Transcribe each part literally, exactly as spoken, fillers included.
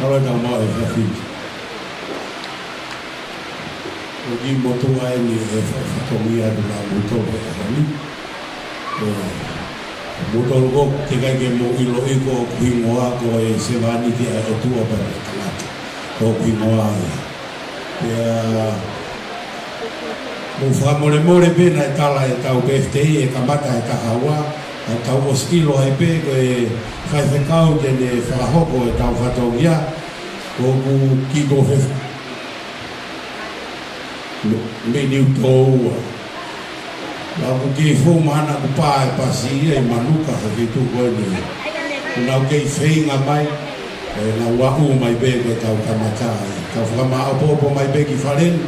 Aloha, tau maʻu e fafiti. ʻOku motuʻa eni e fa-, fatongia atu la moutolu he ʻaho ni. Ē, moutolu ko ē ʻikai ke mou ʻiloʻi ko hoku hingoa ko e sevāniti ʻa e ʻOtua pea mo e tangata. Ko hoku hingoa ia. Pea mou fakamolemole pē naʻe tala ʻetau birthday ʻe kamata he taha ua, ʻa tau ʻosi ʻilo ai pē ko e faifekau te ne fakahoko ʻetau fatongia, ko ʻeku kiʻi kofefe. Mei Niutōua. Naʻa ku kei fou mahalo naʻa ku pā e pasi ia ʻi Manuka he feituʻu ko eni. Naʻa ku kei feinga mai, ē, naʻa ku aʻu mai pē ko ʻetau kamata ai. Tau fakamāʻopoʻopo mai pē ki fale ni,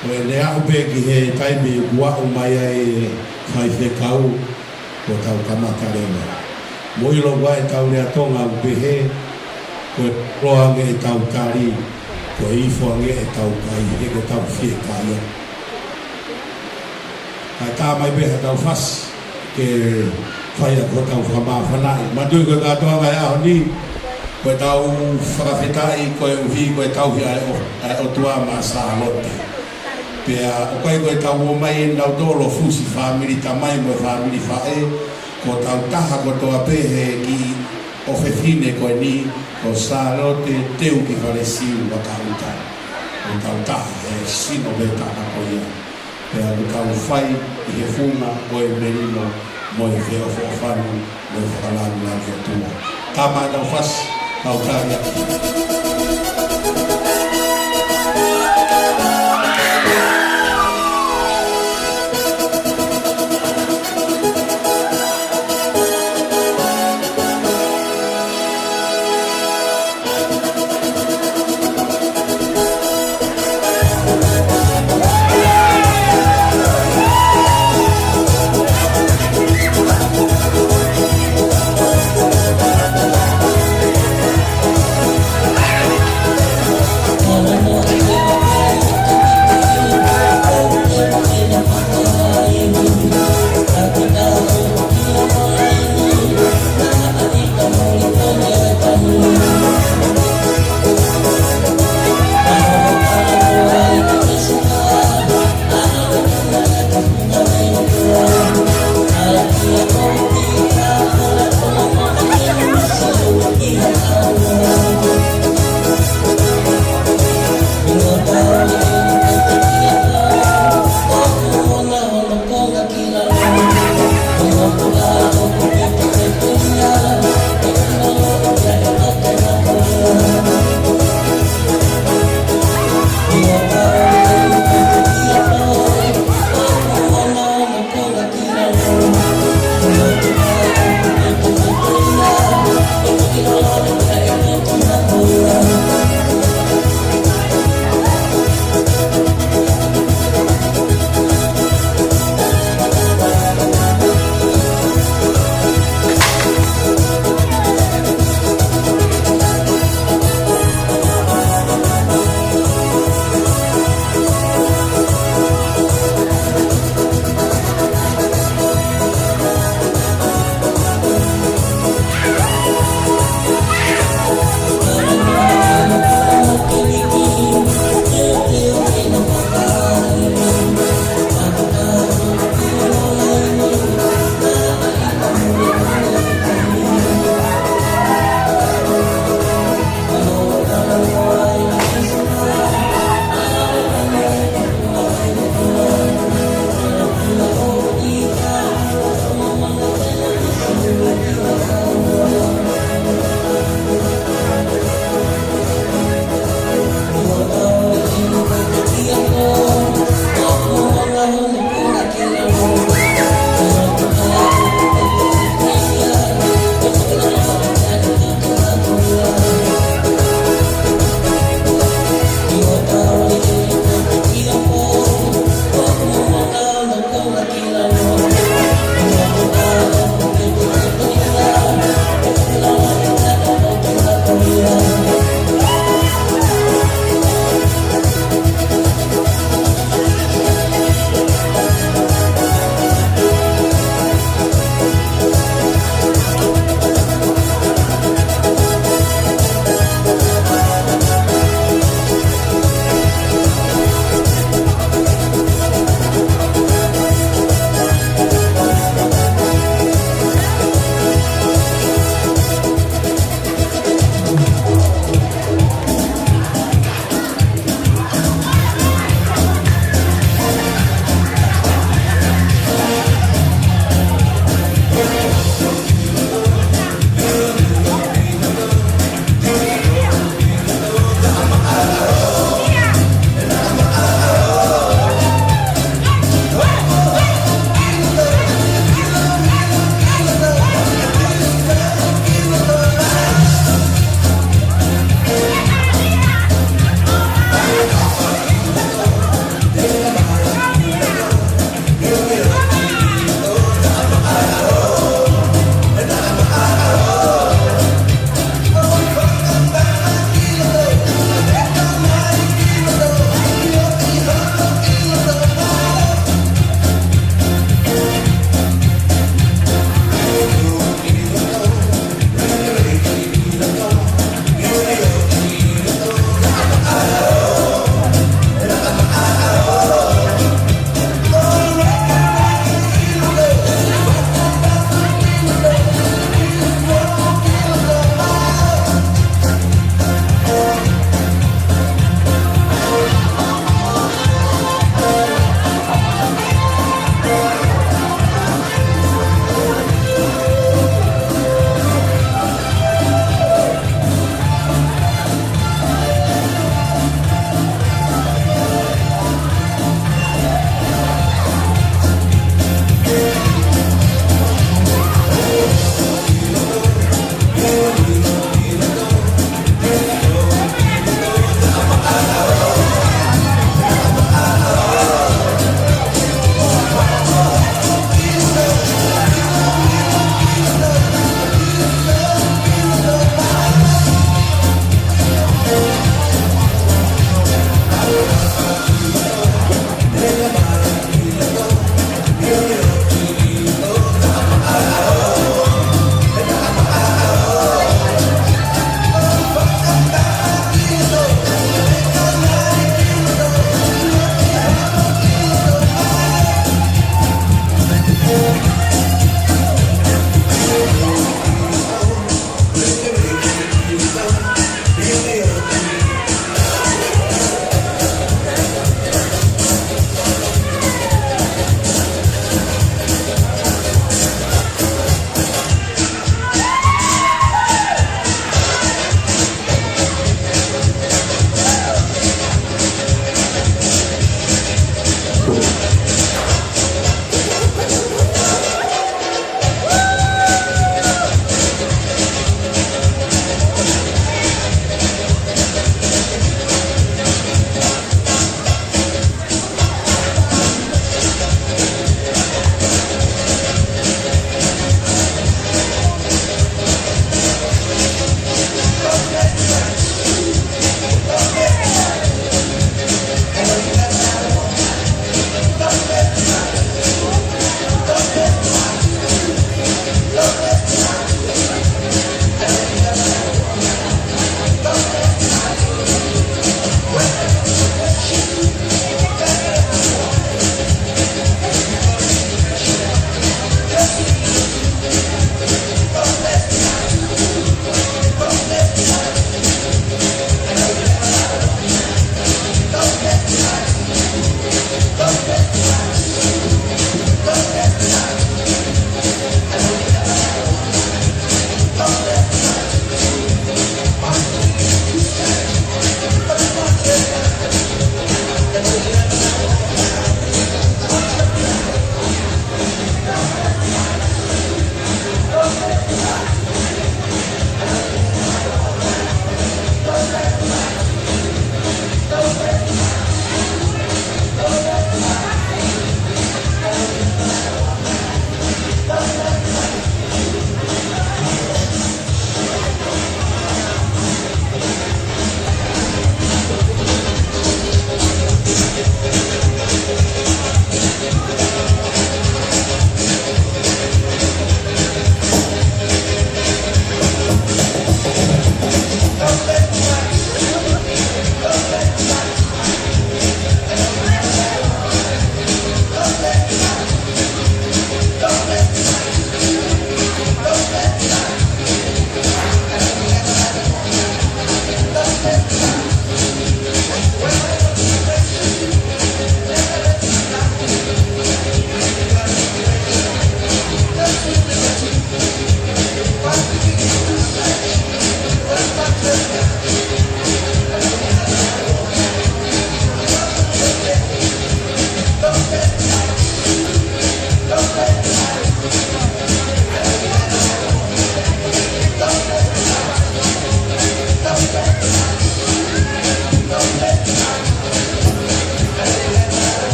ko e lea aʻu pē ki he taimi ʻoku aʻu mai ai e faifekau, ko ʻetau kamata leva. Mou ʻilo ʻa ʻetau lea Tonga ʻoku pehē, ko e polo ange ʻetau tali, ko e ifo ange ʻetau kai, he ko ʻetau fiekaia. Kae tā mai pē haʻatau fasi, ke fai ʻaki hotau fakamāfanaʻi. Manatuʻi ko e kātoanga e ʻaho ni, ko ʻetau fakafetaʻi, koeʻuhi ko e tauhi ʻa e ʻo-, ʻa e ʻOtua maʻa Sālote. Pea ʻoku ʻikai ko ʻetau ō mai eni nautolu ʻo fusi fāmili tamai mo e fāmili faʻē, ko hotau taha kotoa pē he kiʻi ʻofefine ko eni, ko Sālote Teuki Falesiu Vakaʻuta. Ko hotau taha he sino pē taha ko ia. Pea ʻoku tau fai ʻi he funga ʻo e melino mo e feʻofoʻofani mo e fakalāngilangi ʻa e ʻOtua. Tā mai ʻetau fasi, kau tali atu.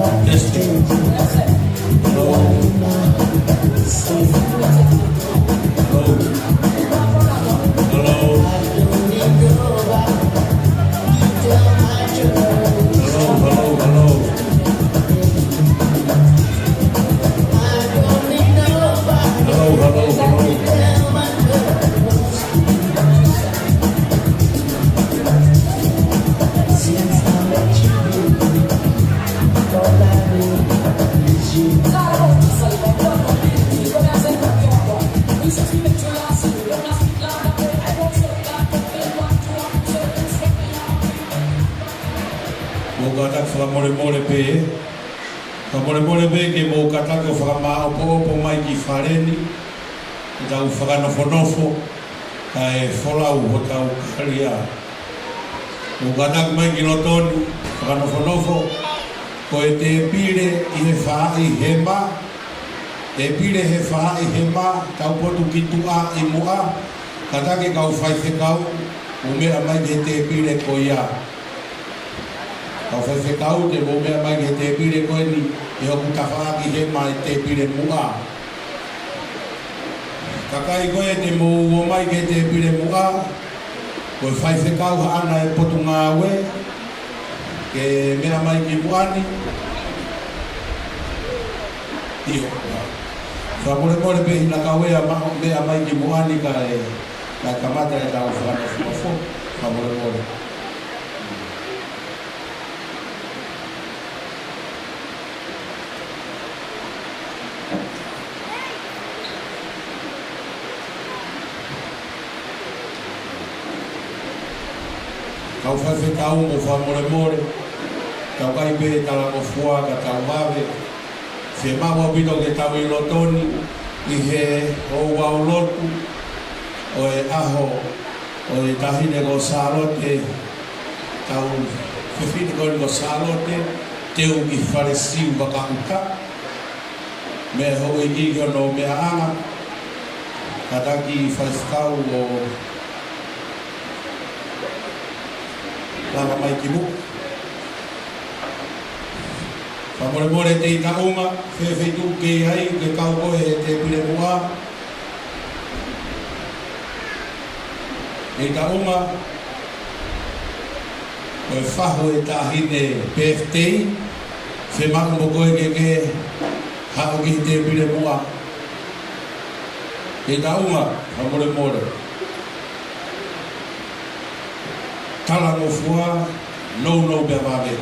Testing. Hello. Hello. Hello. Hello, hello, hello. Hello, hello, hello. Mou kātaki fakamolemole pē, ē? Fakamolemole pē ke mou kātaki ʻo fakamāʻopoʻopo mai ki fale ni, ʻetau fakanofonofo, kae folau hotau kalia. Mou kātaki mai ki loto ni, fakanofonofo, ko e tēpile ʻi he faʻahi hema, tēpile he faʻahi hema, taupotu ki tuʻa ʻi muʻa, kātaki kau faifekau, mou meʻa mai ki he tēpile ko ia. Kau faifekau, te mou meʻa mai ki he tēpile ko eni, ʻi hoku tafaʻaki hema ʻi he tēpile muʻa. Kakai ko ē te mou ō mai ki he tēpile muʻa, ko e faifekau haʻana e potungāue, ke meʻa mai ki muʻa ni. ʻIo. Fakamolemole pē hina kau ē ʻa ma-, meʻa mai ki muʻa ni kae, kae kamata ʻetau fakanofonofo. Fakamolemole. Kau faifekau, mou fakamolemole, tau ʻikai pē talangofua ka tau vave. Fiemaʻu ʻaupito ke tau ʻi loto ni ʻi he ouau lotu ʻo e ʻaho ʻo e taʻahine ko Sālote, tau fefine ko eni ko Sālote Teuki Falesiu Vakaʻuta, mei he houʻeiki ki hono meʻaʻanga, kātaki faifekau ʻo lava mai ki muʻa. Fakamolemole, tei taʻunga, fē feituʻu ke ʻi ai, ke kau koe he tēpile muʻa. Tei taʻunga, ko e fahu e taʻahine birthday, fiemaʻu mo koe ke ke haʻu ki he tēpile muʻa. Tei taʻunga, fakamolemole. Talangofua, nounou pea vave.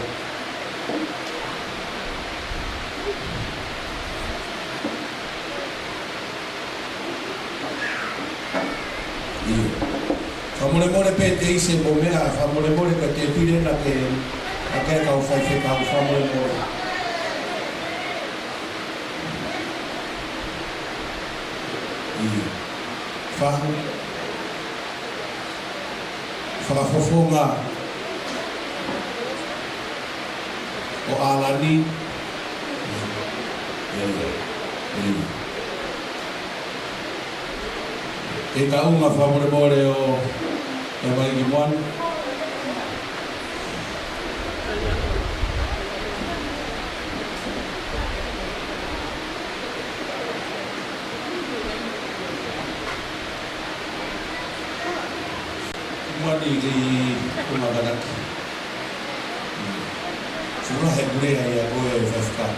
ʻIo. Fakamolemole pē teisi mo meʻa, fakamolemole ka tēpile naʻa ke, naʻa ke kau faifekau, fakamolemole. ʻIo. Fahu. Fakafofonga ʻo ʻAlani. ʻIo. ʻIo. Tei taʻunga, fakamolemole ʻo meʻa mai ki muʻa ni. Muʻa ni ki he kau makanaki. Fula he pule ai a koe faifekau.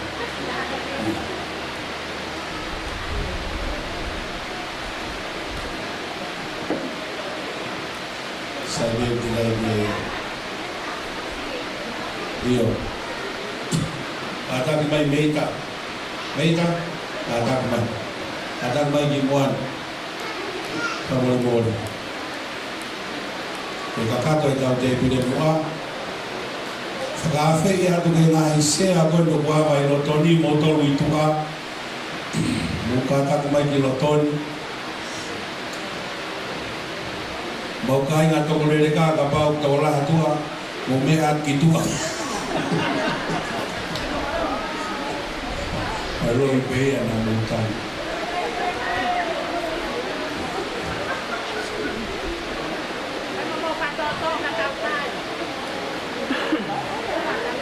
Sai, meʻa ki lai me. ʻIo. Kātaki mai Meita. Meita. Kātaki mai. Kātaki mai ki muʻa ni. Fakamolemole. Ke kakato ʻetau tēpile muʻa. Fakaafeʻi atu ki he ngaahi sea ko eni ʻoku ava ʻi loto ni, moutolu ʻi tuʻa. Mou kātaki mai ki loto ni. Mau kāinga Tokoleleka, kapau ʻoku tokolahi ʻa tuʻa, mou meʻa ki tuʻa. Mālō pē ia naʻa mou tali.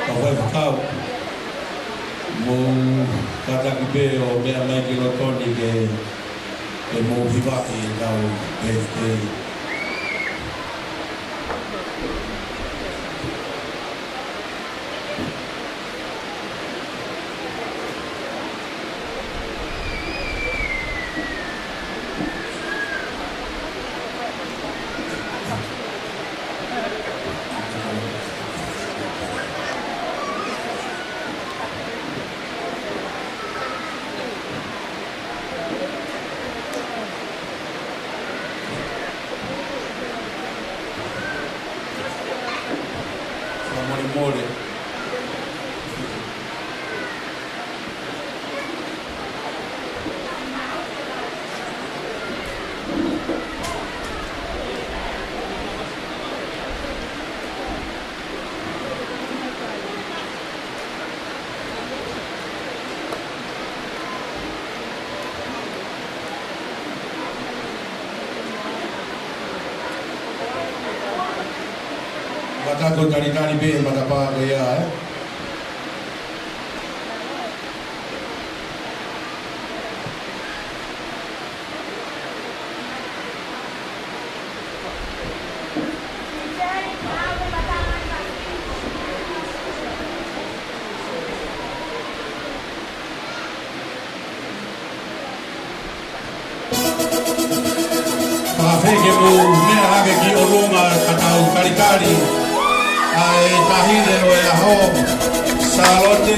Kau faifekau. Mou kātaki pē ʻo meʻa mai ki loto ni ke, ke mou hivaʻi ʻetau birthday. Fakamolemole. Mata ko talitali pē, matapā ko ia, ē? Pea fēfē ke mou meʻa hake ki ʻolunga ka tau talitali ʻa e taʻahine ʻo e ʻaho, Sālote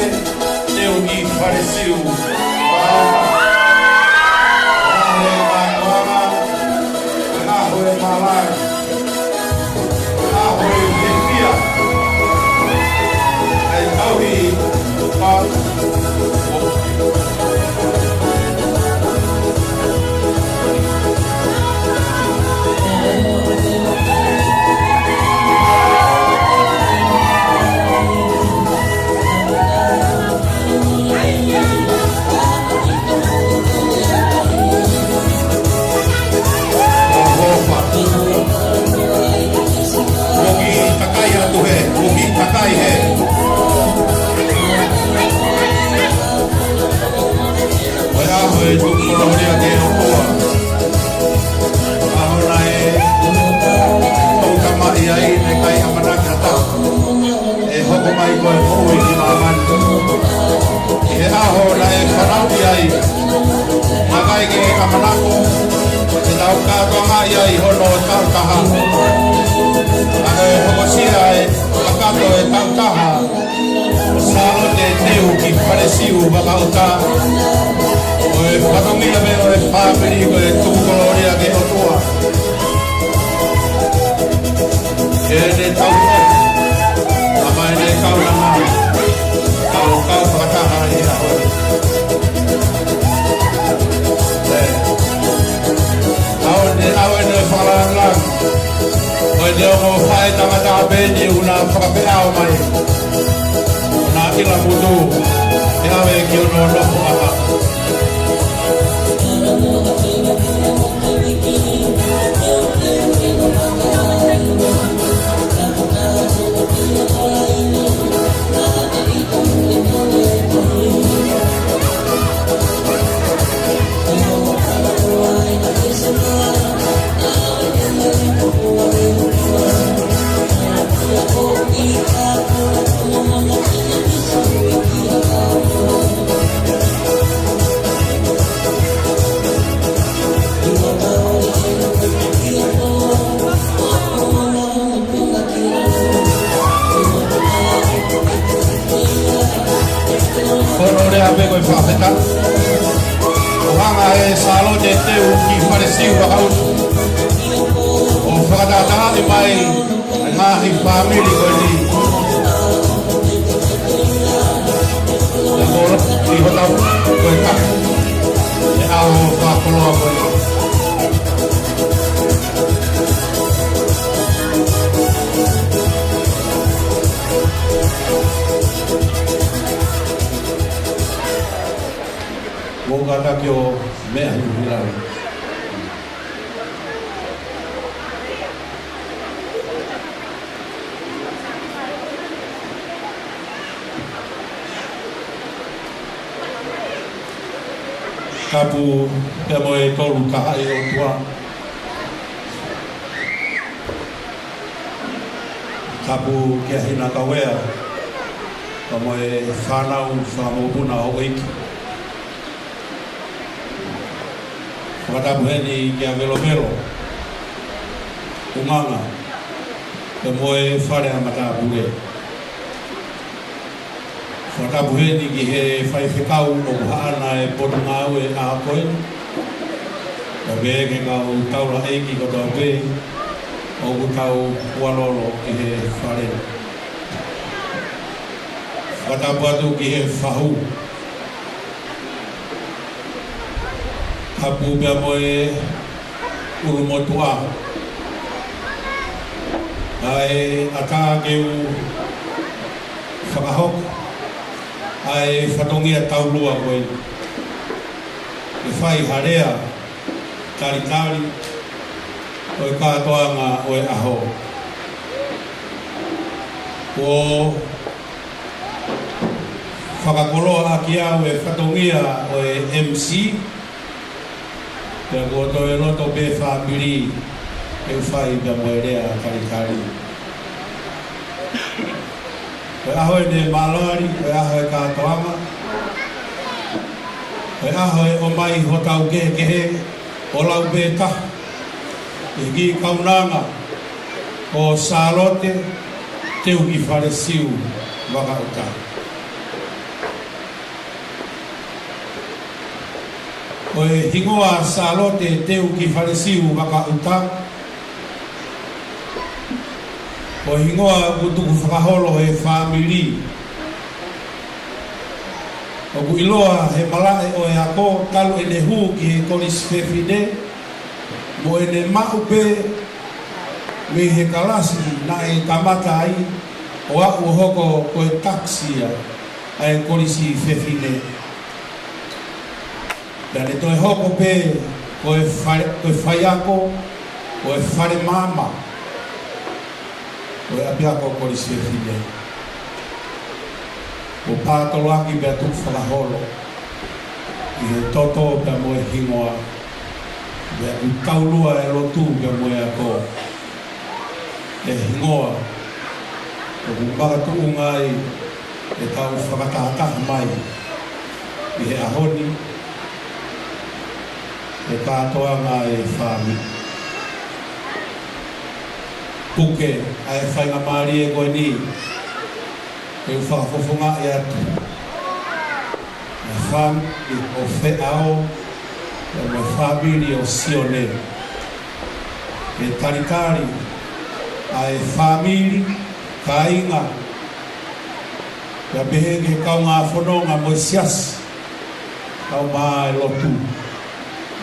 Teuki Falesiu. ʻAho ʻo e māʻoniʻoni, ʻaho ʻo e mālai, ʻaho ʻo e fiefia. ʻAi tauhi, pau. ʻOfa. Kuo kiʻi takai atu hē, kuo kiʻi takai hē. ʻOi, ʻaho ʻo e tuku kolōlia ki he ʻOtua. ʻAho naʻe toʻutamaʻi ai, naʻe ʻikai ʻamanaki ha taha ʻe hoko mai ko e moʻui ki māmani. ʻI he ʻaho naʻe fanauʻi ai, naʻe ʻikai ke ʻamanaki te tau kātoangaʻi ai hono taʻu taha. Ka naʻe hokosia e kakato e taʻu taha ʻo Sālote Teuki Falesiu Vakaʻuta. Ko e fatongia pē ʻo e fāmili ko e tuku kolōlia ki he ʻOtua. ʻEne tauhi, ʻa ʻene kaunanga, kau, kau fakataha ʻi he ʻaho. ʻE, ʻa ʻene, ʻa ʻene fakalāngilangi. Ko ʻene ongo faʻētangata pē eni ʻoku na fakapēʻao mai. ʻOku na ʻilamutu ke ʻave ki hono nofoʻanga. Ko hono lea pē ko e fakafetaʻi. ʻOku hanga ʻe Sālote Teuki Falesiu Vakaʻuta ʻo fakatātaaʻi mai ʻa e ngaahi fāmili ko eni. Pea ko e ʻi hotau ko e ka, ʻi he ʻaho fakakoloa ko eni. Mou kātaki ʻo meʻa hifo ki lalo. Tapu pea mo e Tolu Tahaʻi ʻOtua. Tapu kia Hina Kauea, pea mo e fānau fakamokopuna ʻo e ʻEiki. Fakatapu heni kia Velovelo, Unganga, pea mo e fale ʻa matāpule. Fakatapu heni ki he faifekau ʻoku haʻana e potungāue ʻa ko eni. Pea pehē ki he kau taulaʻeiki kotoa pē ʻoku tau ʻualolo ʻi he fale. Fakatapu atu ki he fahu. Tapu pea mo e ʻulumotuʻa. ʻA e ʻatā ke u fakahoko ʻa e fatongia taulua ko eni. ʻE fai ha lea talitali ʻo e kātoanga ʻo e ʻaho. Kuo fakakoloa ʻaki au e fatongia ʻo e M C, pea kuo toe loto pē fāmili ke u fai pea mo e lea talitali. Ko e ʻaho eni ʻe mālali, ko e ʻaho e kātoanga, ko e ʻaho ʻe ʻomai hotau kehekehe ʻo lau pē taha, ʻi he kiʻi kaunanga ko Sālote Teukifalesiu Vakaʻuta. Ko e hingoa Sālote Teukifalesiu Vakaʻuta, ko e hingoa ʻoku tuku fakaholo he fāmili. ʻOku ʻiloa he malaʻe ʻo e ako talu ʻene hū ki he Kolisi Fefine, mo ʻene maʻu pē mei he kalasi naʻe kamata ai ʻo aʻu ʻo hoko ko e takisi ia ʻa e Kolisi Fefine. Pea ne toe hoko pē ko e fai-, ko e faiako ʻo e fale maama ʻo e ʻapiako Kolisi Fefine. Kuo pātoloaki pea tuku fakaholo ʻi he toto pea mo e hingoa, pea ʻoku taulua e lotu pea mo e ako. E hingoa ʻoku makatuʻunga ai ʻetau fakatahataha mai ʻi he ʻaho ni, e kātoanga e fāmili. Puke ʻa e faingamālie ko eni ke u fakafofongaʻi atu e fāmili ʻo Feʻao, pea mo e fāmili ʻo Sione. Ke talitali ʻa e fāmili, kāinga, pea pehē ki he kaungā fononga mo e siasi, kae ʻumaʻā e lotu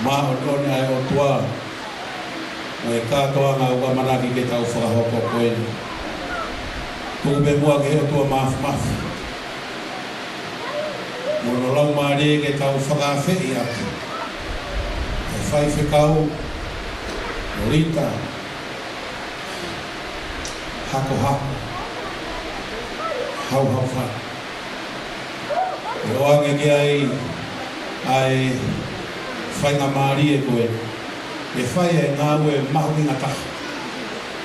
māʻoniʻoni ʻa e ʻOtua, mo e kātoanga ʻoku ʻamanaki ke tau fakahoko ko eni. Tuku pē muʻa ki he ʻOtua Māfimafi mo hono Laumālie ke tau fakaafeʻi atu e faifekau, Lita Hakohako Hauhaufai. ʻE ʻoange ki ai ʻa e faingamālie ko ē ke fai e ngāue mahuʻinga taha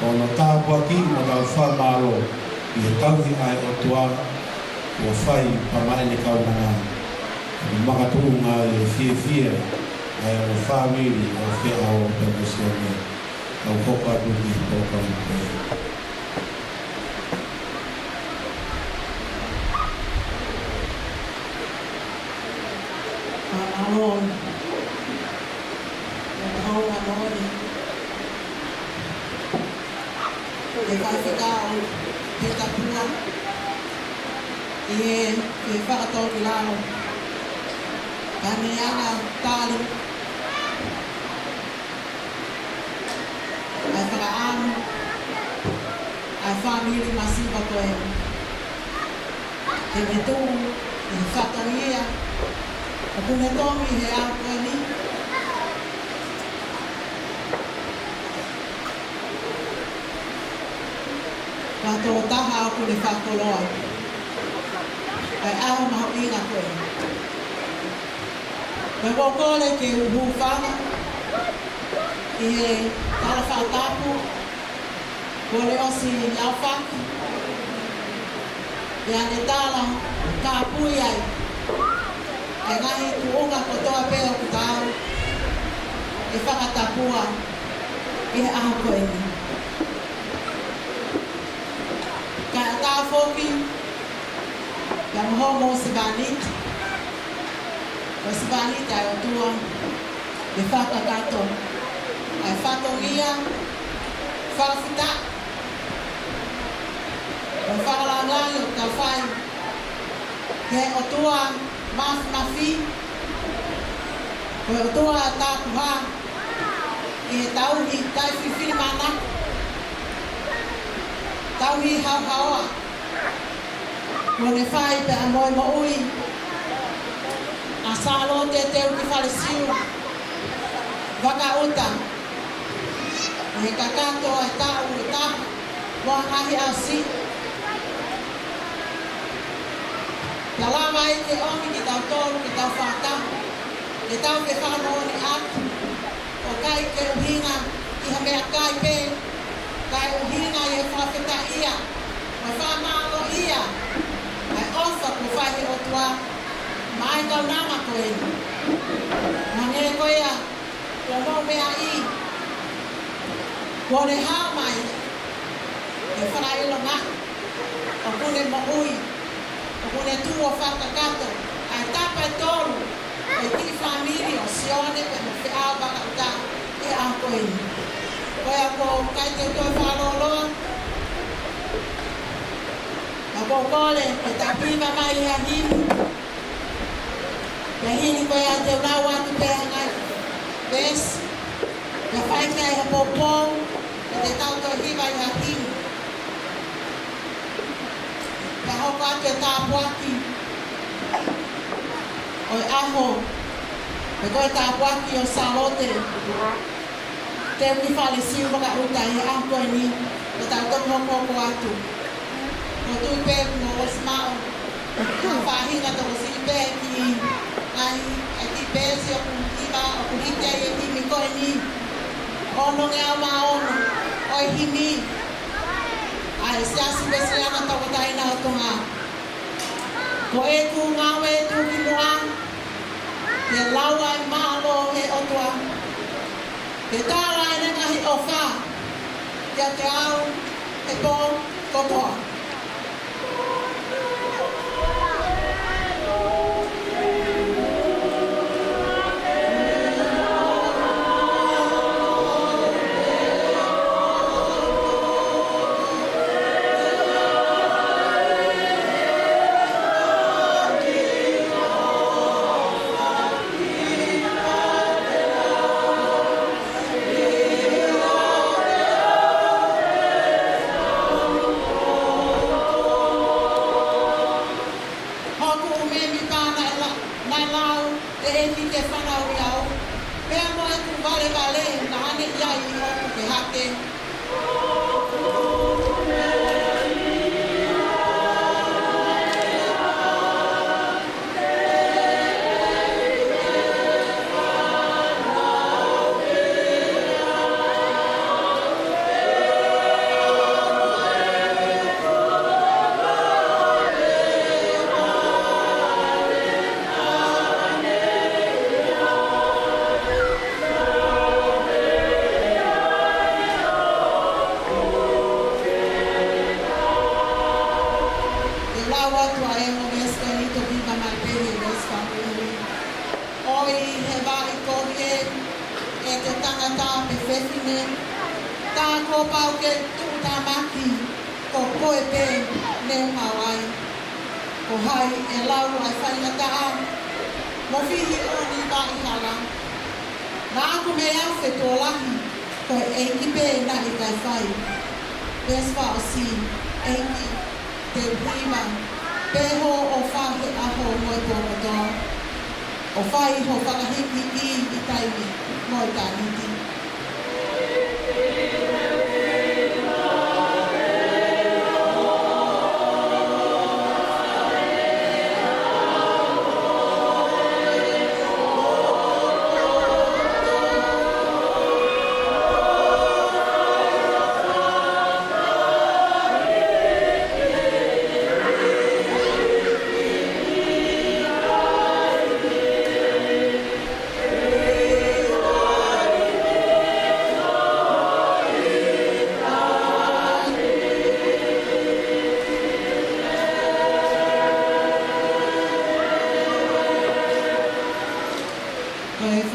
ʻo hono tāpuakiʻi mo tau fakamālō ʻi he tauhi ʻa e ʻOtua kuo fai pea mo ʻene kaunanga. Makatuʻunga ai e fiefia ʻa e fāmili ʻo Feʻao pea mo Sione. Tau hoko atu ki he polokalama ko ē. Mālō. Mālō, mālō. Ko e faifekau Pita Pua, ʻi he, ʻi he fakatōkilalo ʻa Niana Tali, ʻa e fakaʻamu ʻa e fāmili masiva ko ē ke ne tuʻu ʻi he fatongia ʻoku ne toki he ʻaho ko eni. Ko e tokotaha ʻoku ne fakakoloa ʻa e ʻaho mahuʻinga ko ē. Pea ʻoku ou kole ke u hūfanga ʻi he tala fakatapu kuo ʻosi aofaki, pea ne tala kāpui ai ʻa e ngaahi tuʻunga kotoa pē ʻoku tau fakatapua ʻi he ʻaho ko eni. Kae ʻatā foki pea mo hoʻomo sevāniti, ko e sevāniti ʻa e ʻOtua, ke fakakakato ʻa e fatongia, fakafetaʻi, ʻo e fakalāngilangi ʻoku tau fai ki he ʻOtua Māfimafi, ko e ʻOtua Tapuhā, ʻi he tauhi taʻefilifilimānako, tauhi haohaoa, kuo ne fai pea mo e moʻui ʻa Sālote Teukifalesiu Vakaʻuta, ʻi he kakato ʻa e taʻu ʻe taha mo e ngaahi ʻaho siʻi. Pea lava ai ke ʻomi kitautolu ke tau fakataha, ke tau fefakamoʻoni atu, ʻoku ʻikai ke ʻuhinga ʻi ha meʻakai pē, kae ʻuhinga ʻi he fakafetaʻia mo e fakamālōʻia ʻa e ʻofa kuo fai ʻe he ʻOtua maʻa e kaunanga ko eni. Hangē ko ia ko hoʻomou meʻa ʻi, kuo ne hao mai ʻo fakaʻilonga ʻoku ne moʻui, ʻoku ne tuʻu ʻo fakakakato ʻa e tapa ʻe tolu ʻo e kiʻi fāmili ʻo Sione pea mo Feʻao Vakaʻuta ʻi he ʻaho ko eni. Ko ia ʻoku ʻikai te u toe fakalōloa, ka ʻoku ou kole ke tau hiva mai ha himi. Ko e himi ko ia te u lau atu pē ʻa e ngaahi veesi, pea fai ki ai ha poupou, pea te tau toe hiva ʻi ha himi. Pea hoko atu e tāpuaki ʻo e ʻaho, pea ko e tāpuaki ʻo Sālote Teukifalesiu Vakaʻuta ʻi he ʻaho ko eni, pea tau toki hokohoko atu. ʻOku ou tui pē kuo ʻosi maʻu ʻe he faʻahinga tokosiʻi pē e kiʻi, ʻa e, e kiʻi peesi ʻoku hiva, ʻoku hiki ai e himi ko eni. Ono ngeau mā ono ʻo e himi ʻa e Siasi Uēsiliana Tauʻatāina ʻo Tonga. Ko ʻeku ngāue tuʻukimuʻa, ke lau ʻa e mālō ʻo e ʻOtua, ke tala ʻene ngaahi ʻofa kiate au he pō kotoa. Hoku ʻumēmipa naʻe la-, naʻe lau ʻe he ʻEiki ke fanauʻi au, pea mo ʻeku valevale naʻa ne ʻi ai ʻi hoku pehake. Te u lau atu ʻa e ongo veesi ko eni, toki hiva mai pē he veesi fakaʻosi. ʻOi, he vaʻi kovi ē, ʻe te tangata pe fefine, tā kuo pau ke tuʻutāmaki, ko koe pē ne u haʻu ai. Ko hai ʻe lau ʻa e faingataʻa, mo fihi ʻoni vaʻi hala? Naʻa ku mei au fetuʻolahi, ko e ʻEiki pē naʻe ʻikai fai. Veesi fakaʻosi, ʻEiki, te u hiva pē hoʻo ʻofa he ʻaho mo e pō kotoa, ʻo fai hoʻo fakahīkihikiʻi ʻi taimi mo ʻitāniti.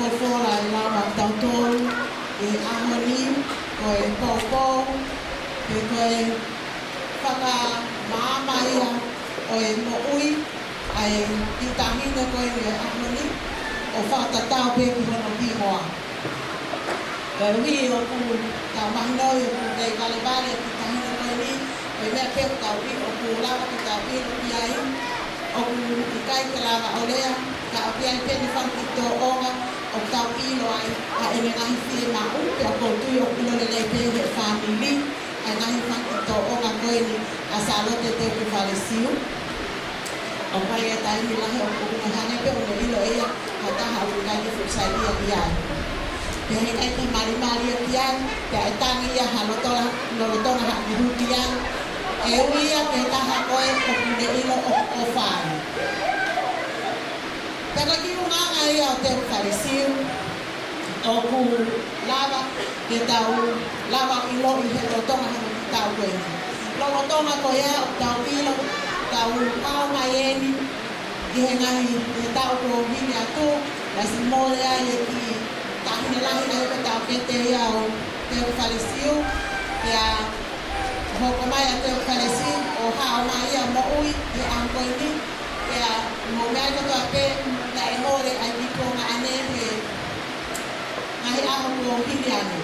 Folofola ʻe lava kitautolu ʻi he ʻaho ni, ko e poupou, pe ko e fakamaama ia ʻo e moʻui ʻa e kiʻi taʻahine ko eni ʻi he ʻaho ni, ʻo fakatatau pē ki hono hingoa. Koeʻuhi ʻoku tau mahinoʻi ʻoku kei valevale e kiʻi taʻahine ko eni, ko e meʻa pē ʻoku tau ʻi, ʻoku lava ke tau ʻilo ki ai, ʻoku ʻikai ke lava ʻo lea, ka ʻoku ʻi ai pē ʻene fanga kiʻi tōʻonga ʻoku tau ʻilo ai ʻa ʻene ngaahi fiemaʻu, pea ʻoku ou tui ʻoku ʻilo lelei pē ʻe he fāmili ʻa e ngaahi fanga kiʻi tōʻonga ko eni ʻa Sālote Teukifale Siu. ʻOku ʻi ai e taimi lahi ʻoku ne hangē pē ʻoku ne ʻilo ʻe ia ha taha ʻoku ʻikai ke fuʻu saiʻia ki ai. Pea heʻikai ke malimali ia ki ai, pea ʻe tangi ia ha loto la-, lolotonga ha kuhu ki ai. ʻE ui ia ki he taha ko ē ʻoku ne ʻilo ʻoku ʻofa ai. Pea ko e kiʻi ʻulungaanga ia ʻo Teukifale Siu ʻoku lava ke tau lava ʻiloʻi he lolotonga hono kiʻi taʻu ko eni. Lolotonga ko ia ʻoku tau ʻilo, tau hao mai eni ʻi he ngaahi, ʻi he taʻu kuo hili atu, naʻe ʻosi mole ai e kiʻi taʻahine lahi ʻa ia ko e taʻokete ia ʻo Teukifale Siu. Pea hoko mai ʻa Teukifale Siu ʻo hao mai ia ʻo moʻui he ʻaho ko eni. Pea mou meaʻi kotoa pē naʻe mole ai e kiʻi tuongaʻane he ngaahi ʻaho kuo hili ange.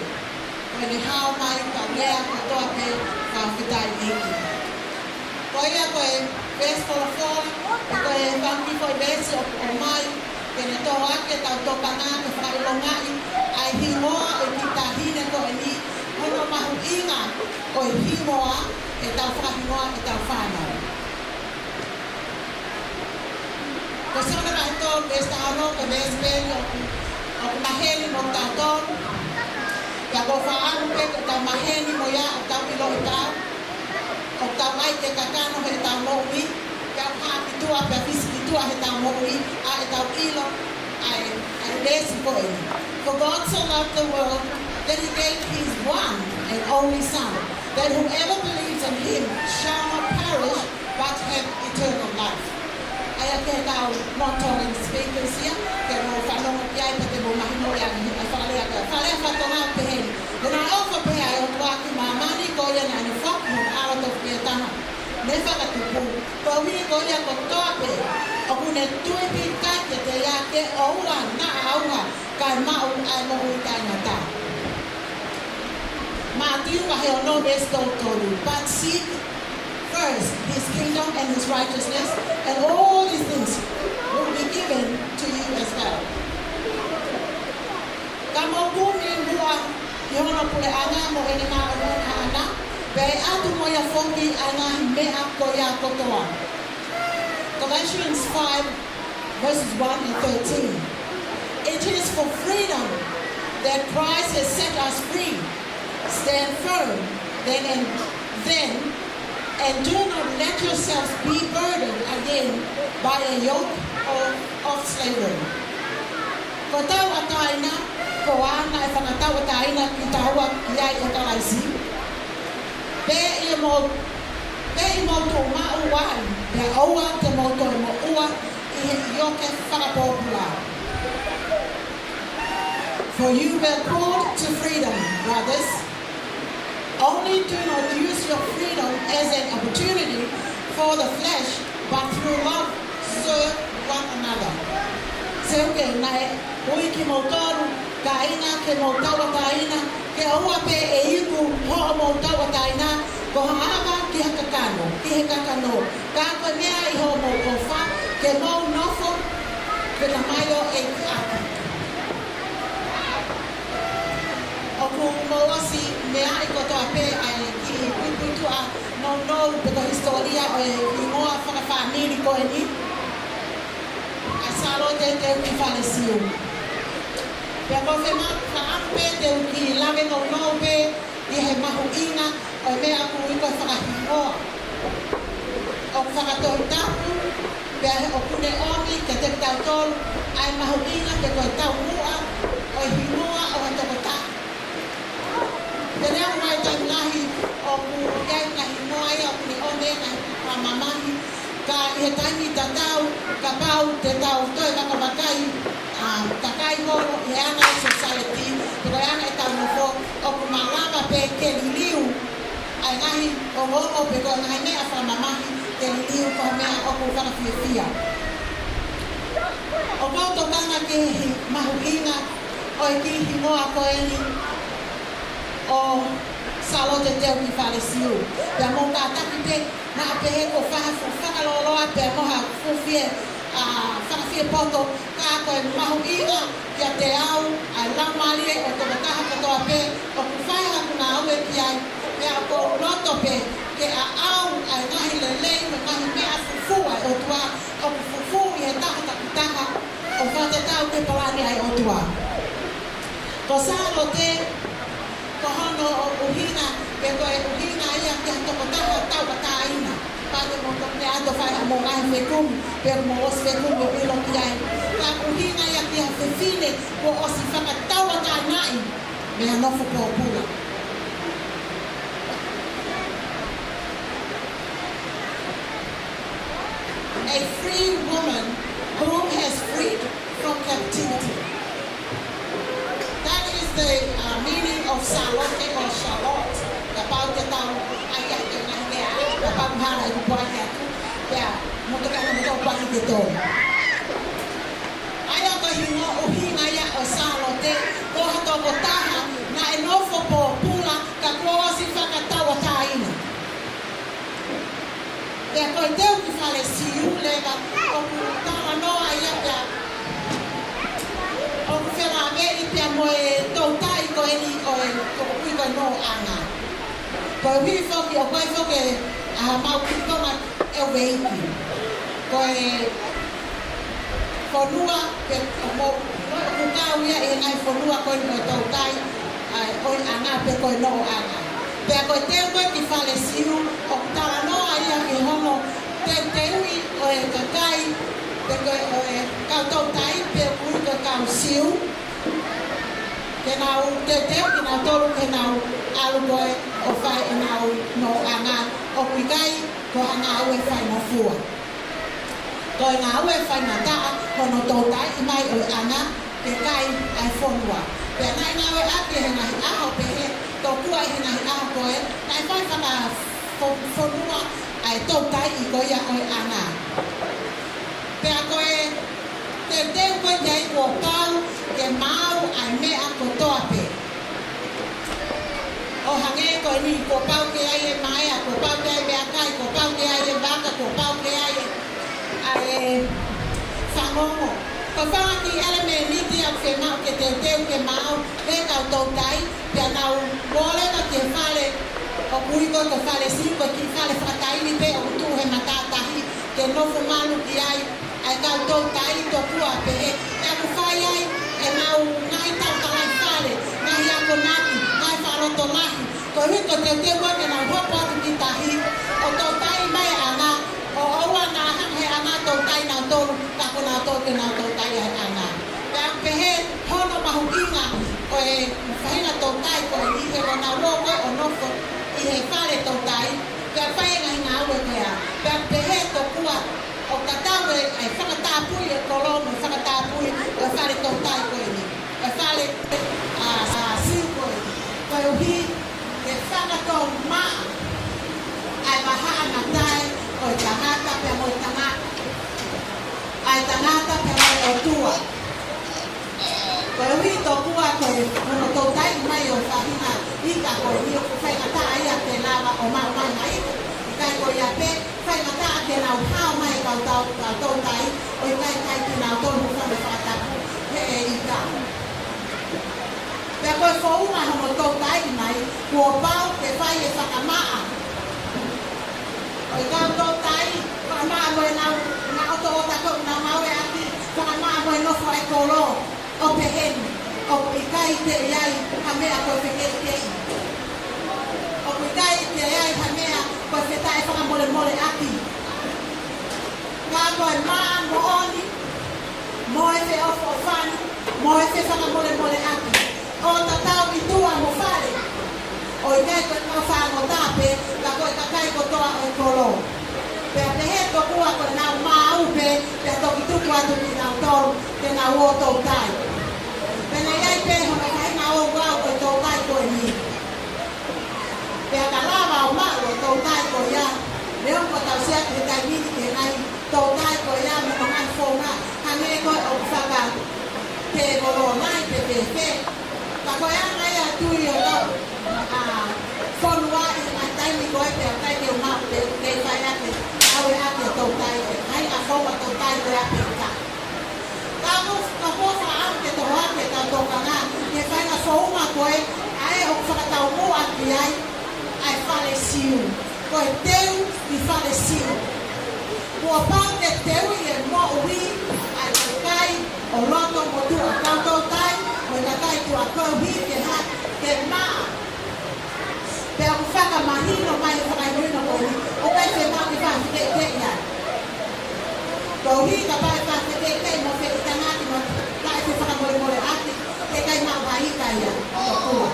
Ko ʻene hao mai, pea lea kotoa pē, fakafetaʻi ʻEiki. Ko ia ko e veesi folofola, ko e fanga kiʻi foʻi veesi ʻoku ʻomai ke ne tohoakiʻi ʻetau tokanga ke fakaʻilongaʻi ʻa e hingoa ʻo e kiʻi taʻahine ko eni, hono mahuʻinga ʻo e hingoa, ʻetau fakahingoa ʻetau fānau. Ko Sione vahe tolu veesi taha ono, ko e veesi pē ʻeni ʻoku, ʻoku maheni mo kitautolu. Pea ʻoku ou fakaʻamu pē ke tau maheni mo ia, ʻo tau ʻilo ʻe tau, ʻo tau ʻai ke kakano heʻetau moʻui, pea hā ki tuʻa, pea fisi ki tuʻa heʻetau moʻui, ʻa ʻetau ʻilo ʻa e, ʻa e veesi ko eni. For God so loved the world that he gave his one and only Son, that whoever believes in him shall not perish, but have eternal life. ʻA ia ke tau, not tongan speakers ia, ke mou fanongo ki ai pea te mou mahinoʻi ange ʻa e fakalea ko ē. Fakalea faka-Tonga ʻoku pehē ni. He naʻe ʻofa pehē ʻa e ʻOtua ki māmani, ko ia naʻa ne foaki hono ʻAlo tofu pē taha ne fakatupu, koeʻuhi ko ia kotoa pē ʻoku ne tui pīkitai kiate ia ke ʻoua naʻa ʻauha, kae maʻu ʻa e moʻui taʻengata. Mātiu vahe ono veesi tolu tolu. But seek first his kingdom and his righteousness, and all these things will be given to you as well. Ka mou kumi muʻa ki hono puleʻanga mo ʻene māʻoniʻoni ʻaʻana, pea ʻe ʻatu mo ia foki ʻa e ngaahi meʻa ko ia kotoa. Galatians five, verses one and thirteen. It is for freedom that Christ has set us free. Stand firm, then, and then, and do not let yourselves be burdened again by a yoke of, of slavery. Ko e tauʻatāina, ko ia naʻe fakatauʻatāina kitaua ki ai ʻe Kalaisi. Pea ʻi hoʻomou, pea ʻi hoʻomou tuʻu maʻu ai, pea ʻoua te mou toe moʻua ʻi he ioke fakapōpula. For you were called to freedom, brothers. Only do not use your freedom as an opportunity for the flesh, but through love serve one another. Seuke, naʻe ui kimoutolu, kāinga, ke mou tauʻatāina, ke ʻoua pē ʻe iku hoʻomou tauʻatāina ko ha ava ki ha kakano, ki he kakano, ka ko e meʻa ʻi hoʻomou ʻofa, ke mou nofo, ke tamai ʻo e ʻEiki ʻaki. ʻOku mou ʻosi meaʻi kotoa pē ʻa e kiʻi puipuituʻa nounou pe ko e hisitōlia ʻo e hingoa fakafāmili ko eni, ʻa Sālote Teukifale Siu. Pea ʻoku ou fie maʻu, fakaʻamu pē te u kiʻi lave nounou pē ʻi he mahuʻinga ʻo e meʻa ʻoku ui ko e fakahingoa. ʻOku fakatohitapu, pea he ʻoku ne ʻomi kiate kitautolu ʻa e mahuʻinga pe ko e taumuʻa ʻo e hingoa ʻo ha tokotaha. Pea neongo e taimi lahi ʻoku ʻi ai e ngaahi hingoa ia ʻoku ne ʻomi e ngaahi fakamamahi, ka He taimi tatau, kapau te tau toe vakavakai, ʻa, kakai holo ʻi he anga e society, pe ko e anga ʻetau nofo, ʻoku malava pē ke liliu ʻa e ngaahi ongoongo pe ko e ngaahi meʻa fakamamahi ke liliu ko e meʻa ʻoku fakafiefia. ʻOku ou tokanga ki he mahuʻinga ʻo e kiʻi hingoa ko eni ʻo Sālote Teukifale Siu. Pea mou kātaki pē, naʻa pehē ko e faʻa fuʻu fakalōloa pea mo ha fuʻu fie, ʻa, fakafiepoto, ka ko e mahuʻinga kiate au ʻa e laumālie ʻo e tokotaha kotoa pē ʻoku fai haku ngāue ki ai, pea ʻoku ou loto pē ke ʻaʻau ʻa e ngaahi lelei mo e ngaahi meʻa fufū ʻa e ʻOtua ʻoku fufū ʻi he taha takitaha ʻo fakatatau ki he palani ʻa e ʻOtua. Ko Sālote, ko hono ʻuhinga, pe ko e ʻuhinga ia ki ha tokotaha tauʻatāina. Pea te mou toki ʻalu ʻo fai haʻamou ngaahi fekumi, pe mou ʻosi fekumi ʻo ʻilo ki ai. Ka ʻuhinga ia ki ha fefine kuo ʻosi fakatauʻatāinaʻi mei ha nofo pōpula. A free woman who has freed from captivity. That is the, uh, meaning of Sālote or Sālote. Kapau te tau ʻai ʻa e ngaahi lea, kapau ʻoku hala ʻeku puake atu, pea mou tokanga mou puake ke tō. ʻA ia ko e hingoa ʻuhinga ia ʻo Sālote, ko ha tokotaha naʻe nofo pōpula, ka kuo ʻosi fakatauʻatāina. Pea ko e Teukifale Siu leva ʻoku talanoa ia pea ʻoku felāveʻi pea mo e toutai ko eni ʻo e, ko ʻoku ui ko e Noʻoʻanga. Koeʻuhi foki ʻoku ʻi ai foki ʻa e mau kiʻi konga ʻeveiki. Ko e fonua, pe ʻoku mo, ʻoku kau ia ʻi he ngaahi fonua ko eni ʻo e toutai, ʻa e ʻOiʻanga pe ko e Noʻoʻanga. Pea ko e Teukifale Siu, ʻoku talanoa ia ki hono teuteuʻi ʻo e kakai, pe ko e, ʻo e kau toutai, pe ʻoku ui ko e kau Siu. Ke nau teuteu kinautolu ke nau ʻalu ko ē ʻo fai ʻenau noʻoʻanga, ʻoku ʻikai ko ha ngāue faingofua. Ko e ngāue faingataʻa hono toutai mai ʻOiʻanga ke kai ʻa e fonua. Pea naʻe ngāueʻaki ʻi he ngaahi ʻaho pehē, tokua ʻi he ngaahi ʻaho ko ē, naʻe fai faka fo-, fonua ʻa e toutai ko ia ʻOiʻanga. Pea ko e teuteu ko ē ki ai kuo pau ke maau ʻa e meʻa kotoa pē. ʻO hangē ko eni, kuo pau ke ʻi ai e maea, kuo pau ke ʻi ai e meʻakai, kuo pau ke ʻi ai e vaka, kuo pau ke ʻi ai e, ʻa e fanongo. Ko e fanga kiʻi ʻelemēniti ʻoku fiemaʻu ke teuteu ke maau ʻe he kau toutai, pea nau ō leva ki he fale, ʻoku ui ko e Fale Siu, ko e kiʻi fale fakataimi pē ʻoku tuʻu he matātahi, ke nofo malu ki ai ʻa e kau toutai, tokua pehē, pea ʻoku fai ai ʻenau ngaahi tautalai fale, ngaahi akonaki, ngaahi fakalotolahi, koeʻuhi ko e teuteu ke nau hopo atu ki tahi, ʻo toutai mai ʻa e ʻanga, ʻo ʻoua naʻa hanga ʻe he ʻanga ʻo toutai nautolu, ka ko nautolu ke nau toutai ʻa e ʻanga. Pea pehē hono mahuʻinga ʻo e faʻahinga toutai ko eni, he ko ʻenau ō ko ē ʻo nofo ʻi he fale toutai, pea fai e ngaahi ngāue ko ia. Pea pehē tokua ʻoku tatau ʻa e fakatapui e kolo mo e fakatapui ʻo e fale toutai ko eni, ʻo e fale, ʻa, ʻa, Siu ko eni. Koeʻuhi ke fakatou maʻa ʻa e vahaʻa ngatae ʻo e tangata pea mo e tangata, ʻa e tangata pea mo e ʻOtua. Koeʻuhi tokua ko e hono toutai mai ʻo e faʻahinga ika ko eni, ʻoku faingataʻa ia ke lava ʻo maʻu mai ha ika. ʻIkai ko ia pē, faingataʻa ke nau hao mai e kau tau, kau toutai, ʻo ʻikai kai kinautolu, hūfanga he fakatapu he ika. Pea ko e founga hono toutai mai, kuo pau ke fai e fakamaʻa ʻo e kau toutai, fakamaʻa mo ʻenau, ʻenau ʻotoʻota ko ē ʻoku nau ngāueʻaki, fakamaʻa mo e nofo ʻa e kolo, ʻo pehē ni, ʻoku ʻikai ke ʻi ai ha meʻa ko e fekeʻikeʻi. ʻOku ʻikai ke ʻi ai ha meʻa ko e fetaʻefakamolemoleʻaki. Ka ko e maʻa moʻoni, mo e feʻofoʻofani, mo e fefakamolemoleʻaki, ʻo tatau ʻi tuʻa mo fale. ʻO ʻikai ko e kau fānau tā pē, ka ko e kakai kotoa ʻo e kolo. Pea pehē tokua ko ʻenau maʻu pē, pea toki tuku atu kinautolu ke nau ō toutai. Pea naʻe ʻi ai pē hono faʻahinga ouau ko e toutai ko eni. Pea ka lava ʻo maʻu ʻa e toutai ko ia, neongo ʻoku tau sio atu he taimi ni ki he ngaahi toutai ko ia mo e ngaahi founga, hangē ko e ʻoku fakatēvolo mai pe fēfē. Ka ko e anga ia e tui ʻo e kau, ʻa, fonua ʻi he ngaahi taimi ko ē pea ʻikai ke u maʻu pe ʻoku kei fai ake, ʻave ake ʻa e toutai, ʻa e ngaahi founga toutai ko ia pe ka. Ka ko, ka ko e fakaʻamu ke tohoakiʻi ʻetau tokanga ki he faʻahinga founga ko ē, ʻa ē ʻoku fakataumuʻa ki ai ʻa e fale Siu. Ko e teu ʻi fale Siu. Kuo pau ke teuʻi e moʻui ʻa e kakai ʻo loto motuʻa, kau toutai mo e kakai tuʻa koeʻuhi ke ha, ke maʻa. Pea ʻoku fakamahino mai he fakahinohino ko eni, ʻoku ʻikai ke maʻu ke fakafekeʻikeʻi ai. Koeʻuhi kapau ʻe fakafekeʻikeʻi mo feʻitangaki mo taʻefefakamolemoleʻaki, ʻe ʻikai maʻu ha ika ia ʻo tokua.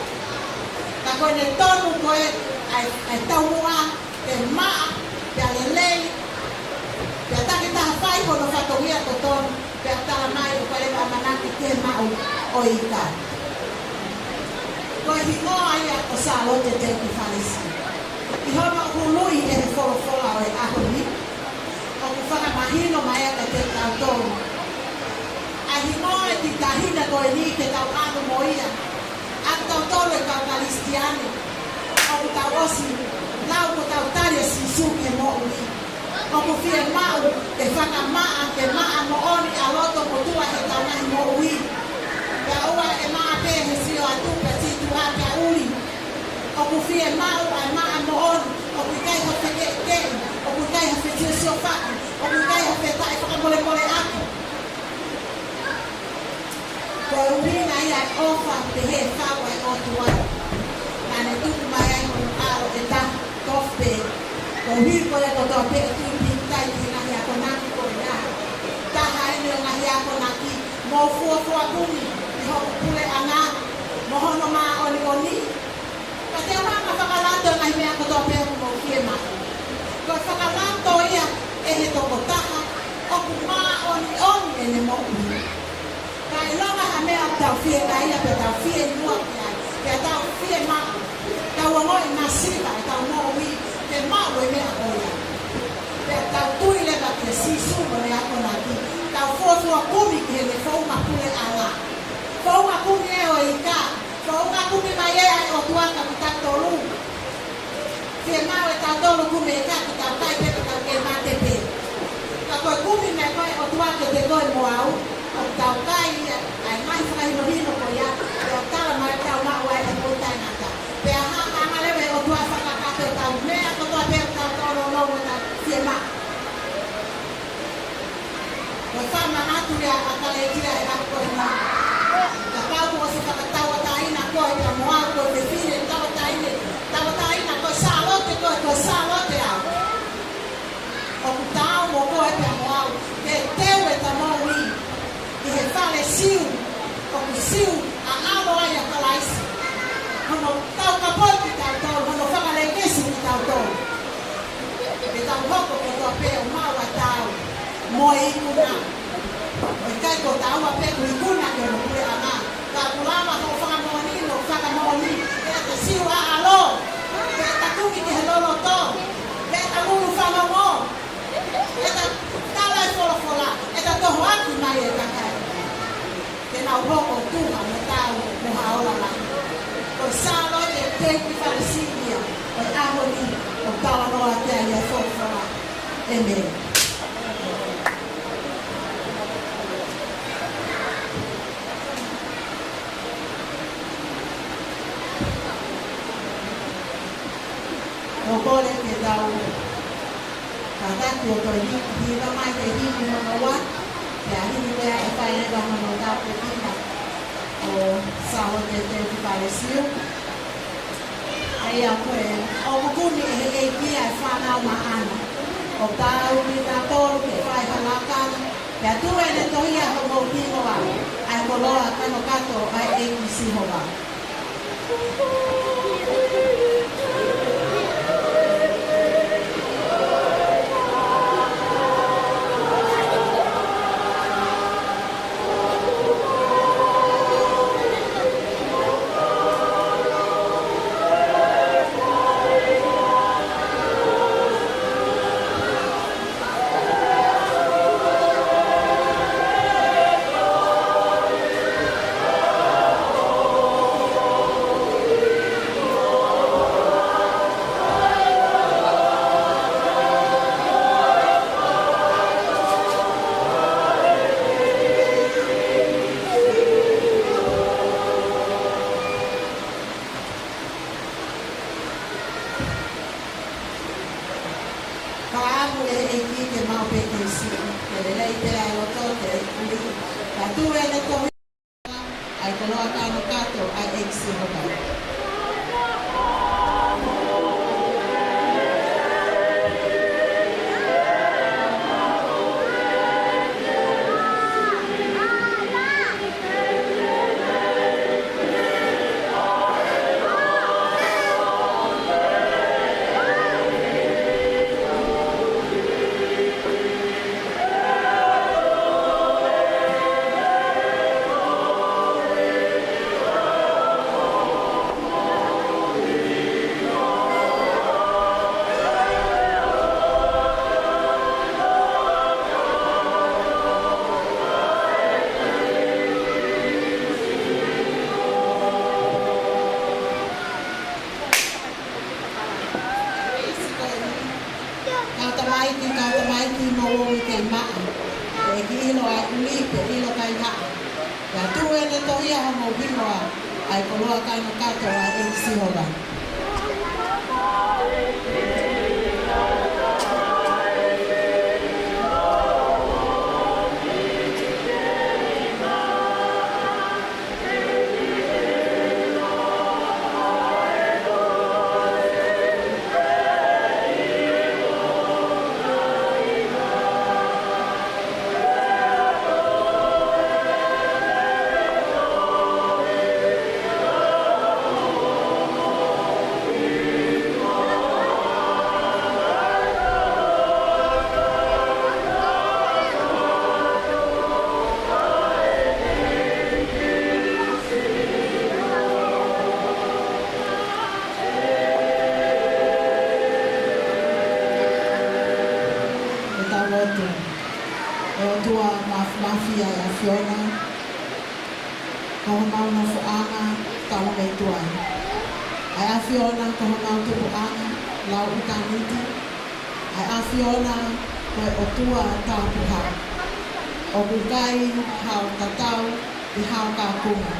Ka ko ʻene tonu ko ē ʻa e, ʻa e taumuʻa, ke maʻa, pea lelei, pea takitaha fai hono fatongia totonu, pea tala mai ʻoku lava ʻamanaki ke maʻu ʻo ika. Ko e hingoa ia ko Sālote Teuki Falesi. ʻI hono huluʻi ʻe he folofola ʻo e ʻaho ni, ʻoku fakamahino mai ʻa e te tau tonu. ʻA e hingoa ʻo e kiʻi taʻahine ko eni ke tau ʻalu mo ia. ʻA kitautolu e kau Kalisitiane, ʻoku tau ʻosi lau ko ʻetau tali ʻa Sīsū ki he moʻui. ʻOku fiemaʻu ke fakamaʻa, ke maʻa moʻoni ʻa loto motuʻa heʻetau ngaahi moʻui. Pea ʻoua ʻe maʻa pē he sio atu pea sio atu pea ʻuli. ʻOku fiemaʻu ʻa e maʻa moʻoni, ʻoku ʻikai ha fekeʻikeʻi, ʻoku ʻikai ha fesiosiofaki, ʻoku ʻikai ha fetaʻefakamolemoleʻaki. Ko e ʻuhinga ia e ʻofa pehē ʻa e ʻOtua. Naʻa ne tuku mai ai hono ʻAlo ʻe taha, tofu pē. Koeʻuhi ko ia kotoa pē ʻe tui pīkitai ki he ngaahi akonaki ko ia. Taha eni ʻo e ngaahi akonaki, mou fuofua kumi ʻi hoku puleʻanga mo hono māʻoniʻoni. Ka te u hanga ʻo fakalato e ngaahi meʻa kotoa pē ʻoku mou fiemaʻu. Ko e fakalato ia ʻe he tokotaha ʻoku māʻoniʻoni ʻene moʻui. Ka ʻilonga ha meʻa ʻoku tau fiekaia pea tau fieinua ki ai, pea tau fiemaʻu, tau ongoʻi masiva ʻetau moʻui ke maʻu e meʻa ko ia. Pea tau tui leva kia Sīsū mo ʻene akonaki, tau fuofua kumi ki heʻene founga puleʻanga. Founga kumi ē ʻo e ika, founga kumi mai ē ʻa e ʻOtua kia kitautolu. Fiemaʻu ʻe tautolu kumi e ika ke tau kai pē ka tau kei mate pē. Ka ko e kumi mai ko ē ʻa e ʻOtua kiate koe mo au, ʻoku tau kai ia ʻa e ngaahi fakahinohino ko ia, ʻo tala mai ʻoku tau maʻu ai e moʻui taʻengata. Pea hanga leva ʻe he ʻOtua ʻo fakakakato ʻetau meʻa kotoa pē ʻoku tau tōnounou mo tau fiemaʻu. Ko e fakamanatu ia ʻa e ʻEkalesia he ʻaho ko eni. Kapau kuo ʻosi fakatauʻatāina koe pea mo au, ko e fefine tauʻatāina, tauʻatāina, ko e Sālote koe, ko e Sālote au. ʻOku taau mo koe pea mo au ke teu ʻetau moʻui ʻi he fale Siu, ʻoku Siu ʻa e ʻAlo ia ʻo Kalaisi. Hono taukapoi kitautolu, hono fakalekesi kitautolu. Ke tau hoko kotoa pē ʻo maʻu ʻa e taau mo e ikuna. ʻOku ʻikai ko taua pē ʻoku ikuna ki hono puleʻanga. Ka ʻoku lava hoʻo fakamoʻoni, hoʻo fakamoʻoni, ʻe ʻata Siu ʻa e ʻAlo, ʻe ʻata kumi ki he loloto, ʻe ʻata lulu fanongo, ʻe ʻata tala e folofola, ʻe ʻata tohoaki mai e kakai ke nau hoko ʻo tuha mo taau mo ha ola lahi. Ko Sālote Teuki Falesi ia ʻo e ʻaho ni ʻoku talanoa ki ai e folofola. ʻĒmeni. ʻOku ou kole ke tau kātaki ʻo toe hiki, hiva mai he himi hono ua, pea himi pea ʻe fai leva hono tāpuekina ʻo Sālote Teuki Falesi. ʻA ia ko e ʻoku kumi ʻe he ʻEiki ʻa e fānau maʻana. ʻOku taau kiate kitautolu ke fai ha lakanga, pea tuʻu ʻene tohi ʻi homou hingoa, ʻa e koloa kanokato ʻa e ʻEiki Sihova. Tuʻu ʻene tohi ʻa e koloa kānokato ʻa e ʻEiki Sihova. Kau tamaiki, kau tamaiki, mou omi ke maʻa. Pea ʻe ʻilo ʻa e ʻuli, pea ʻilo kaihaʻa. Pea tuʻu ʻene tohi ʻa homou hingoa, ʻa e koloa kānokato ʻa e ʻEiki Sihova. Ko ʻetau lotu. ʻE ʻOtua Māfimafi ʻa e ʻAfiona, ko homau nofoʻanga talu mei tuai. ʻA e ʻAfiona ko homau tupuʻanga lau ʻitāniti. ʻA e ʻAfiona ko e ʻOtua tapuhā. ʻOku ʻikai hao tatau pe hao kakunga.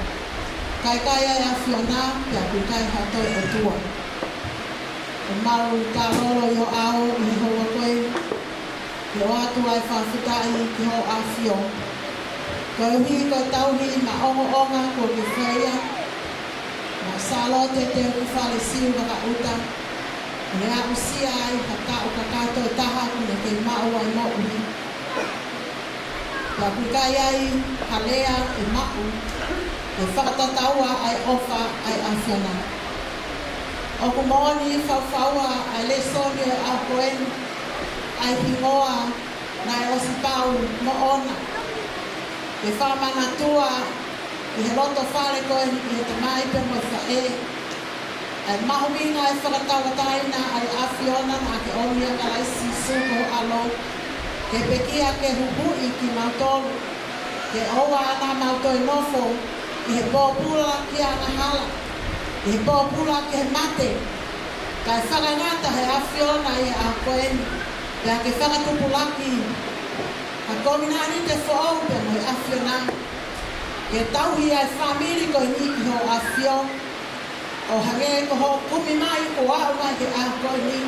ʻIkai ʻa e ʻAfiona pea ʻoku ʻikai ha toe ʻOtua. ʻOku mau talolo ʻi ho ʻao ʻi he houa ko eni, ke ʻoatu ʻa e fakafetaʻi ki ho ʻAfio. Koeʻuhi ko e tauhi maʻongoʻonga kuo ke fai ʻa Sālote Teukifale Siu Vakaʻuta, ʻo ne aʻusia ai ha taʻu kakato ʻe taha kuo ne kei maʻu ai moʻui. Pea ʻoku ʻikai ai ha lea ʻe maʻu ke fakatataua ʻa e ʻofa ʻa e ʻAfiona. ʻOku moʻoni faufaua ʻa e lēsoni ʻo e ʻaho ko eni, ʻa e hingoa naʻe ʻosi pau moʻona. Ke fakamanatua ʻi he loto fale ko eni ʻi he tamai pea mo e faʻē, ʻa e mahuʻinga ʻo e fakatauʻatāina ʻa e ʻAfiona naʻa ke ʻomi ʻa Kalaisi Sīsū ko ho ʻAlo, ke pekia ke huhuʻi kimautolu, ke ʻoua naʻa mau toe nofo ʻi he pōpula ki he angahala, ʻi he pōpula ki he mate, kae fakangata he ʻAfiona ʻi he ʻaho ko eni, pea ke fakatupulaki ha kovinānite foʻou pea mo e ʻAfiona. Ke tauhi ʻa e fāmili ko eni ki ho ʻAfio, ʻo hangē ko hoʻo kumi mai kuo aʻu mai ki he ʻaho ko eni.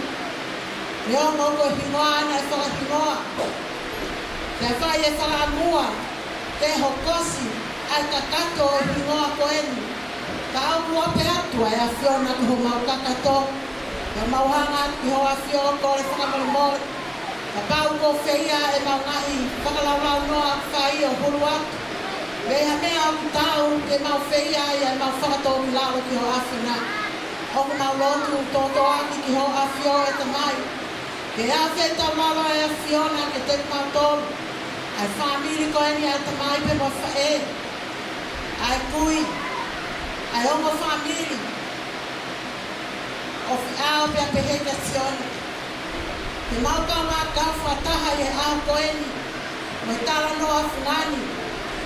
Neongo ko e hingoa naʻe fakahingoa, pea fai e fakaʻamua ke hokosi ʻa e kakato ʻo e hingoa ko eni. Ka ʻoku ope atu ʻa e ʻAfiona ko homau kakato. Pea mau hanga ki ho ʻAfio ʻo kole fakamolemole kapau kuo feia ʻemau ngaahi fakalaulaunoa ʻoku fai ʻo hulu atu. Pe ha meʻa ʻoku taau ke mau feia ai ʻemau fakatōkilalo ki ho ʻAfiona. ʻOku mau lotu tōtōaki ki ho ʻAfio ʻe Tamai, ke afe taulalo ʻa e ʻAfiona kiate kimautolu, ʻa e fāmili ko eni ʻa e tamai pea mo e faʻē, ʻa e kui, ʻa e ongo fāmili, ʻo fiʻao pea pehē kia Sione. Ke mau kaungā kau fakataha ʻi he ʻaho ko eni, mo e talanoa fungani,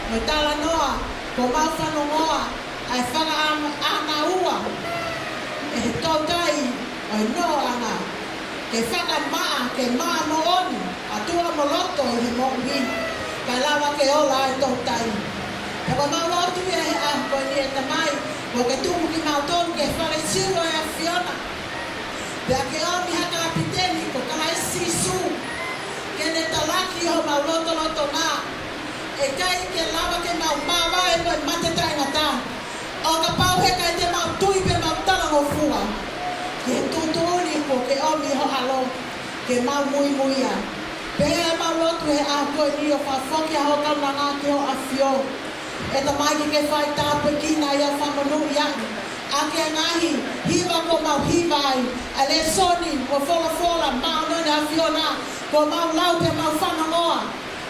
mo e talanoa kuo mau fanongoa, ʻa e fakaʻanaua ʻe he toutai ʻo e noʻonoʻo ʻanga, ke fakamaʻa, ke maʻa moʻoni ʻa tuʻa mo loto ʻi he moʻui, kae lava ke ola ʻa e toutai. Pea ko ʻemau lotu ia he ʻaho ko eni ʻe Tamai, kuo ke tuku kimautolu ki he fale siu ʻo e ʻAfiona. Pea ke ʻomi ha kapiteni ko Kalaisi Sīsū ke ne talaki homau lotolotonga. ʻE ʻikai Ke lava ke mau māvae mo e mate taʻengata. ʻO kapau he ʻikai te mau tui pea mau talangofua ki he tuʻutuʻuni kuo ke ʻomi ho ʻAlo ke mau muimuia. Pea mau lotu he ʻaho ko eni ʻo fakafoki ʻa ho kaunanga ki ho ʻAfio. ʻE Tamai, ke ke fai tāpuekina ia, fakamonūʻia ʻaki e ngaahi hiva kuo mau hiva ai, ʻa e lēsoni mo e folofola māʻoniʻoni ʻa e ʻAfiona kuo mau lau pea mau fanongoa.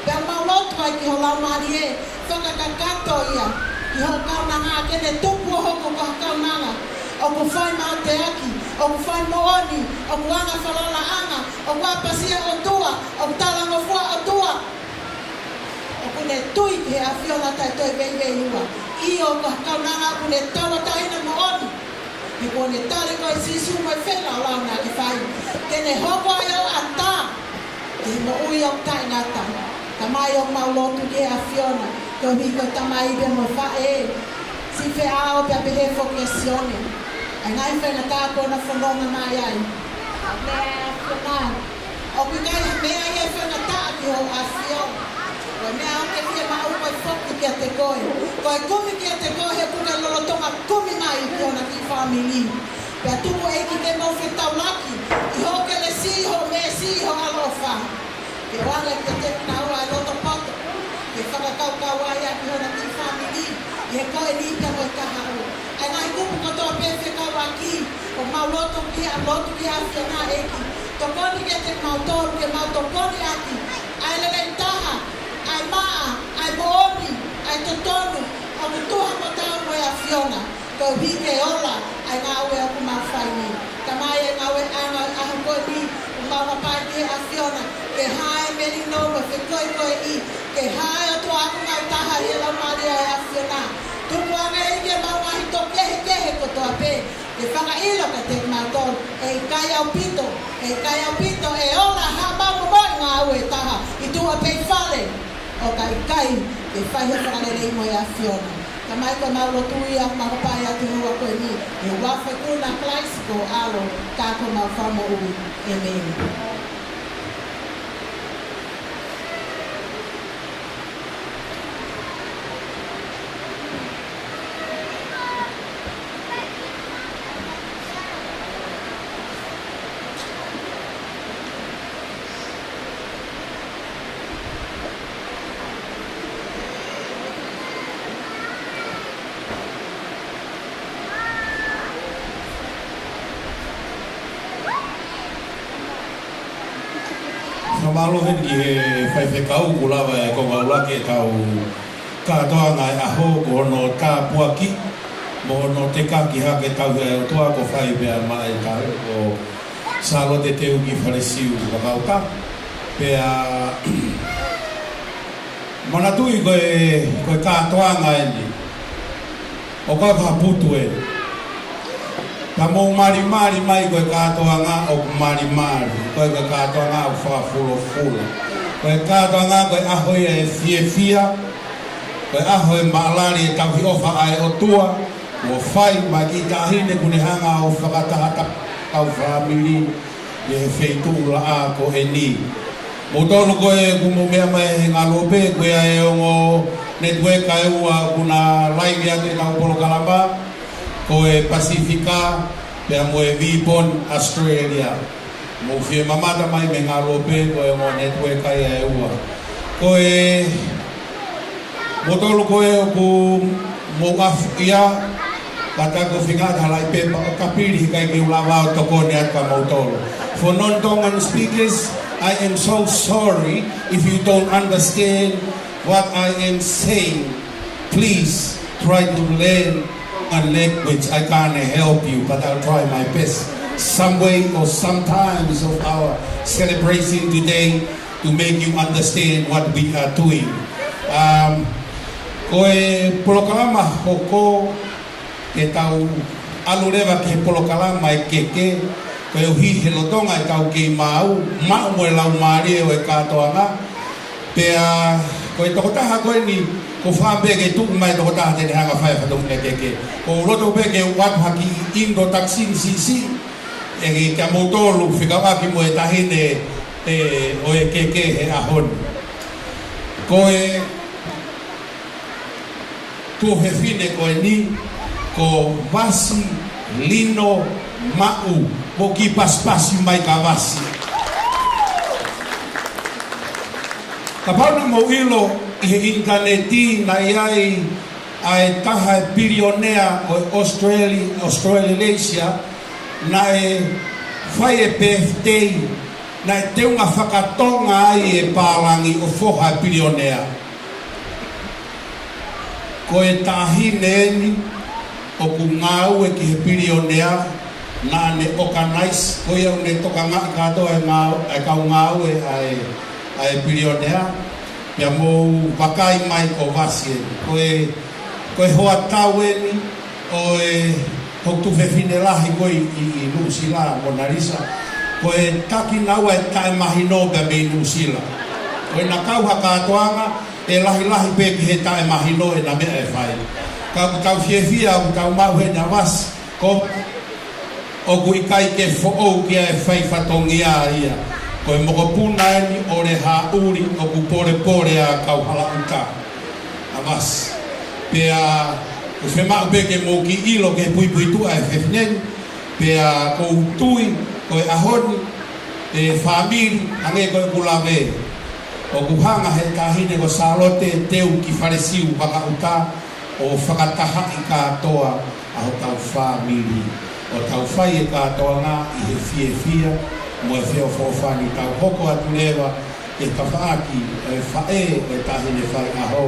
Pea mau lotu ai ki ho Laumālie, fakakakato ia ki ho kaunanga, ke ne tupu ʻo hoko ko ha kaunanga ʻoku fai mateaki, ʻoku fai moʻoni, ʻoku anga falalaʻanga, ʻoku ʻapasia ʻOtua, ʻoku talangofua ʻOtua, ʻoku ne tui ki he ʻAfiona taʻe toe veiveiua. ʻIo, ko ha kaunanga ʻoku ne tauʻatāina moʻoni. He kuo ne tali koe ʻe Sīsū mo e feilaulau naʻa ke fai, ke ne hoko ai ʻo ʻatā ki he moʻui ʻoku taʻengata. Tamai, ʻoku mau lotu ki he ʻAfiona, koeʻuhi ko e tamai pea mo e faʻē, siʻi feʻao pea pehē foki ʻa Sione, ʻa e ngaahi faingataʻa kuo na fononga mai ai. Meʻa ʻa e ʻAfiona, ʻoku ʻikai ha meʻa ia ʻe faingataʻa ki ho ʻAfio. Ko e meʻa ʻoku ke fiemaʻu ko e foki kiate koe. Ko e kumi kiate koe he ʻoku ke lolotonga kumi mai ki hona kiʻi fāmili. Pea tuku, ʻEiki, ke mau fetaulaki ʻi hoʻo kelesi, ʻi hoʻo meesi, ʻi ho ʻaloʻofa. Ke ʻoange kiate kinaua ʻa e loto poto ke fakakaukau ai ʻaki hona kiʻi fāmili ʻi he ko eni pea mo e kahaʻu. ʻA e ngaahi kupu kotoa pē fekauʻaki, ʻoku mau lotu ki he, lotu ki he ʻAfiona, ʻEiki. Tokoni kiate kimautolu ke mau tokoni ʻaki ʻa e lelei taha, ʻa e maʻa, ʻa e moʻoni, ʻa e totonu, ʻoku tuha mo taau mo e ʻAfiona, koeʻuhi ke ola ʻa e ngāue ʻoku mau fai ni. Tamai, ʻa e ngāue ʻanga ʻo e ʻaho ko eni, ʻoku mau hapai ki he ʻAfiona ke hā e melino mo e fekoekoeʻi, ke hā e ʻOtua ʻoku mau taha ʻi he Laumālie ʻo e ʻAfiona. Tuku ange, ʻEiki, ʻemau ngaahi tō kehekehe kotoa pē, ke fakaʻilo kiate kimautolu ʻe ʻikai ʻaupito, ʻe ʻikai ʻaupito ʻe ola haʻamau momoʻi ngāue taha ʻi tuʻa pē ʻi fale, ʻo ka ʻikai ke fai ha fakalelei mo e ʻAfiona. Tamai, ko ʻemau lotu ia, mau hapai atu he houa ko eni, ʻi he huafa ikuna ʻo Kalaisi ko ho ʻAlo, ka ko homau Fakamoʻui. ʻĒmeni. Fakamālō heni ki he faifekau kuo lava ʻe Konga ʻUluaki ʻetau kātoanga ʻo e ʻaho, ko hono tāpuaki mo hono tekaki hake tauhi ʻa e ʻOtua kuo fai pea maʻa e tau ko Sālote Teuki Falesiu Vakauta. Pea manatuʻi ko e, ko e kātoanga eni, ʻoku ʻikai ko ha putu ē. Ka mou malimali mai, ko e kātoanga ʻoku malimali, ko e, ko e kātoanga ʻoku fakafulofula. Ko e kātoanga, ko e ʻaho ia ʻo e fiefia, ko e ʻaho ʻo e maʻalali ʻo e tauhi ʻofa ʻa e ʻOtua kuo fai maʻa e kiʻi taʻahine kuo ne hanga ʻo fakataha ai ʻetau fāmili ʻi he feituʻu laʻā ko eni. Moutolu ko ē ʻoku mou meʻa mai he ngaluope, ko e ongo netiueka ʻe ua ʻoku na laivi atu ʻetau polokalama, ko e Pasifika pea mo e Vipon Australia. Mou fie mamata mai mei he ngaluope, ko e ongo netiueka ia ʻe ua. Ko e Moutolu ko ē ʻoku mou afuʻia, ka ta ko fingata halai pepa ʻo kapili, he ʻikai ke u lava ʻo tokoni atu kia moutolu. For non-Tongan speakers, I am so sorry if you don't understand what I am saying. Please try to learn Tongan language. I can't help you, but I'll try my best. Some way or sometimes of our celebration today, to make you understand what we are doing. Um, ko e polokalama hoko, ke tau ʻalu leva ki he polokalama ʻe keke, koeʻuhi he lolotonga ʻetau kei maʻu, maʻu mo e laumālie ʻo e kātoanga. Pea ko e tokotaha ko eni, ko fā pē ke tuʻu mai tokotaha te ne hanga fai fatongia keke. ʻOku ou loto pē ke u ʻoatu ha kiʻi introduction siʻisiʻi ʻe, kia moutolu fekauʻaki mo e taʻahine ʻe, ʻo e keke he ʻaho ni. Ko e, Tuofefine ko eni, ko Vasi Lino Maʻu, mo kiʻi pasipasi mai kia Vasi. Kapau naʻa mou ʻilo ʻi he ʻinitaneti naʻe ʻi ai ʻa e taha e pilionea ʻo Australia, Australasia, naʻe fai e birthday, naʻe teunga fakatonga ai e pālangi ʻo foha e pilionea. Ko e taʻahine eni ʻoku ngāue ki he pilionea, naʻa ne organize, ko ia ʻoku ne tokangaʻi kātoa e ngāu-, e kau ngāue ʻa e, ʻa e pilionea, pea mou vakai mai ko Vasi eni. Ko e, ko e hoa tau eni ʻo e hoku tuofefine lahi ko ē ʻi, ʻi, ʻi Nuʻusila, Mona Lisa. Ko e taki naua e taʻemahino pea mei Nuʻusila. Ko ʻena kau ha kātoanga, ʻe lahilahi pē ki he taʻemahino ʻena meʻa ʻe fai. Ka ʻoku tau fiefia, ʻoku tau maʻu heni ʻa Vasi, ko ʻoku ʻikai ke foʻou ki ai e fai fatongia ia. Ko e mokopuna eni ʻo Lehaʻuli ʻoku polepole ʻa Kauhalaʻuta, ʻa Vasi. Pea ʻoku fiemaʻu pē ke mou kiʻi ʻilo ki he puipuituʻa e fefine ni, pea ʻoku ou tui ko e ʻaho ni, e fāmili, hangē ko ʻeku lave, ʻoku hanga he taʻahine ko Sālote ʻo teu ki Falesiu Vakaʻuta ʻo fakatahaʻi kātoa ʻa hotau fāmili, ʻo tau fai e kātoanga ʻi he fiefia mo e feʻofoʻofani. Tau hoko atu leva e tafaʻaki ʻo e faʻē ʻo e taʻahine faiʻaho,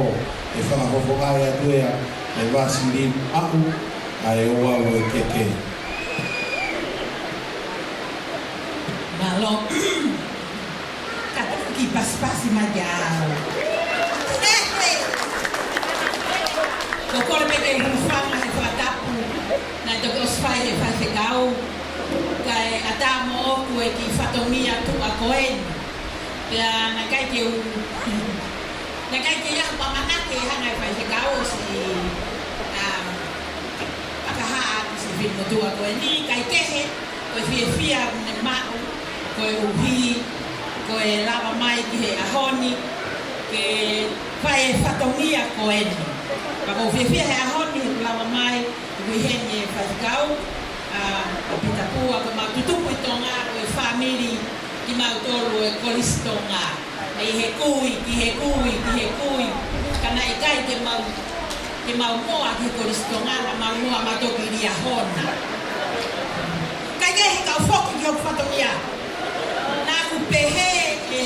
ʻe fakafofongaʻi atu ia ʻe Vasi Lino Maʻu, ʻa e ouau ʻo e keke. Mālō. Ka tuku kiʻi pasipasi mai kia au. Ko e kole pē ke u hūfanga he fakatapu naʻe toki ʻosi fai ʻe he faifekau, kae ʻatā moʻoku e kiʻi fatongia tuʻa ko eni. Pea naʻe ʻikai ke u, naʻe ʻikai ke u ʻamanaki ʻe hanga ʻe he faifekau ʻo siʻi, um, fakahā atu siʻi finemotuʻa ko eni, kae kehe, ko e fiefia ʻoku ne maʻu, koeʻuhi ko e lava mai ki he ʻaho ni ke fai e fatongia ko eni. Pea ʻoku ou fiefia he ʻaho ni he ʻoku lava mai, ʻoku ʻi heni e faifekau, ʻa, ʻa Pita Pua, ko ʻemau tutupu ʻi Tonga, ko e fāmili kimautolu ʻo e Kolisi Tonga. ʻI he kui, ki he kui, ki he kui. Ka naʻe ʻikai ke mau, ke mau moa ki he Kolisi Tonga, naʻa mau moa mautolu ki Liahona. Kae kehe, kau foki ki hoku fatongia. Naʻa ku pehē ʻe,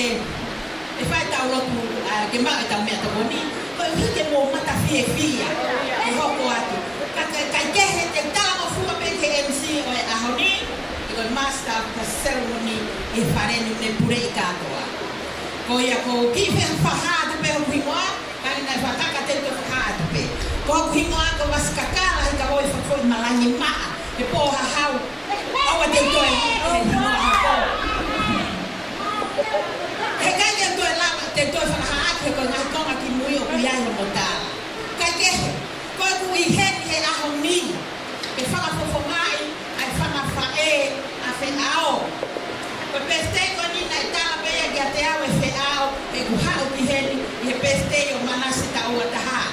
ʻe fai ʻetau lotu, ʻa, ke maʻu ʻetau meʻatokoni, koeʻuhi ke mou mata fiefia, ke hoko atu. Ka, ka, kae kehe, te u talangofua pē ki he M C ʻo e ʻaho ni, ʻa ia ko e Master of Ceremony ʻi he fale ni, ne puleʻi kātoa. Ko ia ʻoku ou kiʻi fakahā atu pē hoku hingoa, ka naʻe fakakaka te u toe fakahā atu pē. Ko hoku hingoa ko Vasi Kakala Hikavoi Fakafoʻi Malangimaʻa, he pō hahau. ʻOua te u toe, he hingoa hahau. He ʻikai te u toe lava, te u toe fakahā atu he ko e ngaahi konga kimui ʻoku ʻi ai hono tala. Kae kehe, ko ʻeku ʻi heni he ʻaho ni, ke fakafofongaʻi ʻa e fanga faʻē ʻa Feʻao. Ko e birthday ko eni naʻe tala pē ia kiate au ʻe Feʻao, heʻeku haʻu ki heni ʻi he birthday ʻo Manase taʻu ua taha.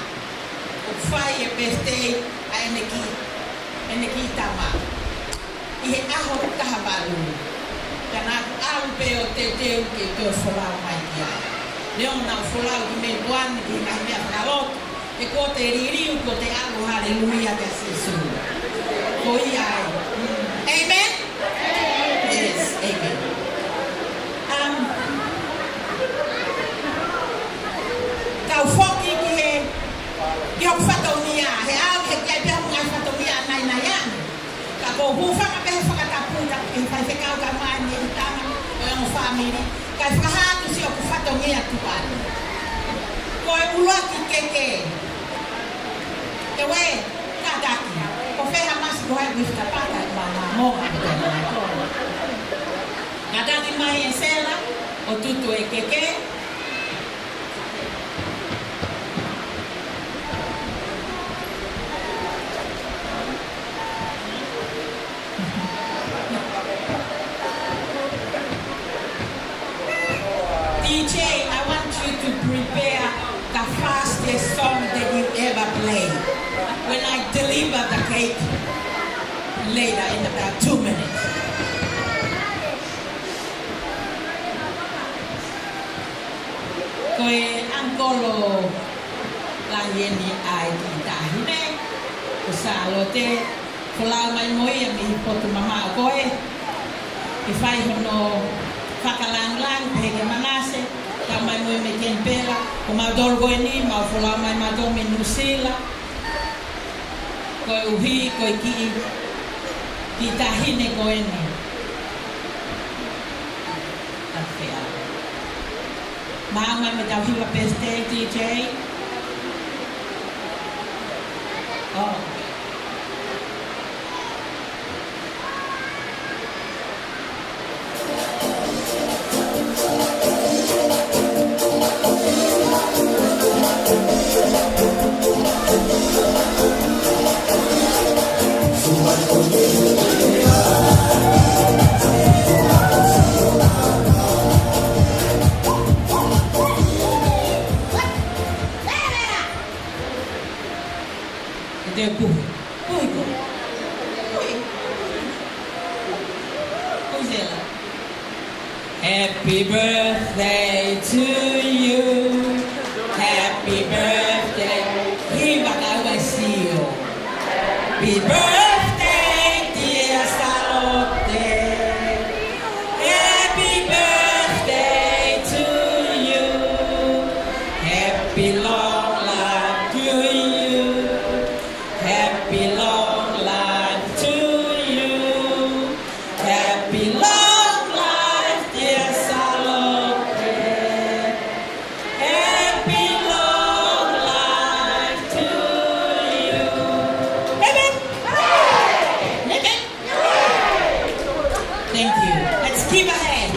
ʻOku fai e birthday ʻa ʻene kiʻi, ʻene kiʻi tama ʻi he ʻaho taha valu. Ka naʻa ku ʻalu pē ʻo teuteu ke toe folau mai ki ai. Neongo naʻa ku folau ki Melipoane ki he ngaahi meʻa fakalotu, he kuo te liliu, kuo te ʻalu, haleluia kia Sīsū. Ko ia ai. Mm. Amen? Yes, amen. Um, kau foki ki he, ki hoku fatongia, he ʻaho ni he ʻikai pē hoku ngaahi fatongia ʻanai ʻanai ange. Ka ʻoku ou hūfanga pē he fakatapu, tapu ki he faifekau kae ʻumaʻā ʻene tama, ʻo e ongo fāmili, kae fakahā atu siʻoku fatongia tuʻa ni. Ko e ʻuluaki keke. Te u ʻai, kātaki. Ko Fehamasi ko hai kuifi kapaka, ma, ma, mo, ma, mo, ma, mo. Kātaki mai ʻe Sela, ʻo tutu e keke. D J, I want you to prepare the fastest song that you ever play. Later in about two minutes. Ko e ʻangikolo lahi eni ʻa e kiʻi taʻahine ko Sālote, folau mai mo ia mei he potu mamaʻo ko ē ke fai hono fakalāngilangi pehē kia Manase, tau mai mo ia mei Kenipela, ko mautolu ko eni, mau folau mai mautolu mei Nuʻusila. Koeʻuhi ko e kiʻi, kiʻi taʻahine ko eni. Tāfea. Maʻu mai mo e tau hiva birthday, D J. Oh. Te puhi. Puhi ko. Puhi. Puhi Zela. Happy birthday to you. Happy birthday. Hiva ka ua sio. Happy birthday, dear Sālote. Happy birthday to you. Happy long life to you. Happy long life to you. Happy long life, dear Sālote. Happy long life to you. Amen. Amen. Thank you. Let's give a hand.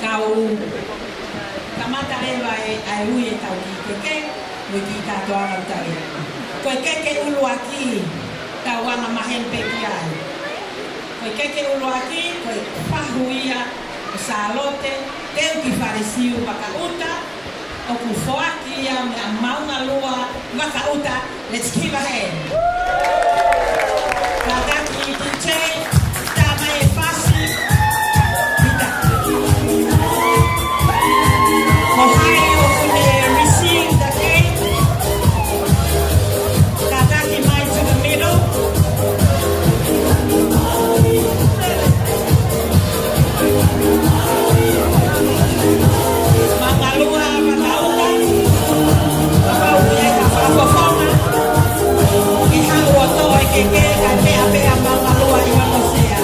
Kau kamata leva ʻa e ui ʻetau kiʻi keke, mo e kiʻi kātoanga ʻoku tau ʻi ai. Ko e keke ʻuluaki, tau anga maheni pē ki ai. Ko e keke ʻuluaki, ko e fahu ia ʻo Sālote Teuki Falesiu Vakaʻuta, ʻoku foaki ia meia Maungalua Vakaʻuta. Let's give a hand. Kātaki D J, tā mai e fasi. Ko hai ʻoku ne receive the cake? Kātaki mai to the middle. Maungalua Vakaʻuta, kapau ʻoku ʻi ai ha fakafofonga, ke haʻu ʻo tō e keke, kae pea pē ʻa Maungalua ʻi hono sea.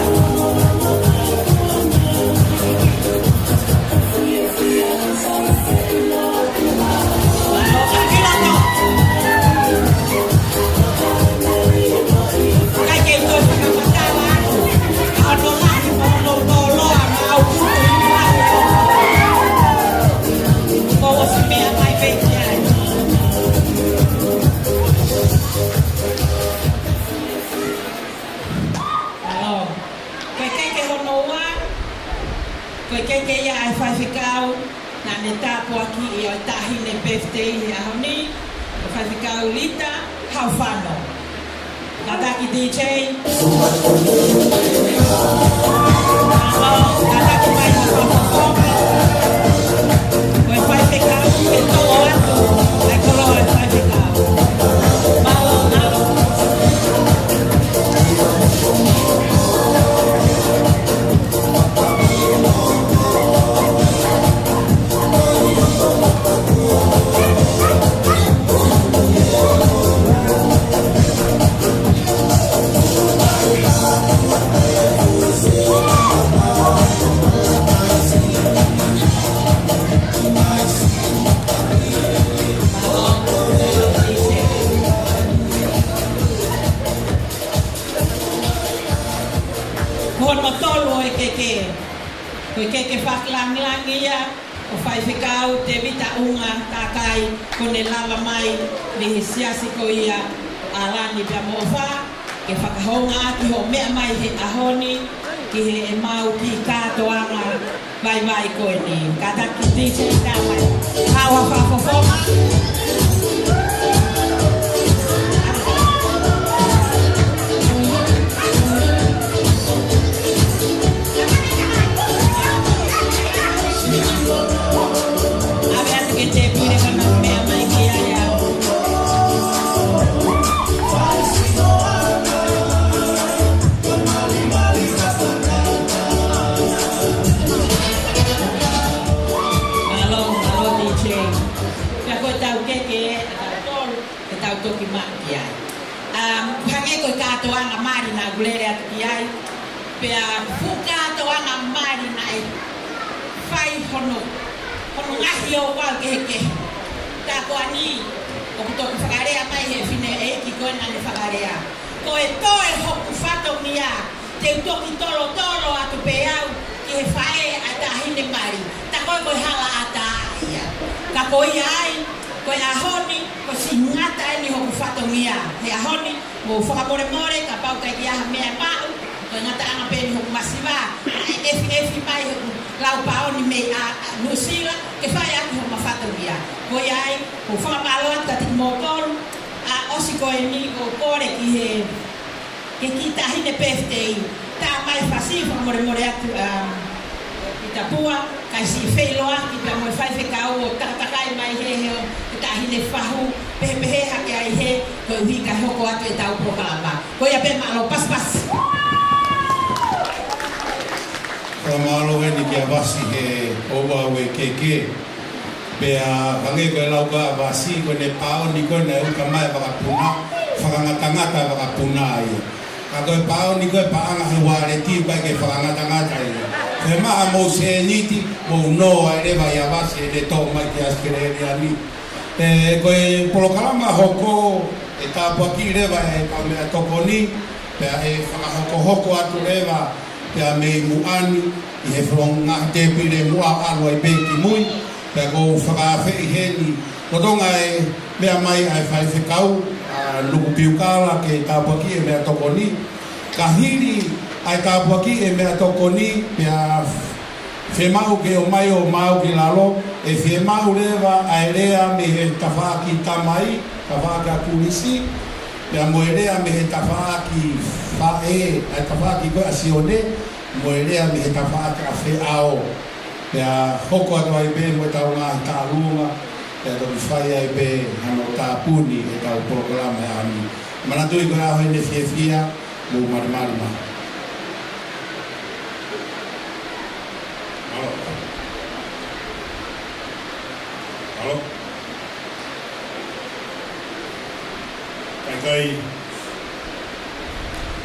Ko e keke hono ua, ko e keke ia ʻa e faifekau naʻa ne tāpuakiʻi ʻa e taʻahine birthday he ʻaho ni, ko e faifekau Lita Haufano. Kātaki D J. Mālō, kātaki mai ha fakafofonga. Ko e faifekau, ke toʻo atu ʻa e koloa ʻa e faifekau. Mālō, mālō. Ko hono tolu ʻo e keke. Ko e keke fakalāngilangi ia ʻo Faifekau Tēvita ʻUnga Takai, kuo ne lava mai mei he siasi ko ia ʻo ʻAlani pea mo ʻOfa, ke fakahoungaʻaki hoʻo meʻa mai he ʻaho ni, Ki heʻemau kiʻi kātoanga vaivai ko eni. Kātaki D J, tā mai. Haʻu ha fakafofonga. ʻAve atu ke te pule ka na meʻa mai ki ai au. Mālō, mālō D J. Pea ko e tau keke, e tau tolu, e tau toki maʻu ki ai. Um, hangē ko e kātoanga mali naʻa ku lele atu ki ai. Pea fuʻu kātoanga mali naʻe fai hono, hono ngaahi ouau kehekehe. Ka ko eni, ʻoku toki fakalea mai he fineʻeiki ko ē naʻa ne fakalea. Ko e toe hoku fatongia, te u toki tolotolo atu pē au ki he faʻē ʻa e taʻahine mali. Tā ko ē ko e hala ʻatā ia. Ka ko ia ai, ko e ʻaho ni, kuo ʻosi ngata eni hoku fatongia. He ʻaho ni, mou fakamolemole, kapau ʻoku ʻi ai ha meʻa ʻe maʻu, ko e ngataʻanga pē eni hoku masiva, ʻa e ʻefiʻefi mai hoku lau pāoni mei ʻa, ʻa Nuʻusila, ke fai ʻaki homa fatongia. Ko ia ai, ʻoku ou fakamālō atu kiate kimoutolu, ʻa, ʻosi ko eni, ʻoku ou kole ki he, ki he kiʻi taʻahine birthday, tā mai fasi, fakamolemole atu, ʻa, Pita Pua, kae siʻi feʻiloaki pea mo e faifekau ʻo takatakai mai he, he ʻo e taʻahine fahu, pehē pehē hake ai he, koeʻuhi kae hoko atu e tau polokalama. Ko ia pē, mālō, pasipasi. Fakamālō heni kia Vasi he ouau ʻe keke. Pea hangē ko e lau ko ē ʻa Vasi, ko ʻene pāoni ko ē naʻe uka mai vakapuna, fakangatangata vakapuna ia. Ka ko e pāoni ko ē paʻanga he uāleti ʻoku ʻikai ke fakangatangata ia. Ko e maʻa mou sēniti, mou nō ai leva ia Vasi ʻene toʻo mai ki ʻAositelēlia ni. ʻE, ko e polokalama hoko, ʻe tāpuakiʻi leva ʻe he kau meʻatokoni, pea ʻe fakahokohoko atu leva, pea mei muʻa ni, ʻi he fononga tēpile muʻa ʻalu ai pē ki mui, pea ʻoku ou fakaafeʻi heni, lolotonga e meʻa mai ʻa e faifekau, ʻa Nuku Piukala ke tāpuakiʻi e meʻatokoni, ka hili ʻa e tāpuakiʻi e meʻatokoni, pea fiemaʻu ke ʻomai ʻo maʻu ki lalo, ʻe fiemaʻu leva ʻa e lea mei he tafaʻaki tamai, tafaʻaki ʻa Kulisi, pea mo e lea mei he tafaʻaki faʻē, ʻa e tafaʻaki ko ē ʻa Sione, mo e lea mei he tafaʻaki ʻa Feʻao. Pea hoko atu ai pē mo e tau ngaahi tālunga, pea toki fai ai pē hano tāpuni e tau polokalama ʻa e ʻaho ni. Manatuʻi ko e ʻaho ʻene fiefia, mou malimali mai. Mālō. Mālō. Kaikai,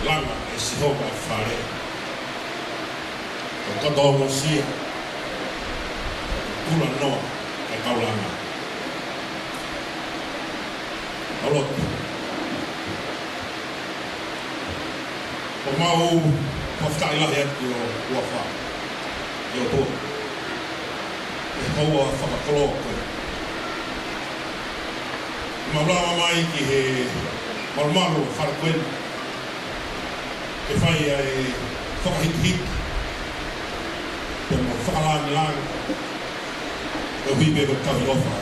langa ʻe Sihova e fale, ʻo koto ongosia, ʻo kula noa e kau langa. ʻO lotu. ʻOku mau fakafetaʻi lahi atu ki ho huafa, ʻe ʻOtua, ʻi he houa fakakoloa ko ē. Mau lava mai ki he malumalu ʻo e fale ko eni, ke fai ai e fakahikihiki, pea mo e fakalāngilangi, koeʻuhi pē ko e tauhi ʻofa.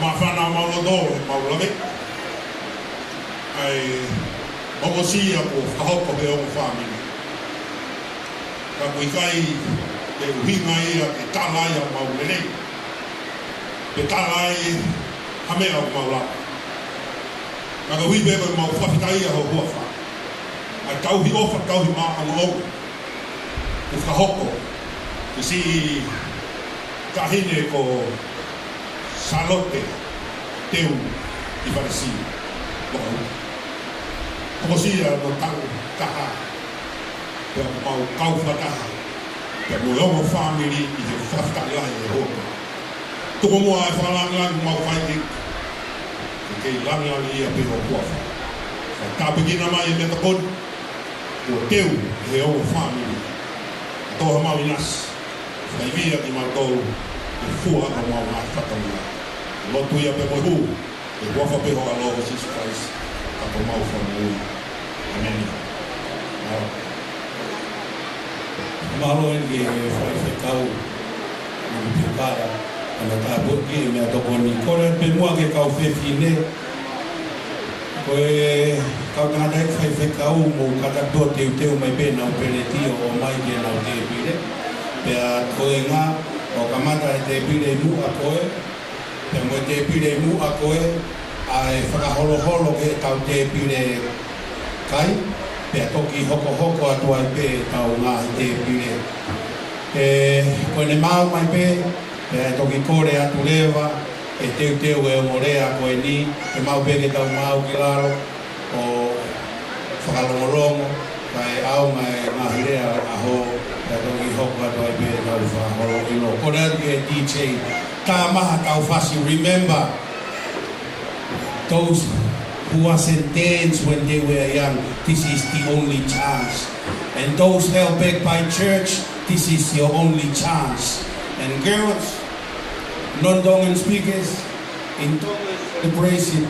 Māfana ʻemau loto, ʻemau lave, ʻa e ongosia kuo fakahoko he ongo fāmili. Ka ʻoku ʻikai ke ʻuhinga ia ke tala ai haʻamau lelei, pe tala ai ha meʻa ʻoku mau lava. Ka koeʻuhi pē ko ʻemau fakafetaʻi ʻa ho huafa, ʻa e tauhi ʻofa, tauhi māʻongoʻonga, kuo fakahoko ʻe siʻi taʻahine ko Sālote Teu ʻi Falesi Makaʻuta. Hokosia hono taʻu taha, pea mau kau fakataha, pea mo e ongo fāmili ʻi he fakafetaʻi lahi ʻi he huafa. Tuku muʻa e fakalāngilangi ʻoku mau fai ke, ke kei lāngilangiʻia pē ho huafa. Fai tāpuekina mai e meʻatokoni kuo teu ʻe he ongo fāmili. Toa mau ʻinasi, fai via kimautolu, ke fua ʻaki homau ngaahi fatongia. Lotu ia pea mo e hū, ʻi he huafa pē ho ʻAlo ko Sīsū Kalaisi, ka ko homau Fakamoʻui. ʻĒmeni. Mālō eni ki he faifekau, ʻi Piukara, ʻa e tāpuaki e meʻatokoni. Kole pē muʻa ki he kau fefine, ko e kau tangataʻeiki faifekau mou kātaki ʻo teuteu mai pē ʻenau peleti ʻo ʻomai ki heʻenau tēpile. Pea ko e ngaahi, ʻo kamata e tēpile ʻi muʻa ko ē, pea mo e tēpile ʻi muʻa ko ē, ʻa e fakaholoholo ki heʻetau tēpile kai, pea toki hokohoko atu ai pē ʻetau ngaahi tēpile. ʻE, ko ʻene maau mai pē, pea ʻe toki kole atu leva, ʻe teuteu e ongo lea ko eni, ʻe maau pē ke tau maau ki lalo, ʻo fakalongolongo, kae ʻaonga e ngaahi lea ʻo e ʻaho, pea toki hoko atu ai pē ʻetau fakaholo ʻilo. Kole atu ki he D J, tā mai haʻatau fasi, remember, those who wasn't dance when they were young, this is the only chance. And those held back by church, this is your only chance. And girls, non-Tongan speakers, in Tongan celebration,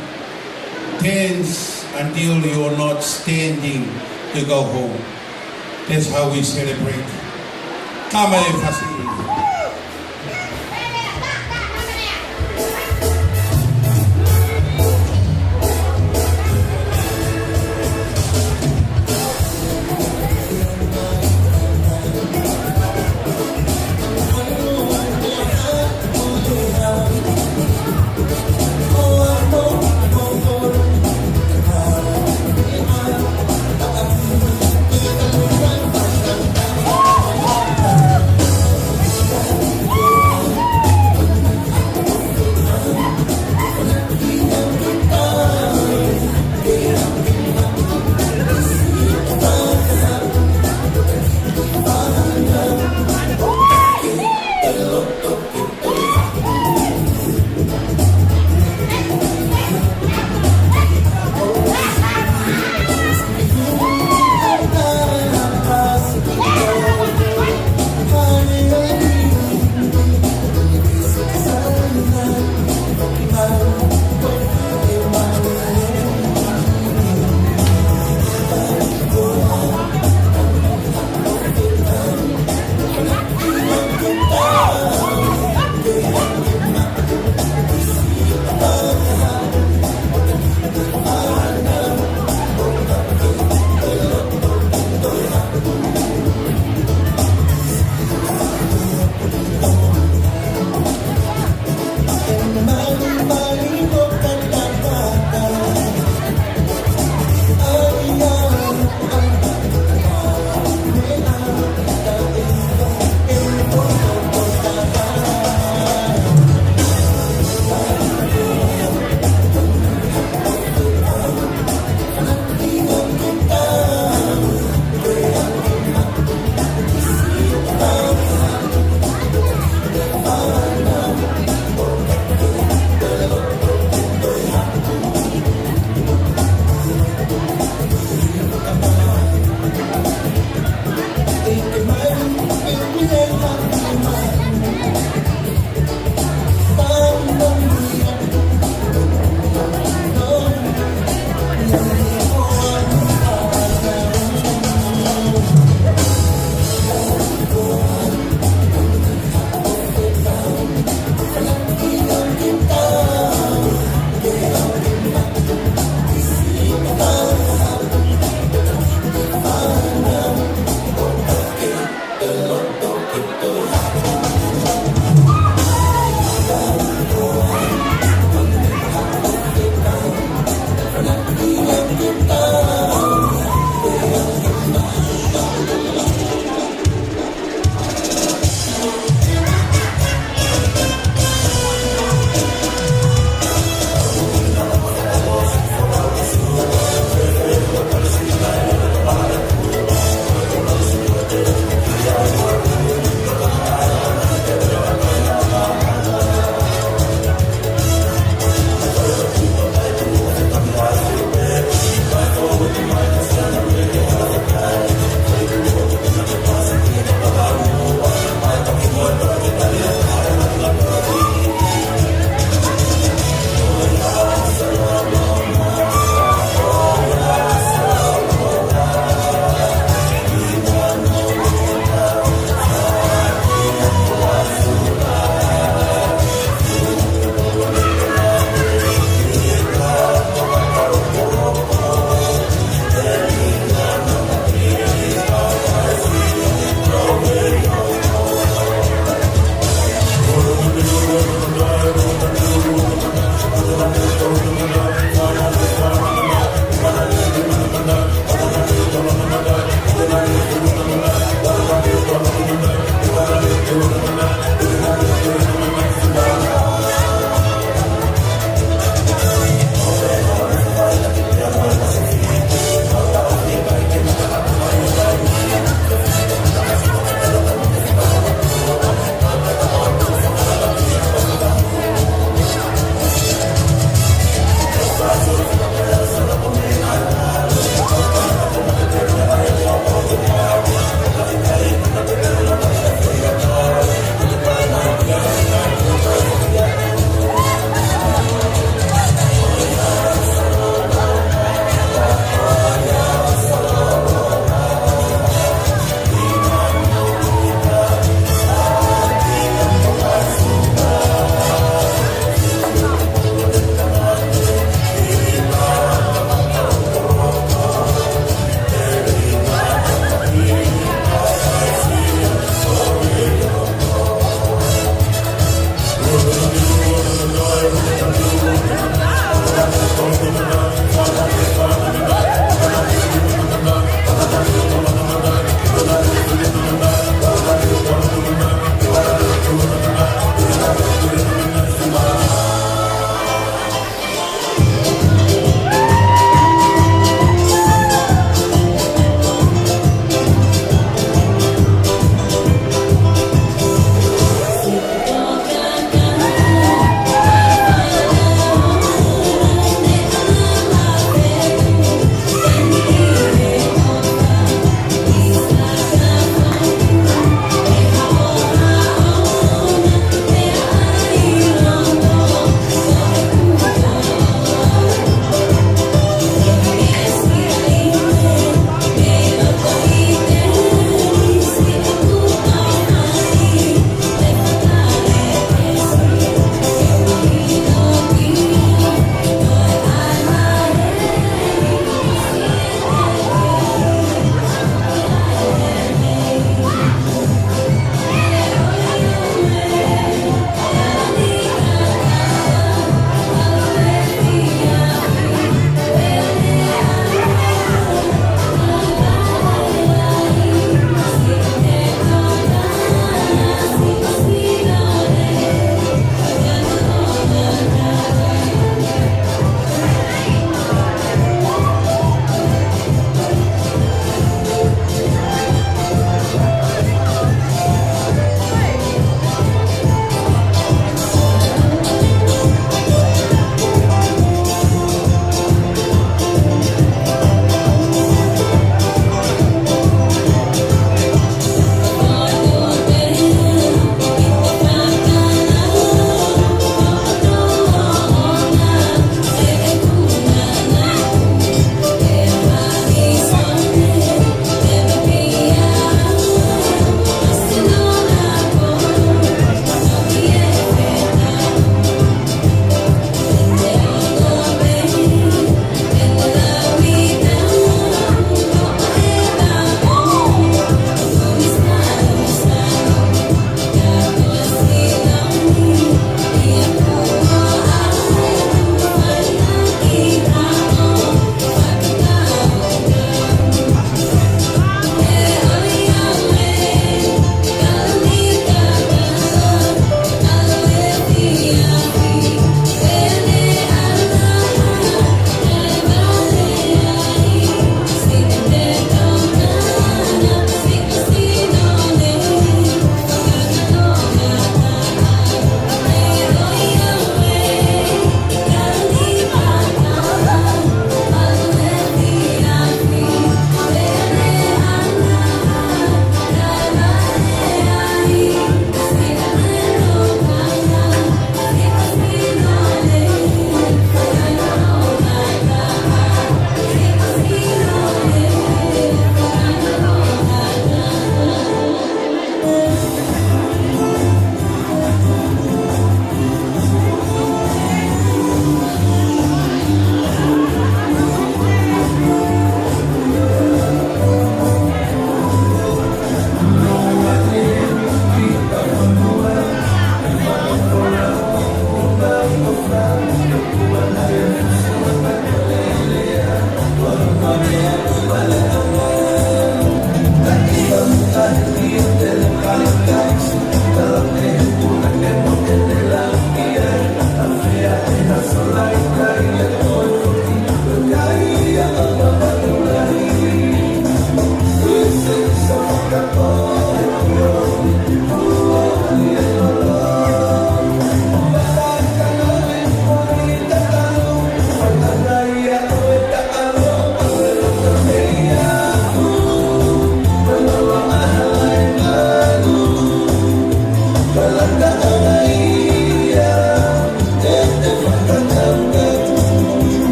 dance until you're not standing to go home. That's how we celebrate. Come on, Fasi.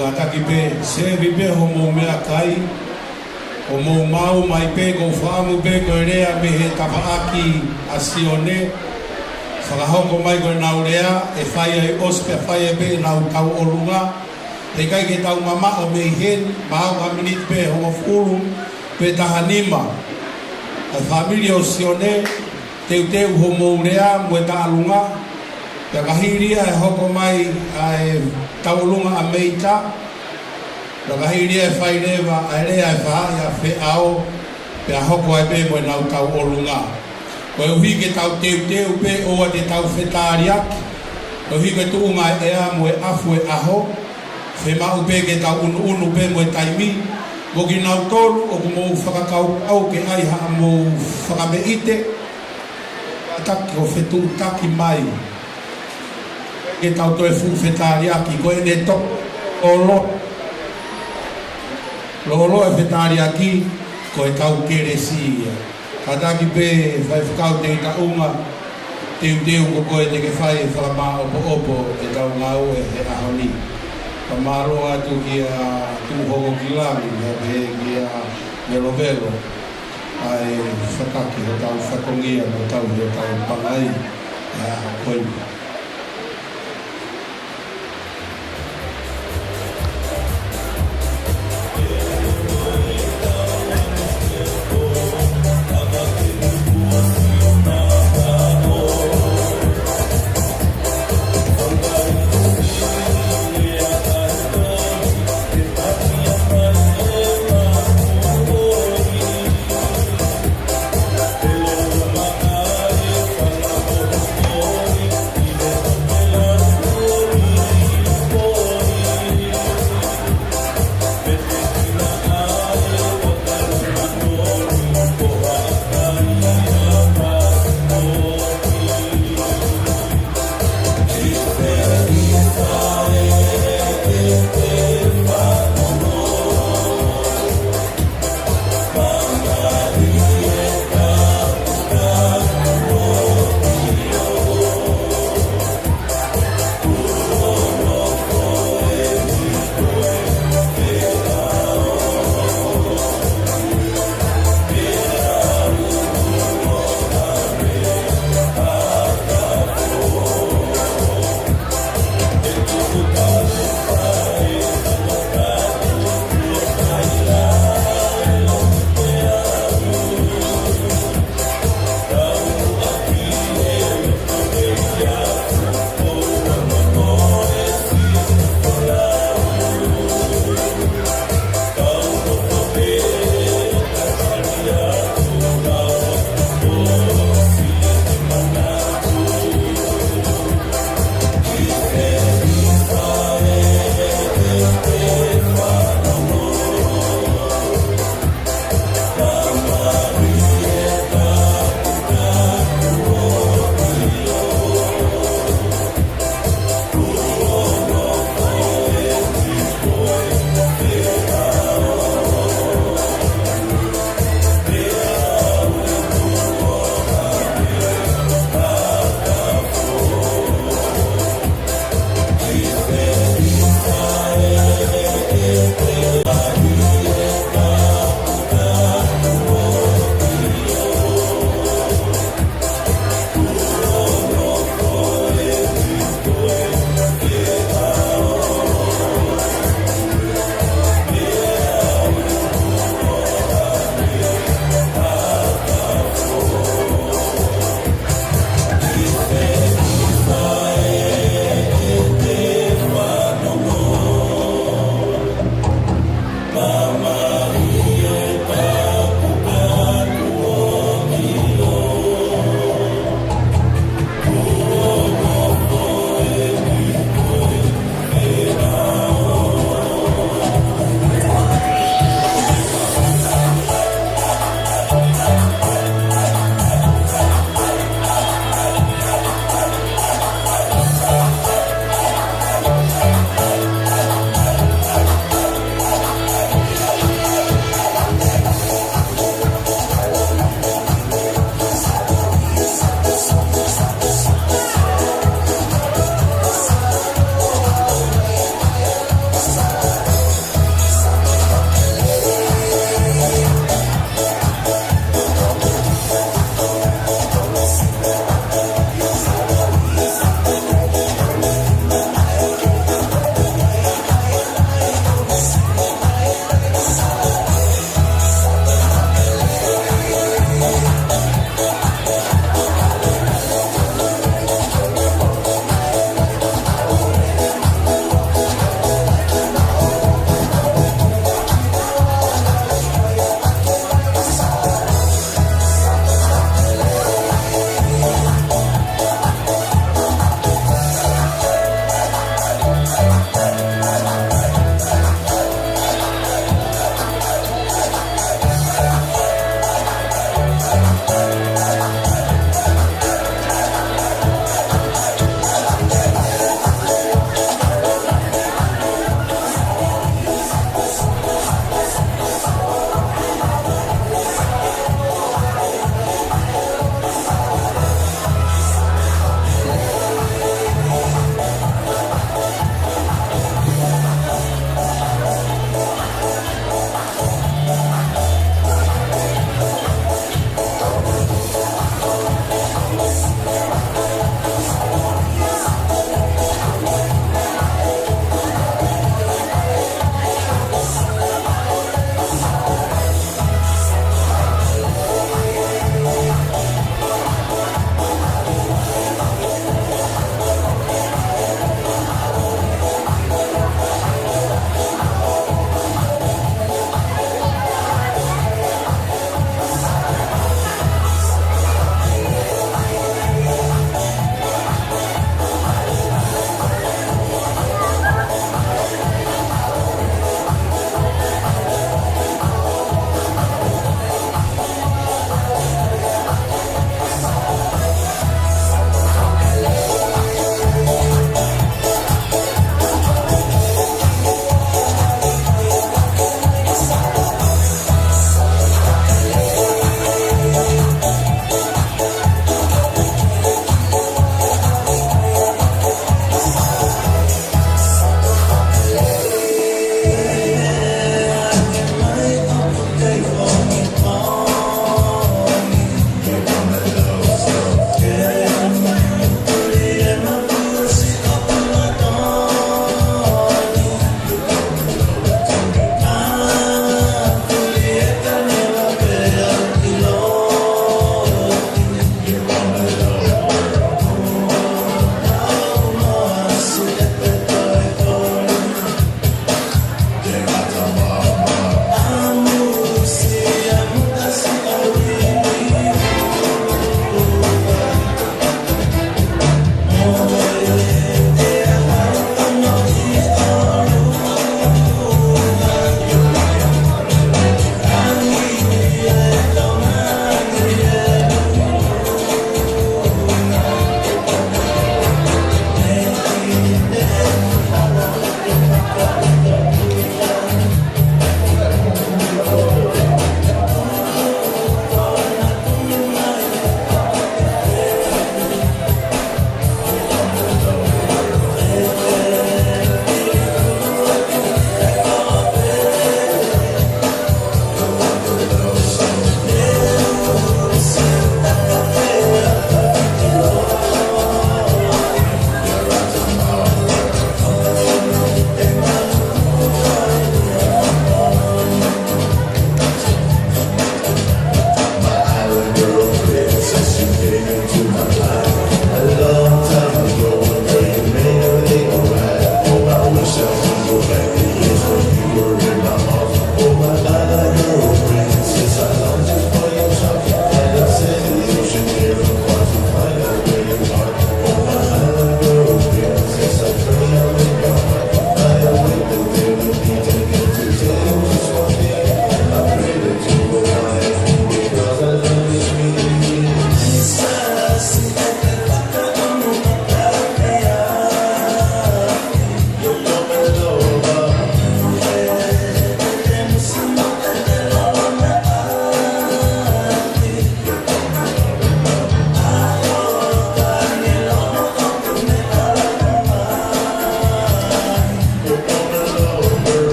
Kātaki pē, sevi pē homou meʻakai, ʻo mou maʻu mai pē, ʻoku ou fakaʻamu pē ko e lea mei he tafaʻaki ʻa Sione, fakahoko mai ko ʻenau lea, ʻe fai ai ʻosi pea fai ai pē ʻenau tauʻolunga, heʻikai ke tau mamaʻo mei heni, maʻu ha miniti pē hongofulu pe taha nima. ʻA e fāmili ʻo Sione, teuteu homou lea mo e tauʻolunga, pea ka hili ia ʻe hoko mai ʻa e tauʻolunga ʻa Meita, pea ka hili ia ʻe fai leva ʻa e lea ʻa e faʻahi ʻa Feʻao, pea hoko ai pē mo ʻenau tauʻolunga. Koeʻuhi ke tau teuteu pē ʻoua te tau fetāliaki, koeʻuhi ko e tuʻunga ʻea mo e ʻafu e ʻaho, fiemaʻu pē ke tau ʻunuʻunu pē mo e taimi, mo kinautolu ʻoku mou fakakaukau ke ʻai haʻamou fakameʻite, kātaki ʻo fetuʻutaki mai. Ke tau toe fuʻu fetāliaki, ko ʻene tō lolo. Lolo e fetāliaki, ko e tau kelesi ia. Kātaki pē faifekau Teitaʻunga, teuteu ko koe te ke fai e fakamāʻopoʻopo ʻetau ngāue he ʻaho ni. Fakamālō atu kia Tuʻuhongokilangi, pea pehē kia Velovelo, ʻa e fakaki hotau fatongia mo tau hotau pangai, ʻa ko ia.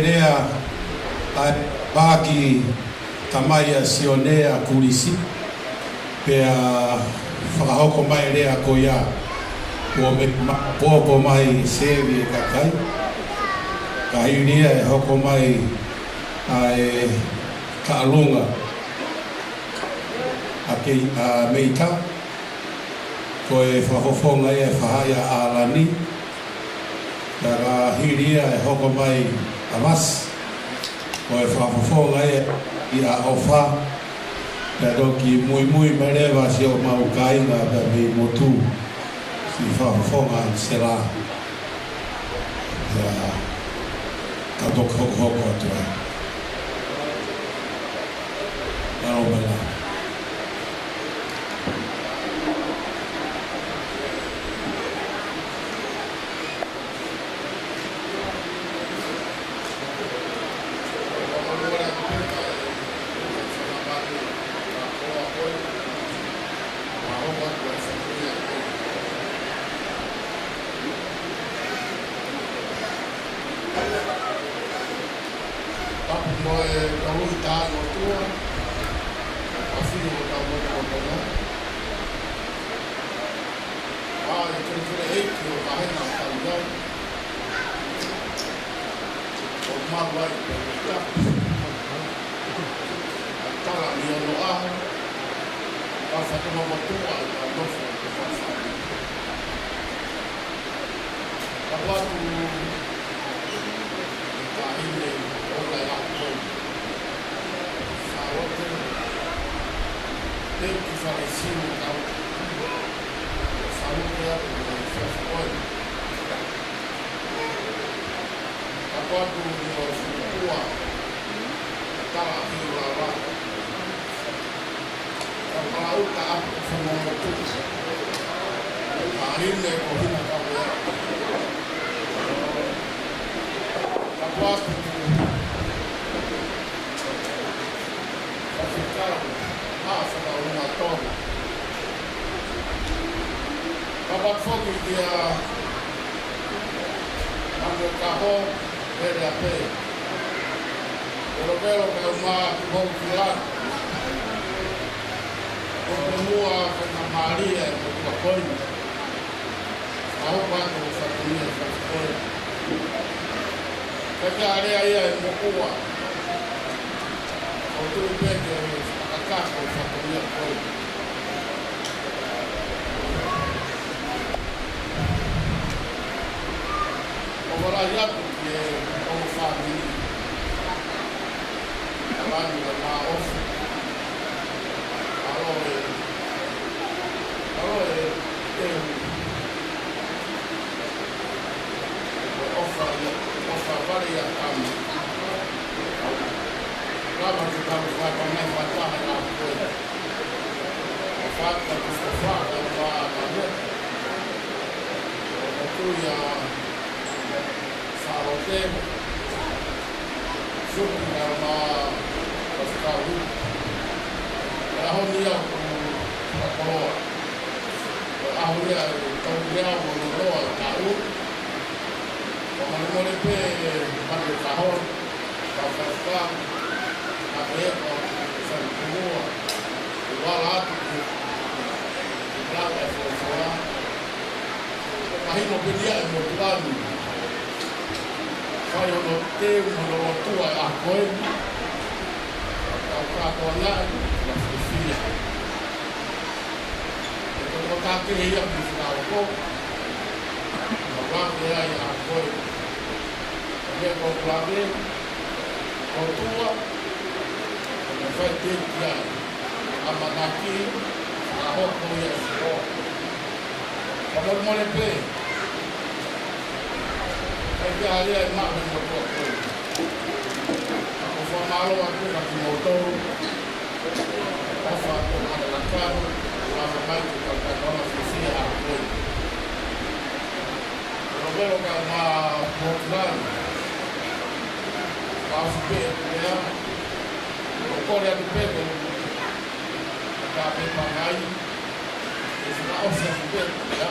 Lea ʻa e paaki tamai ʻa Sione ʻa Kulisi, pea fakahoko mai e lea ko ia, kuo mei ma-, popo mai sevi e kakai. Ka hili ia ʻe hoko mai ʻa e kaʻalunga ʻa Kei-, ʻa Meita, ko e fakafofonga ia ʻe Fahaʻi ʻa ʻAlani. Pea ka hili ia ʻe hoko mai ʻa Vasi, ko e fakafofonga ia ʻa ʻOfa. Pea toki muimui mai leva siʻomau kāinga pea mei motu, siʻi fakafofonga ʻa Sela. Pea ka toki hokohoko atu ai. Mālō mai lā. Tapu mo e tauhi taʻeʻOtua, ʻafio ʻi hotau motu kotoa. ʻA e kelekele ʻeiki ʻo Kahena ʻo Kaliau, ʻo malu ai pē ʻi he tapu. ʻA e tala ni ʻo e ʻaho, ka fatonga motuʻa ʻi he nofo ʻo e fāmili. Tapu atu ki he taʻahine ʻo e ʻaho ko eni. Sālote, thank you for the sino kau. Sālote atu mo e fefo ko eni. Tapu atu mo e fuʻu kua, tala ʻi lava. Ka palauta ʻa e fononga motu. Ka hine ko hina ka mea. Ka patu. Ka fekau. Ka fekau ma tonu. Ka patu foki kia Manu Kaho, Pele Ape. Velovelo kae ʻumaʻā ʻa Tuhoukila. Ko e fonua ko e mālie ʻo e motuʻa ko eni. ʻA hono ʻaho ko e fatongia ʻo e fatongia. Ka ʻi he lea ia ʻa e moʻua, ʻoku ou tui pē ke fakakakato ʻa e fatongia ko eni. ʻOku ou ʻofa lahi atu ki he ongo fāmili. ʻAlani, ʻa Maʻofa. ʻAlo e, ʻalo e, e, ʻofa ia, ʻofa vale ia kami. Lava ke tau fakatamai fakataha ʻa e ʻaho ko eni. ʻOfa atu ʻa Kustofa, ʻofa atu ʻa Manu. ʻOku ou tui ʻa Sālote, Supi, ʻa Mā, ʻa Fekau. ʻA e ʻaho ni ʻoku fakakoloa. ʻA e ʻaho ni ʻoku tau lea mo loloa ʻa e taʻu. Fakamolemole pē, Manu Kaho, ka fafaka, ka pē ko, fai kumua, ʻo ala atu ki, ki lava e folofola. Mahino pē ia ʻe motuʻa ni. Fai hono teu, hono lotua ʻa e ʻaho ko eni. Kau kātoa ngai, na fifia. ʻE ko ko tāke ia ki fika oko. Ka vave ai ʻa e ʻaho ko eni. Ko e meʻa ko e lave, ko e tua, ko e fai teki ai. ʻAmanaki, ʻa hoko ia ʻi he ʻaho. Fakamolemole pē. ʻIkai ke ʻi ai ha lea ʻe maʻu he motuʻa ko eni. ʻOku ou fakamālō atu kiate kimoutolu. ʻOfa atu ʻa e lakanga, ʻofa mai ki he kau kātoanga fefia ʻa ko eni. Velovelo kae ʻumaʻā Portland. Ka ʻosi pē ʻeku lea. ʻOku ou kole atu pē ke u ka pē pangai. ʻE fakaʻosi atu pē ʻeku lea.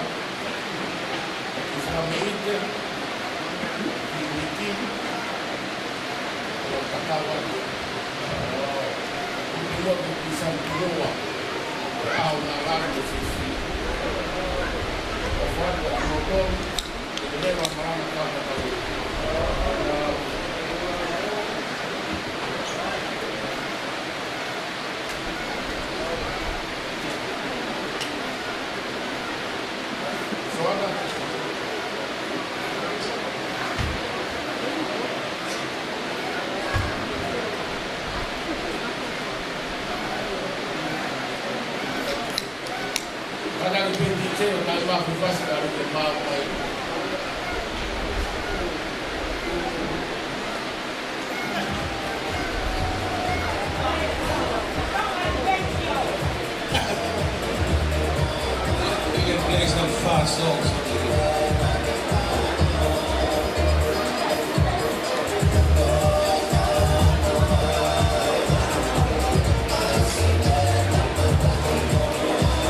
ʻE fakameʻite. ʻE miti.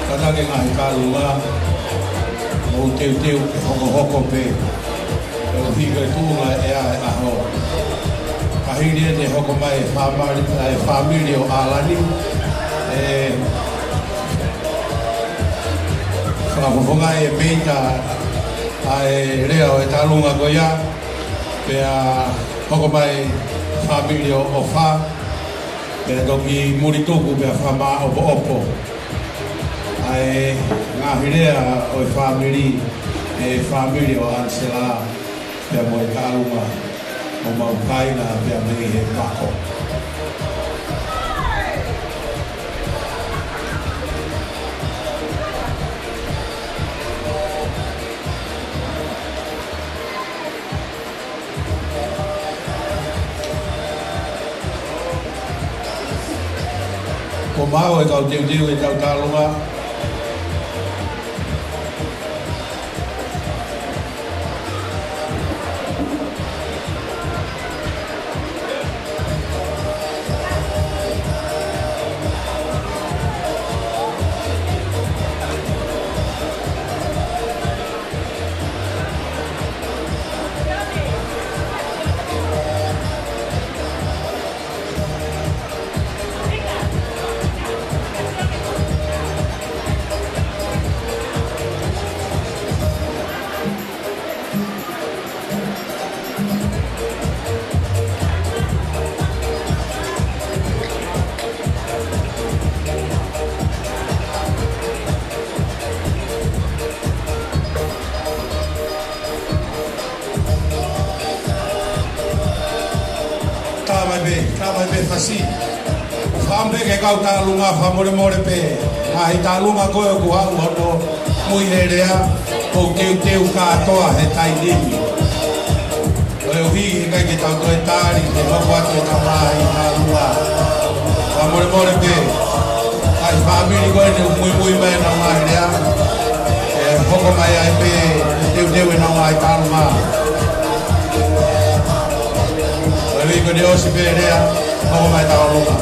Kātaki e ngaahi kālunga, mou teuteu ke hokohoko pē. ʻE ʻuhi ko e tuʻunga ʻea e ʻaho. Ka hili eni ʻe hoko mai e fāmili, e fāmili ʻo ʻAlani. ʻE fakafofongaʻi ʻe Peita ʻa e lea ʻo e tālunga ko ia. Pea hoko mai fāmili ʻo ʻOfa. Pea toki mulituku pea fakamāʻopoʻopo ʻa e ngaahi lea ʻo e fāmili, ʻe fāmili ʻo ʻAnisela, pea mo e kālunga ʻo mau kāinga pea mei he pako. Ko mau e kau teuteu e tau tālunga. Tā mai pē, tā mai pē fasi. Fāmili ke kau tālunga fakamolemole pē. Ngaahi tālunga ko ē ʻoku haʻu hono mui he lea, ʻoku teuteu kātoa he taimi ni. ʻOku ʻikai ke tau toe tali, ke hoko atu e ngaahi tālunga. Fakamolemole pē. ʻAi fāmili ko eni ʻoku muimui mai ʻenau ngaahi lea. ʻE hoko mai ai pē, teuteu ʻenau ngaahi tālunga. ʻOku ʻikai ko eni ʻosi pē lea, hoko mai tālunga.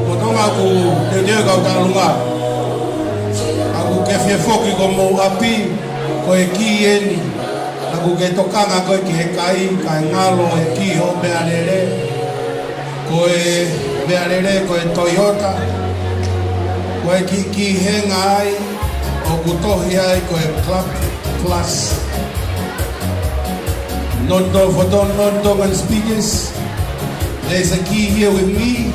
Ko Tonga ʻoku teuteu e kau tālunga. ʻOku ke fie foki ki homou ʻapi, ko e kī eni. Naʻa ku ke tokanga koe ki he kai, kae ngalo e kī hoʻo meʻalele. Ko e meʻalele, ko e Toyota. Ko e kiʻi kī henga ai, ʻoku tohi ai ko e Club Plus. Not all for Tongan, non-Tongan speakers. There's a key here with me.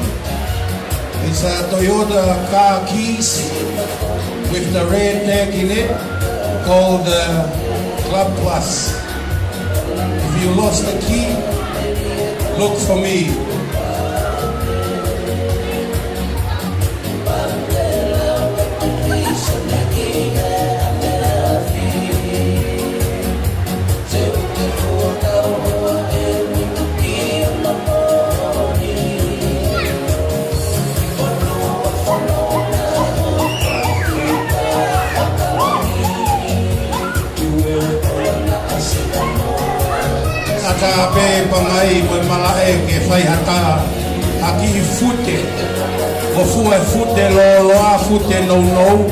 It's a Toyota car keys with the red tag in it called the Club Plus. If you lost the key, look for me. Pea pangai mo e malaʻe ke fai ha tā, ha kiʻi fute. ʻO fua e fute lōloa, fute nounou,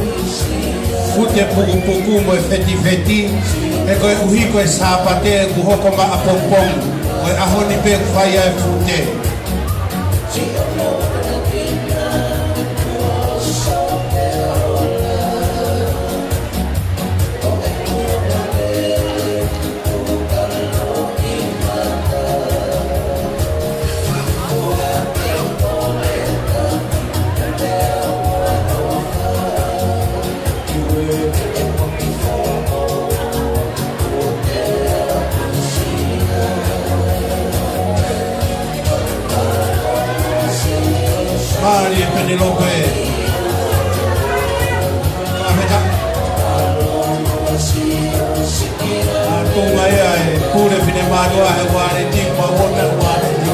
fute pukupuku mo e fetifeti. He koeʻuhi ko e Sāpate kuo hoko mai ʻapongipongi, ko e ʻaho ni pē ʻoku fai ai e fute. Mālie Penelope. Māfeta. ʻA, tuʻunga ia e pule finemātuʻa he uāleti, ma wona uāleti.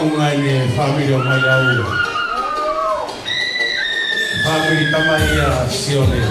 Ngai ni e fāmili ʻo Mailau. Fāmili tamai ʻa Sione.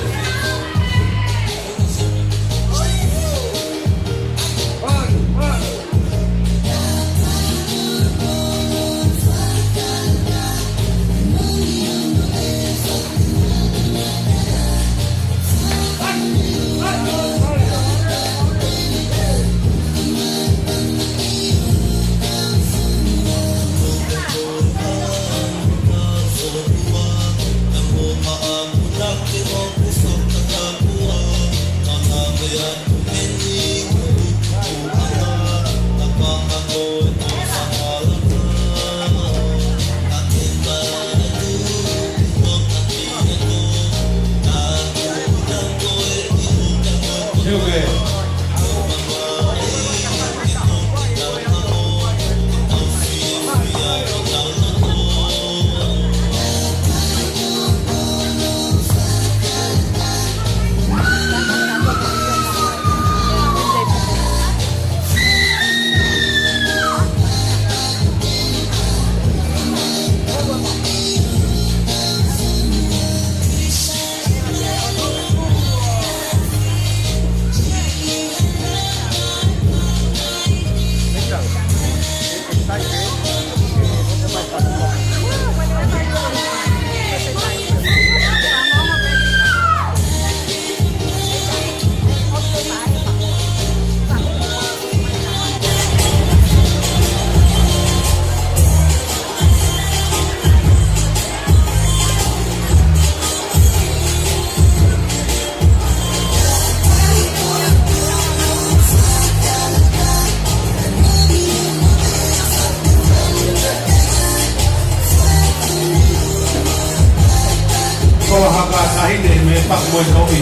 Kolahaka tahine me paku mo e komi.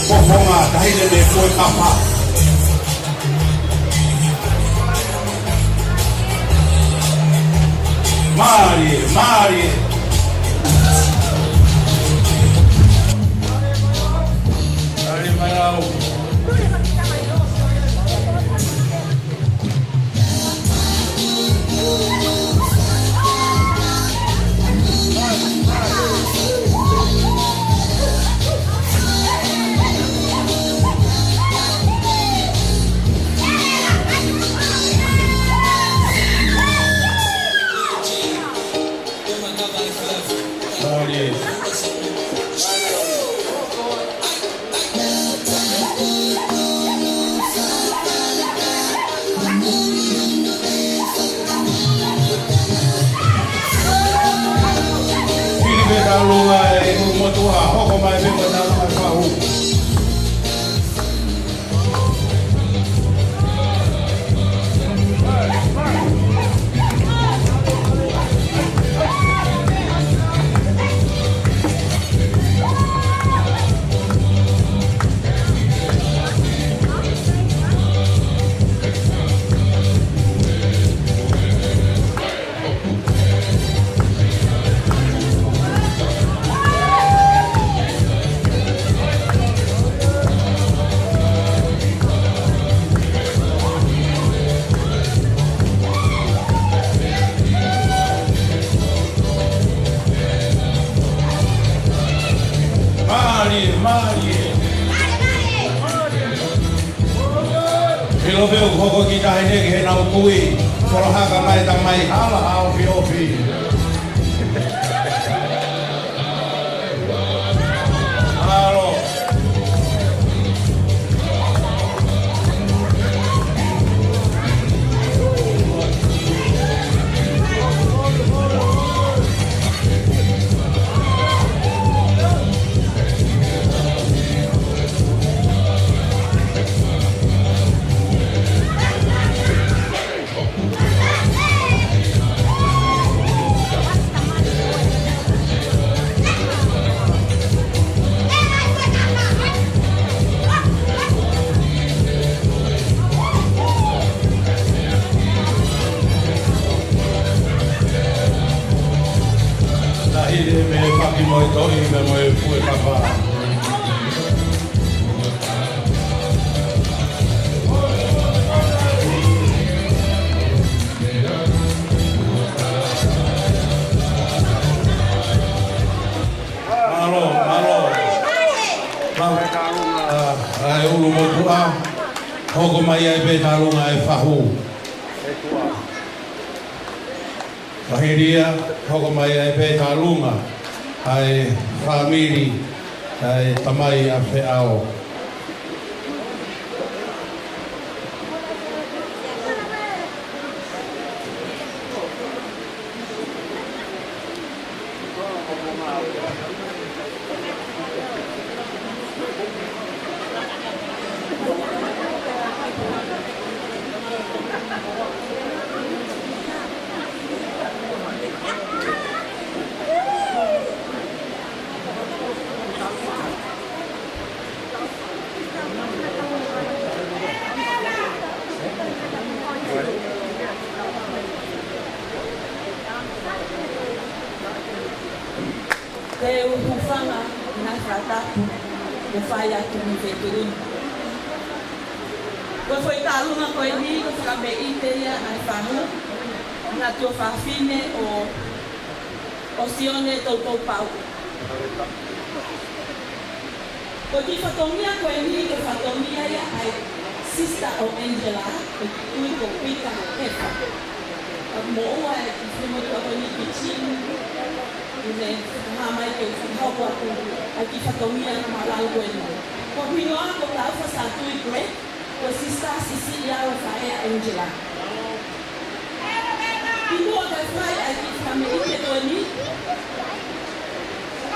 Pofonga tahine me ko e kapa. Mālie, mālie. Mālie mai au. Pili pē taulunga e ʻū motuʻa, hoko mai pē mo taulunga e fahu. Mālie, mālie. Ke love ʻo hoko ki tahine ki heʻenau kui. Kolahaka mai tamai hala ha ofiofi. Alo. ʻA, ʻa e ʻulumotuʻa, hoko mai ai pē tālunga e fahu. Fahilia, hoko mai ai pē tālunga ʻa e fāmili ʻa e tamai ʻa Feʻao. Te u hūfanga ʻi he fakatapu ʻo fai atu ki he feituʻu ni. Ko e foʻi tālunga ko eni, ko e fakameʻite ia ʻa e fahu, ʻa e tuofāfine ʻo, ʻo Sione Toupoupau. Ko e kiʻi fatongia ko eni, ko e fatongia ia ʻa e sister ʻo Angela, ko e kiʻi tui ko Pita Hefa. ʻOku moʻua e kiʻi fuʻu motuʻa ko eni ki China, ʻi he hā mai ke u fakahoko atu ʻa e kiʻi fatongia mālōlō ko eni. Ko hoku hingoa ko Taufa Sātui Greg, ko e sister siʻisiʻi au ʻo e faʻē ʻa Angela. Kimuʻa ke fai ʻa e kiʻi fakameʻite ko eni,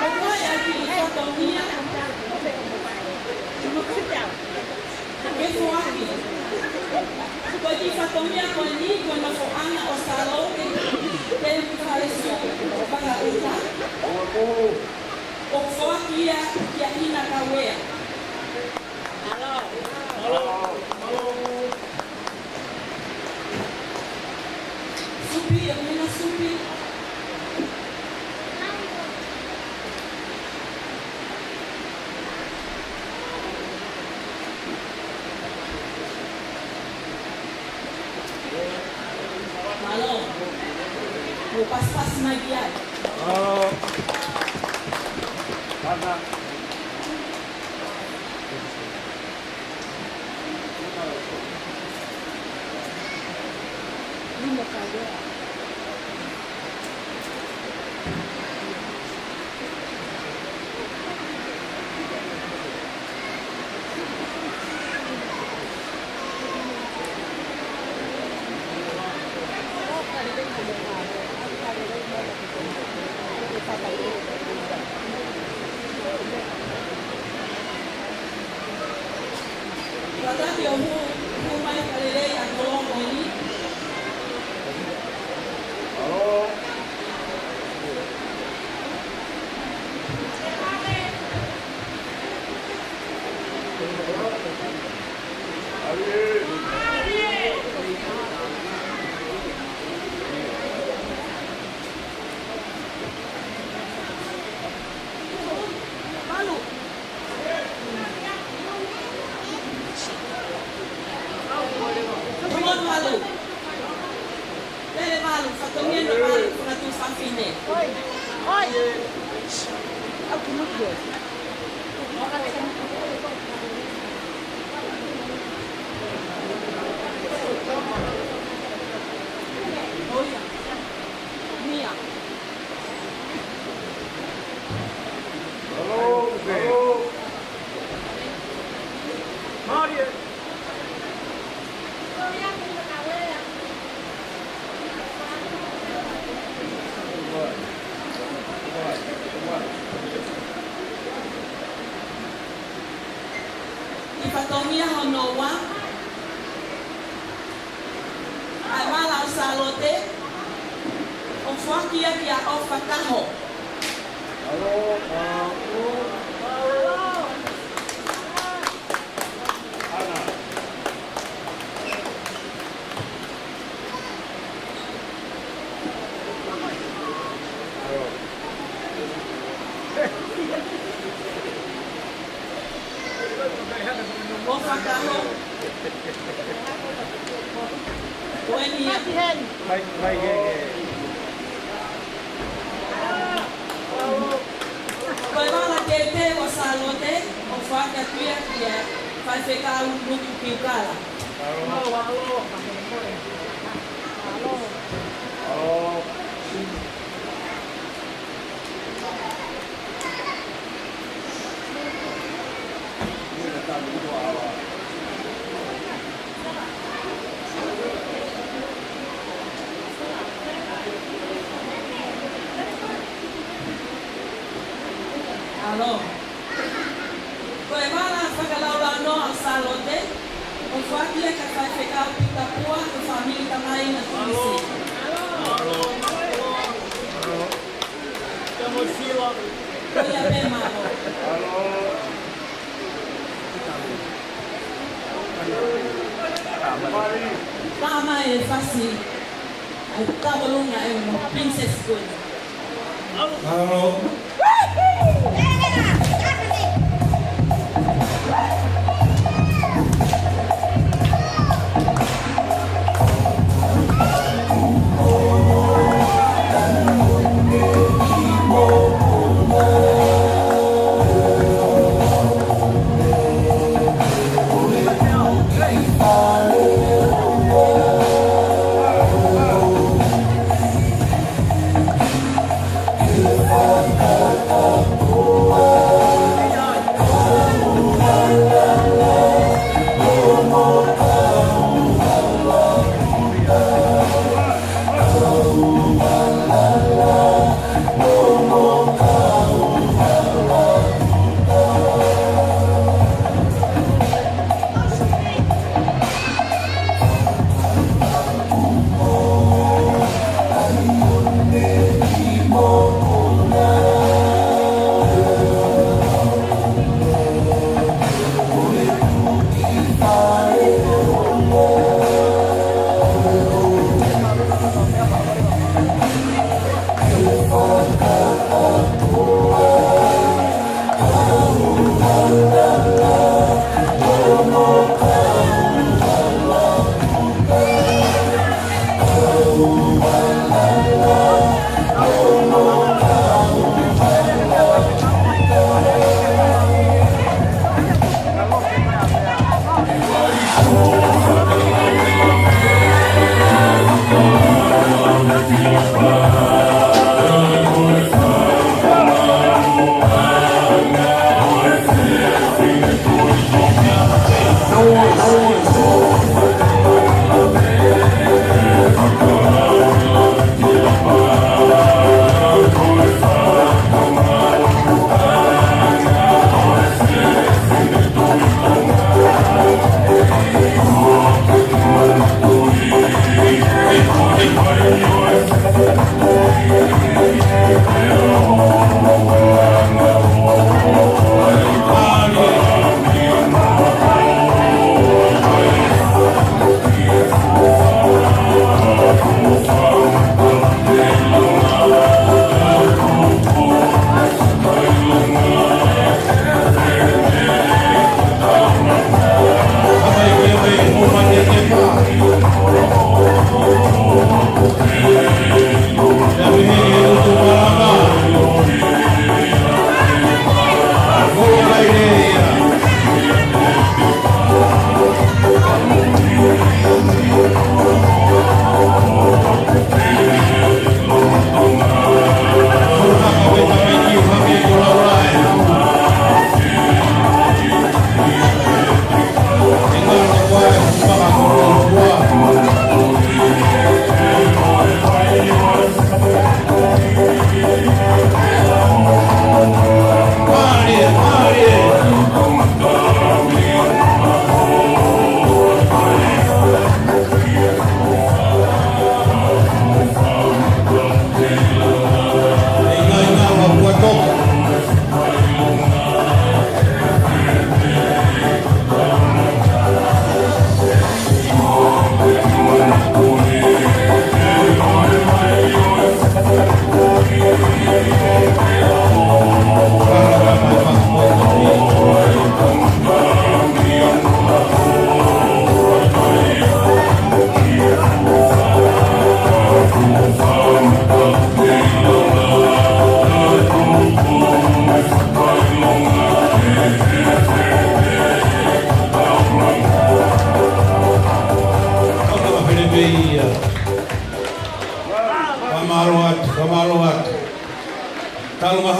ʻoku ʻi ai ʻa e kiʻi fatongia ke foaki. Ko e kiʻi fatongia ko eni, ko e nofoʻanga ʻo Sālote Temi Falesu Vakaʻuta. ʻOku foaki ia kia Ina Kauea. Supi, ʻa e mena Supi. Mālō. Mou pasipasi mai ki ai. Mālō. Mana. Fakatapu ʻo hū, hū mai fakalelei ʻa e kolo ko eni. Come on, Malu. Lele Malu, fatongia na Malu, fanga tuofāfine. Oi. Oi. Aku mutu. Nia. Hello, hello. Mario. Kiʻi fatongia hono ua. ʻA e vala ʻo Sālote, ʻoku foaki ia kia ʻOfa Kaho. ʻOfa Kaho. Ko eni ia. Mai, mai, ke, ke. Ko e vala tētē ʻo Sālote, ʻoku Foaki atu ia ki he faifekau Nuku Piukala. ʻAlo. Ko e vala fakalaulaunoa ʻo Sālote, ʻoku foaki ia ki he faifekau Pita Pua, ko e fāmili tamai ʻa Tulisi. Ko ia pē, mālō. Talamai ʻe Fasi, ʻe Tavolunga ʻe mo Princess Queen. Mālō.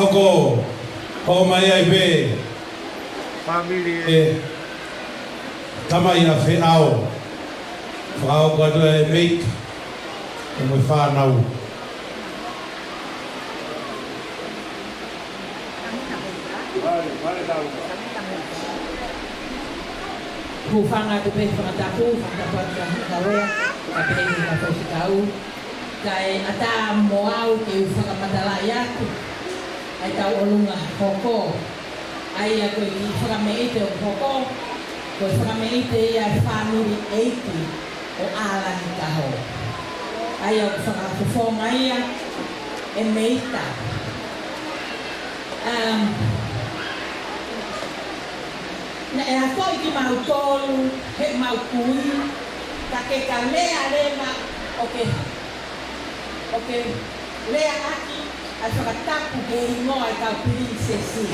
Ko, ko mai ai pē. Fāmili ē. Tamai ʻa Feʻao. Fakaʻoku atu e meita. Mo e fānau. Hūfanga atu pē fakatapu, fakatapu atu kia Hikawea, kae pehē ki he kau faifekau. Kae ʻatā mo au ke u fakamatalaʻi atu ʻa e tauʻolunga hoko. ʻA ia ko e kiʻi fakameʻite ʻoku hoko, ko e fakameʻite ia ʻa e fāmili ʻeiki ʻo ʻAlani Kaho. ʻA ia ʻoku fakafofonga ia ʻe Meita. Um, naʻe akoʻi kimautolu heʻemau kui, ka ke ka lea leva ʻo ke, ʻo ke lea ʻaki ʻa e fakatapu ki he hingoa ʻo e kau pilinisesi.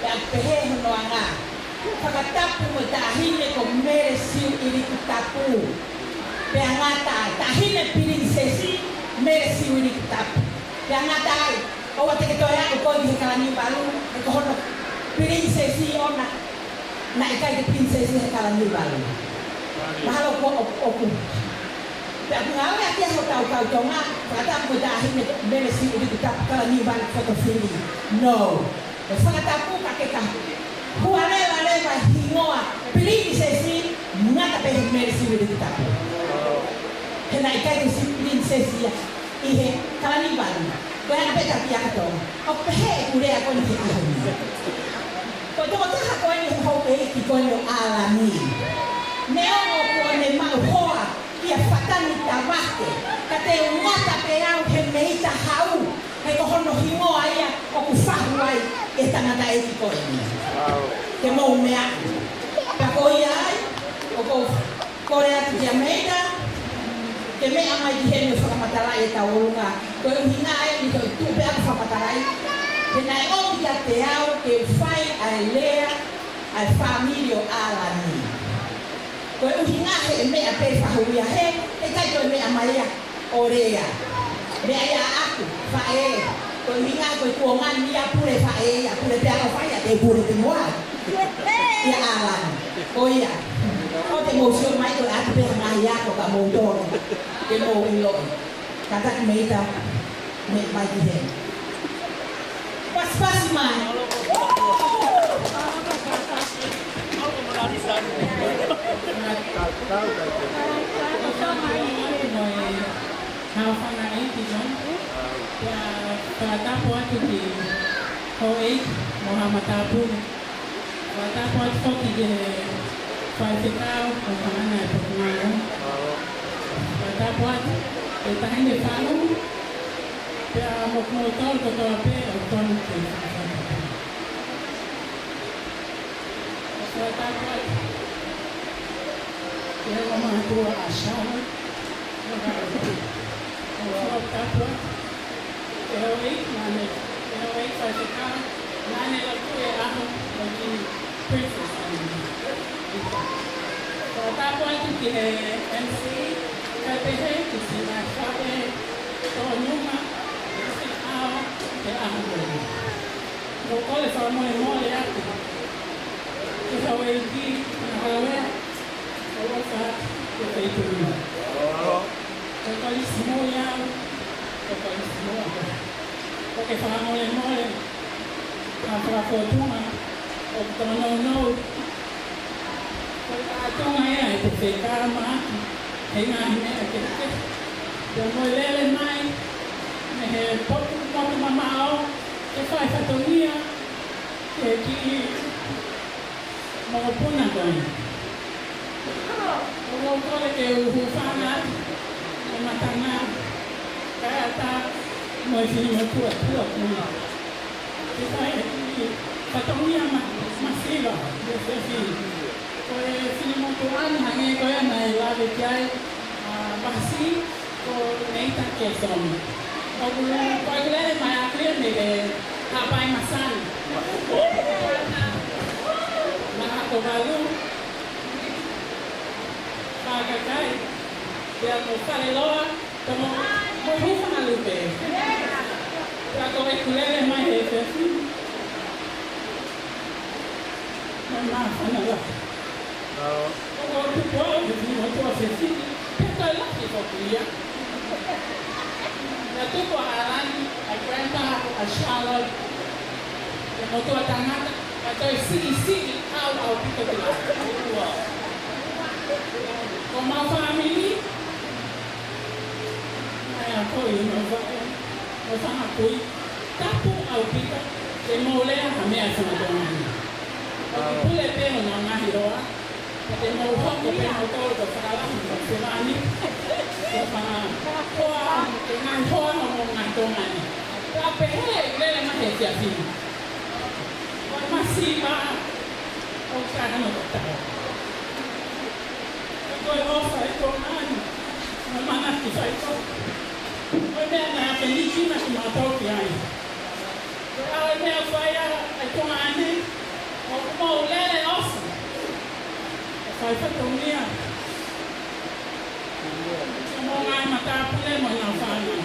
Pea pehē hono anga. Fakatapu mo e taʻahine ko Mele Siu ʻIlikutapu. Pea ngata ai, taʻahine pilinisesi Mele Siu ʻIlikutapu. Pea ngata ai, ʻoua te ke toe aʻu koe ki he Kalaniuvalu, he ko hono pilinisesi ʻona, naʻe ʻikai ke pilinisesi he Kalaniuvalu. Mahalo ko ʻoku, ʻoku. Pea ʻoku ngāueʻaki ia hotau kau Tonga, fakatapu mo e taʻahine Mele Siu ʻIlikutapu Kalaniuvalu fotofili. No. ʻO fakatapu ka ke ka hualela leva e hingoa pilinisesi ngata pē he Mele Siu ʻIlikutapu. He naʻe ʻikai ke siʻi pilinisesi ia ʻi he Kalaniuvalu. Ko e anga pē ka kia kato. ʻOku pehē ʻeku lea ko eni he ʻaho ni. Ko e tokotaha ko eni he houʻeiki ko eni ʻo ʻAlani. Neongo kuo ne maʻu hoa kia Fatani Tavake, ka te u ngata pē au he Meita Hau, he ko hono hingoa ia ʻoku fahu ai e tangataʻeiki ko eni. Ke mou meaʻi. Ka ko ia ai, ʻoku ou kole atu kia Meita, ke meʻa mai ki heni ʻo fakamatalaʻi e tauʻolunga. Ko e ʻuhinga eni ko e tuʻu pē ʻeku fakamatalaʻi. He naʻe ʻomi kiate au ke u fai ʻa e lea ʻa e fāmili ʻo ʻAlani. Ko e ʻuhinga he meʻa pē fahu ia he, he ʻikai toe meʻa mai ia ʻo lea. Meʻa ia ʻaʻaku, faʻē. Ko e ʻuhinga ko e kuonga ni ia pule faʻē, ia pule pē ʻa fai ia te pule te moa. Ia ʻAlani. Ko ia. ʻOua te mou sio mai ko e ʻatu pē ha ngaahi ako ka mou tolo. Ke mou ʻiloʻi. Kātaki Meita, meʻa mai ki heni. Pasipasi mai. Hao fanga iti, John. Pea fakatapu atu ki houʻeiki mo haʻa matāpule. Fakatapu atu foki ki he faifekau ʻo Kamana e Potungāue. Fakatapu atu ki he taʻahine fahu, pea mo kimoutolu kotoa pē ʻoku tonu ke fakatapu. Fakatapu atu ki he ongo mātuʻa ʻa Shala. Fakatapu atu. ʻE houʻeiki, naʻá ne, ʻe houʻeiki faifekau, naʻá ne lotu e ʻaho ʻo e kiʻi breakfast. Fakatapu atu ki he M C, kae pehē ki siʻi ngaahi faʻē tōnunga, ʻo e fekau he ʻaho ko eni. ʻOku ou kole fakamolemole atu ki houʻeiki, Hikawea, ʻo ʻofa atu ki he feituʻu ni. Ko e Kolisi Moʻui au, ko e Kolisi Moʻui au. ʻOku ou fakamolemole, ka fakafōtunga, ʻoku tōnounou. Ko e kātoanga ia ʻe te fekau mai atu, he ngaahi meʻa kehekehe. Pea mo e lele mai, mei he potu, potu mamaʻo, ke fai fatongia, ke kiʻi mokopuna ko eni. ʻOku ou kole ke u hūfanga atu, mo e matangi, kae ʻatā mo e finemotuʻa tuʻa puna. Ke fai e kiʻi fatongia ma-, masiva, mo e fefine. Ko e finemotuʻa ni hangē ko ia naʻe lave ki ai, ʻa, Pasi, ko Neita Kesoni. ʻOku, ko e lele mai ʻaku ia mei he Haʻapai Masani. Mahalo ko e valu. Faʻa kakai. Pea mo Faleloa, pea mo, mo Hūfangalupe. Ka ko e kulele mai he efiafi ni. Māfana lahi. ʻOku ou tuku au he finemotuʻa fefine, pea toe lahi foki ia. Naʻe tuku ʻa ʻAlani, ʻa Grandpa, ʻa Charlotte, ʻa e motuʻa tangata, ka toe siʻisiʻi au ʻaupito ki lalo. Ko homau fāmili, ʻa ia ko e ʻi homau faʻē, mo e fanga kui, tapu ʻaupito, te mou lea ha meʻa ʻa e fanga Tonga ni. ʻOku pule pē honau ngaahi loa, ka te mou hoko pē moutolu ko e fakalahi, ko e fanga ni, ko e fanga hoa, ko e ngaahi hoa ʻo e ngaahi Tonga ni. Pea pehē ʻeku lele mai he efiafi ni. Ko e masiva, ʻoku taha no ko tau. Ko e ʻofa ʻa e Tonga ni, mo e manatu faitotonu. Ko e meʻa naʻe ʻapinikina kimautolu ki ai. Ko e ʻaho e meʻa fai ʻa e Tonga ni, ʻoku mou lele ʻosi. ʻO fai fatongia. Mo e ngaahi matāpule mo ʻenau fānau.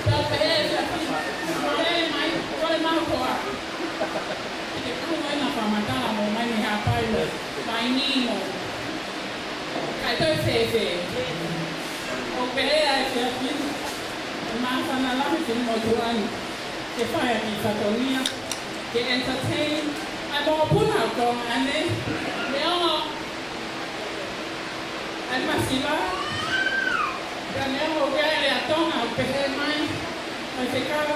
Pea pehē ʻe he efiafi ni, mou lele mai, kole maʻu koā. Ke kau ai ʻenau fakamatala mo e mai ni Haʻapai mo e mai ni mo. Kae toe fēfē. ʻOku pehē ʻe he efiafi ni, ʻoku māfana lahi e finemotuʻa ni ke fai ʻaki e fatongia, ke entertain ʻa e mokopuna ʻo Tonga ni. Neongo ʻa e masiva, ka neongo ʻoku ʻi ai e lea Tonga ʻoku pehē mai, mai fekau,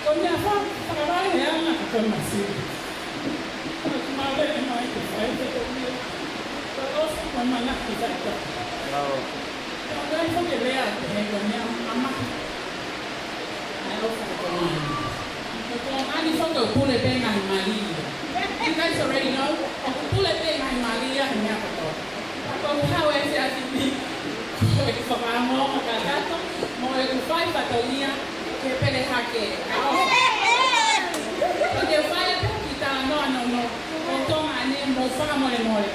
ko e meʻa fa-, fakavaleʻanga ko e masiva. Ko e kimautolu mai ke fai fatongia, ko e ʻofa mo e manatu faitotonu. Ka ʻoku ʻi ai foki e lea ʻoku pehē ko e meʻa ʻa e mamahi. ʻA e ʻofa ʻa e Tonga ni. Ko e Tonga ni foki ʻoku pule pē ngaahi mali ia. You guys already know, ʻoku pule pē ngaahi mali ia he meʻa kotoa. Ka ko e hau e efiafi ni, ko e fakaongoongo kakato, mo ʻeku fai fatongia, ke pele hake, ka ʻofa. Ko e fai atu ki talanoa nounou, ʻo Tonga ni mo fakamolemole.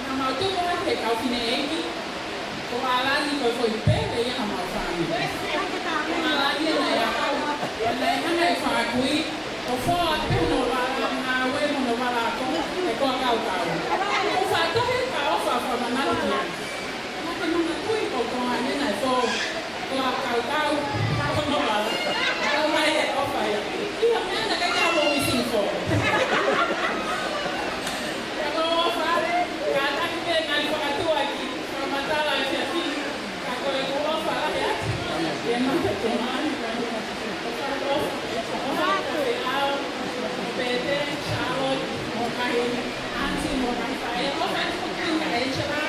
Naʻa mau tupu hake he kau fineʻeiki, ko ʻAlani ko e foʻi pele ia ʻa homau fāmili. Ko ʻAlani naʻe ʻi ai, naʻe hanga ʻe he fanga kui ʻo fō atu pē hono vala ngāue mo hono vala ako, ʻe koa kaukau. ʻOku ou fakatohi ka ʻofa fakamanatu ki ai. Naʻa ke manatuʻi ko Tonga ni naʻe fō. Ko e kaukau, ko hono vala. Kau mai e ʻofa ia. ʻIo, meʻa naʻe ʻikai ke ʻi ai ha mou missing fō. Ka ko e ʻofa, kātaki pē ngaahi fakatuʻa ki he fakamatala ʻa e efiafi ni. Ka ko ʻeku ʻofa lahi atu. ʻE mata Tonga ni, ʻofa, ʻofa, ʻofa, ʻofa, ʻofa, ʻofa, Pete, Charlotte, mo e ngaahi aunty, mo e ngaahi faʻē, ʻofa atu ki he Angela,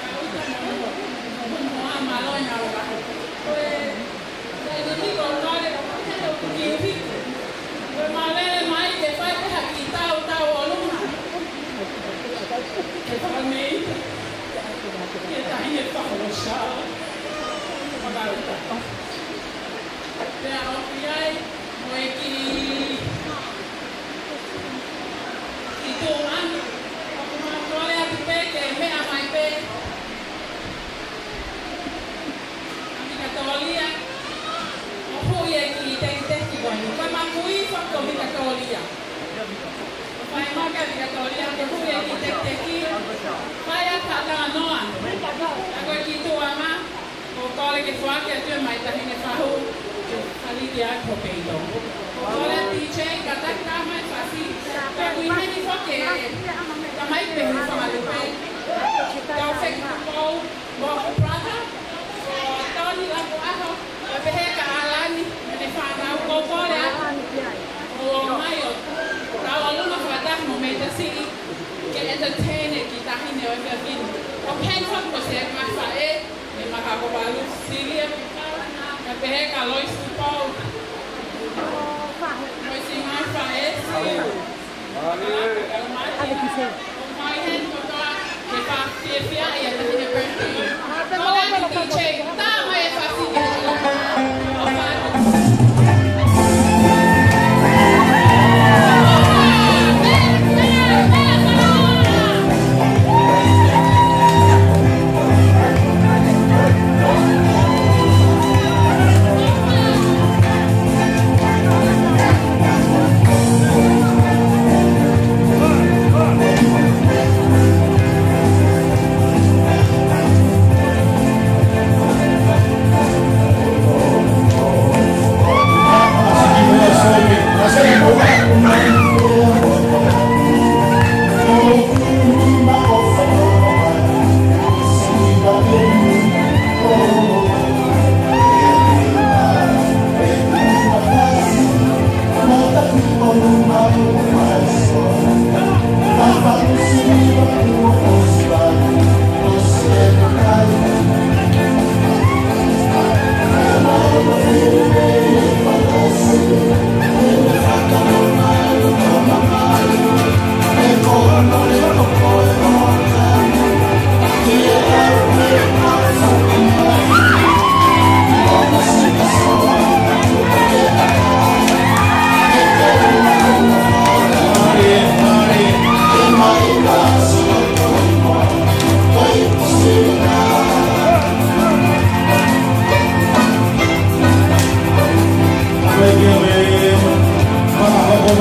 ʻa e uta mo, mo, mo, mo, ʻa, mālō e ngāue lahi. Ko e, ko e ʻuhinga ko e kole, ko e ʻuhinga ko e kiuhi. Ko e mou lele mai ke fai pē ha kiʻi tautau ʻolunga. Ke fakameʻa, ke taʻahine fakaʻosi, fakauta. Pea ʻoku ʻi ai, mo e kiʻi, kiʻi tuʻunga, ʻoku mau kole atu pē ke meʻa mai pē ʻa Mika Tolia, ʻo hui e kiʻi tekiteki ko eni. Ko e makui foki ko Mika Tolia. ʻO fai mai kia Mika Tolia, ke hui e kiʻi tekiteki. Fai atu ha talanoa. ʻA ko e kiʻi tuʻunga, ʻoku ou kole ke foaki atu ia maʻa e taʻahine fahu, ke fāliki atu ho peito. ʻOku ou kole atu D J, kātaki mai fasi, ka ʻoku ʻi heni foki e tamai pē he fanga lupe. Tau feki Tupou, mo hoku brother, ko Tony Lapuʻaho, ʻo pehē kia ʻAlani, mo ʻene fānau, ʻoku ou kole atu. ʻO mai ʻo tau ʻolunga fakataha mo Meita Siʻi, ke entertain e kiʻi taʻahine ʻo e efiafi ni. ʻO pehē foki ko e ngaahi faʻē, ʻe Makakōvalu, Silia Pipau, kae pehē kia Lois Tupou. Lois ʻi he ngaahi faʻē, Siu. Ave ki se. Mai heni kotoa, ke fakafiefia ʻa e taʻahine birthday. Kole atu D J, tā mai e fasi. ʻOfa atu.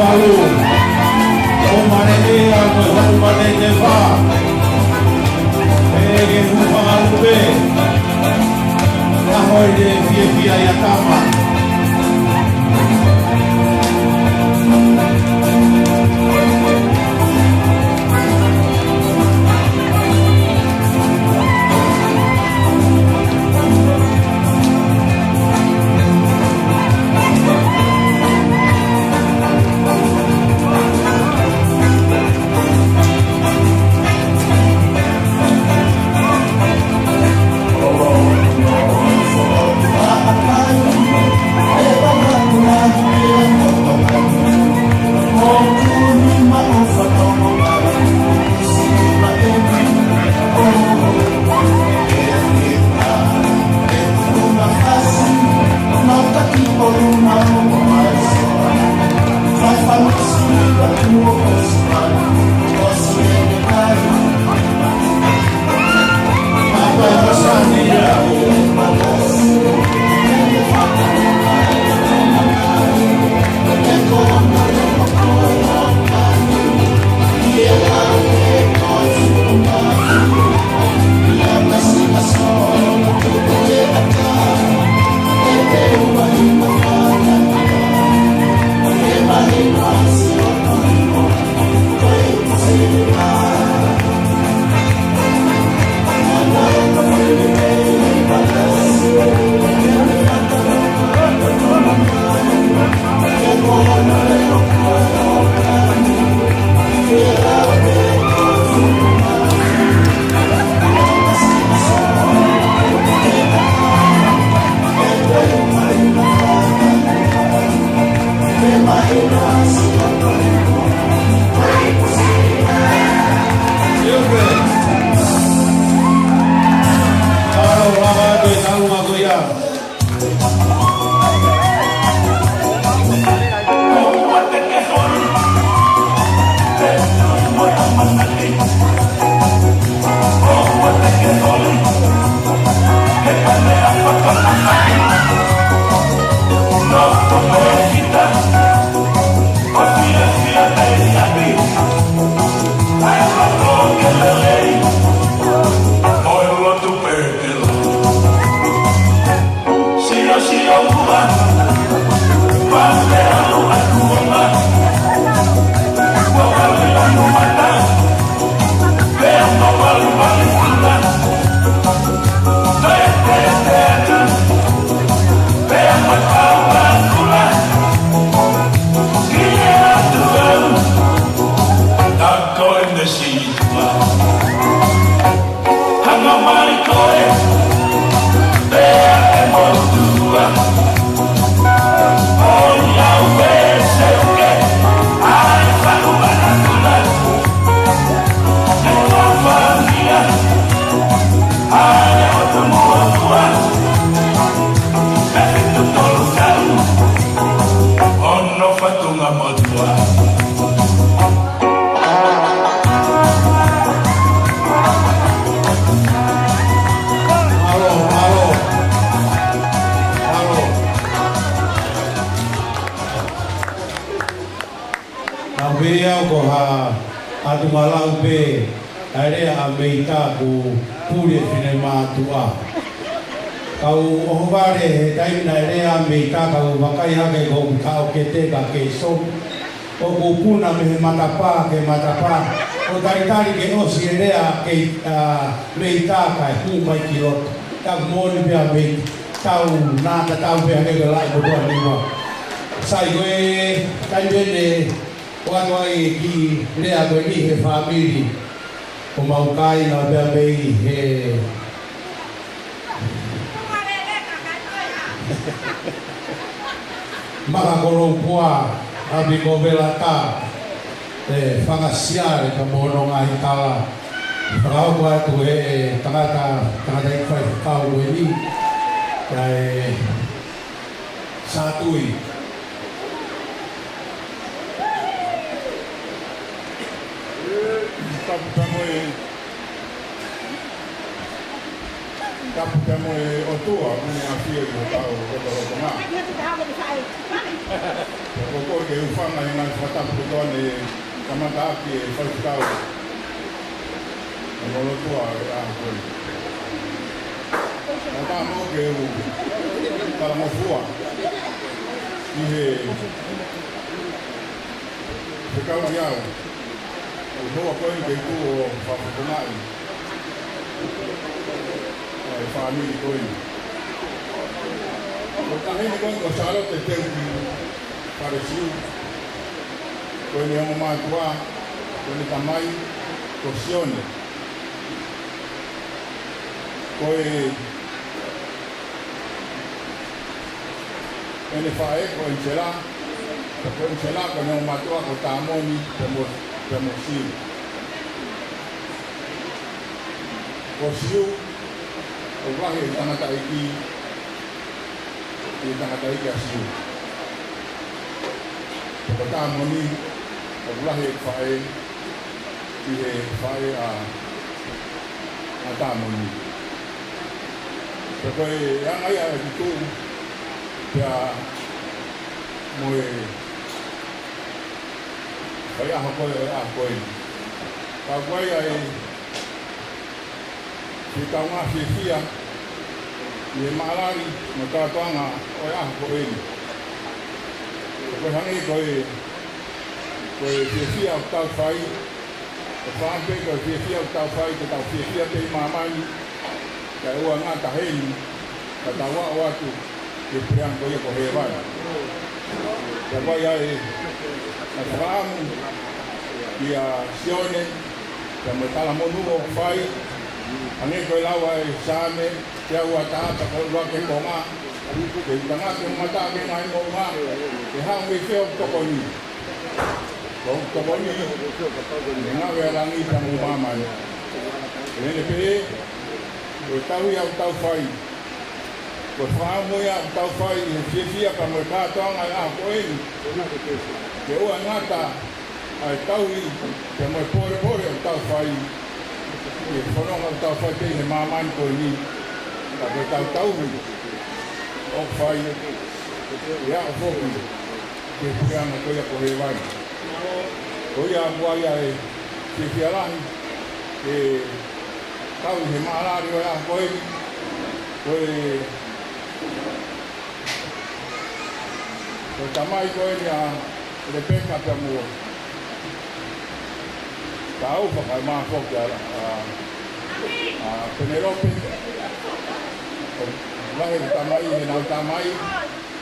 ʻO mane e a mo e hau mane te fa. E ke hu fanga lupe. Ka hoi te fiefia ia tama. Mālō, mālō. Mālō. Ka pehē au ko ha ʻatu malau pē ʻa e lea ʻa Meita kuo puli e finemātuʻa. Kau ʻohovale he taimi naʻe lea ʻa Meita kau vakai hake ko u ka o ke te ka ke so. ʻOku puna mei he matapā ki he matapā. ʻO talitali ke ʻosi e lea ʻa Meita kae hū mai ki loto. Taku moʻoni pē ʻa Meita. Tau nā tatau pē hake ko e laʻi motuʻa niua. Sai ko e taimi ʻeni ʻoatu ai e kiʻi lea ko eni he fāmili ʻo mau kāinga pea mei he Maka Koloupua, ʻapi ko Velata, ʻe Fanga Siale ka mo hono ngaahi kala. Fakahoko atu ʻe he tangata, tangata ʻi fai fakau eni, kae Sātui. Tapu tamoe. Tapu pea mo e ʻOtua, ʻoku ne ʻafio ʻi hotau lotolotonga. Pea ko e kole ke u hūfanga he ngaahi fakatapu kotoa ne kamata ʻaki ʻe he faifekau ʻo e lotu ʻa e ʻaho ko eni. Kae ʻatā moʻoku ke u talangofua ʻi he fekau ʻi au ʻa e houa ko eni ke u tuʻu ʻo fakafetongaʻi ʻa e fāmili ko eni. Ko e taʻahine ko eni ko Sālote Teuki Falesiu. Ko ʻene ongo mātuʻa, ko ʻene tamai ko Sione. Ko e ʻene faʻē ko ʻEnisela, ko ʻEnisela ko ʻene ongo mātuʻa ko Tamoni pea mo, pea mo Siu. Ko Siu, ʻoku lahi e tangataʻeiki, e tangataʻeiki ʻa Siu. Ko Tamoni, ʻoku lahi e faʻē, ʻi he faʻē ʻa, ʻa Tamoni. Pea ko e anga ia ʻeku tuʻu pea mo e faiʻaho ko ē ʻo e ʻaho ko eni. Ka ʻoku ʻi ai ʻa e fekau ngā fiefia ʻi he maʻalali mo e kātoanga ʻo e ʻaho ko eni. Ko e hangē ko e, ko e fiefia ʻoku tau fai, ʻoku fakaʻamu pē ko e fiefia ʻoku tau fai, ke tau fiefia pē ʻi māmani, kae ʻoua ʻe ngata heni, ka tau aʻu atu ki he puleʻanga ko ia ko hēvani. Pea ʻoku ʻi ai ʻa e fakaʻamu kia Sione, pea mo e talamonū ʻoku fai, hangē ko e lau ʻa e Saame teau ua taha, pea ko e ua ke konga, ke u tangata ke u mata ke ngaahi moʻunga, ke haʻu mei fē hoku tokoni. Ko hoku tokoni, ʻene ngāue ʻa langi pea mo māmani. Ko ʻene pehē, ko e tauhi ʻoku tau fai, ko e fakaʻamu ia ʻoku tau fai ʻi he fiefia pea mo e kātoanga ʻo e ʻaho ko eni, ke ʻoua ʻe ngata ʻa e tauhi pea mo e polepole ʻoku tau fai ʻi he fononga ʻoku tau fai pē ʻi he māmani ko eni. Ka ko e tauhi ʻoku fai, ʻe aʻu foki ki he puleʻanga ko ia ko hēvani. Ko ia ʻoku ʻi ai ʻa e fiefia lahi ke kau ʻi he maʻalali ʻo e ʻaho ko eni, ko e, ko e tamai ko eni ʻa Lepeka pea mo Taufa, kae ʻumaʻā foki ʻa, ʻa, ʻa Penelope. Ko e lahi e tamai, ʻenau tamai,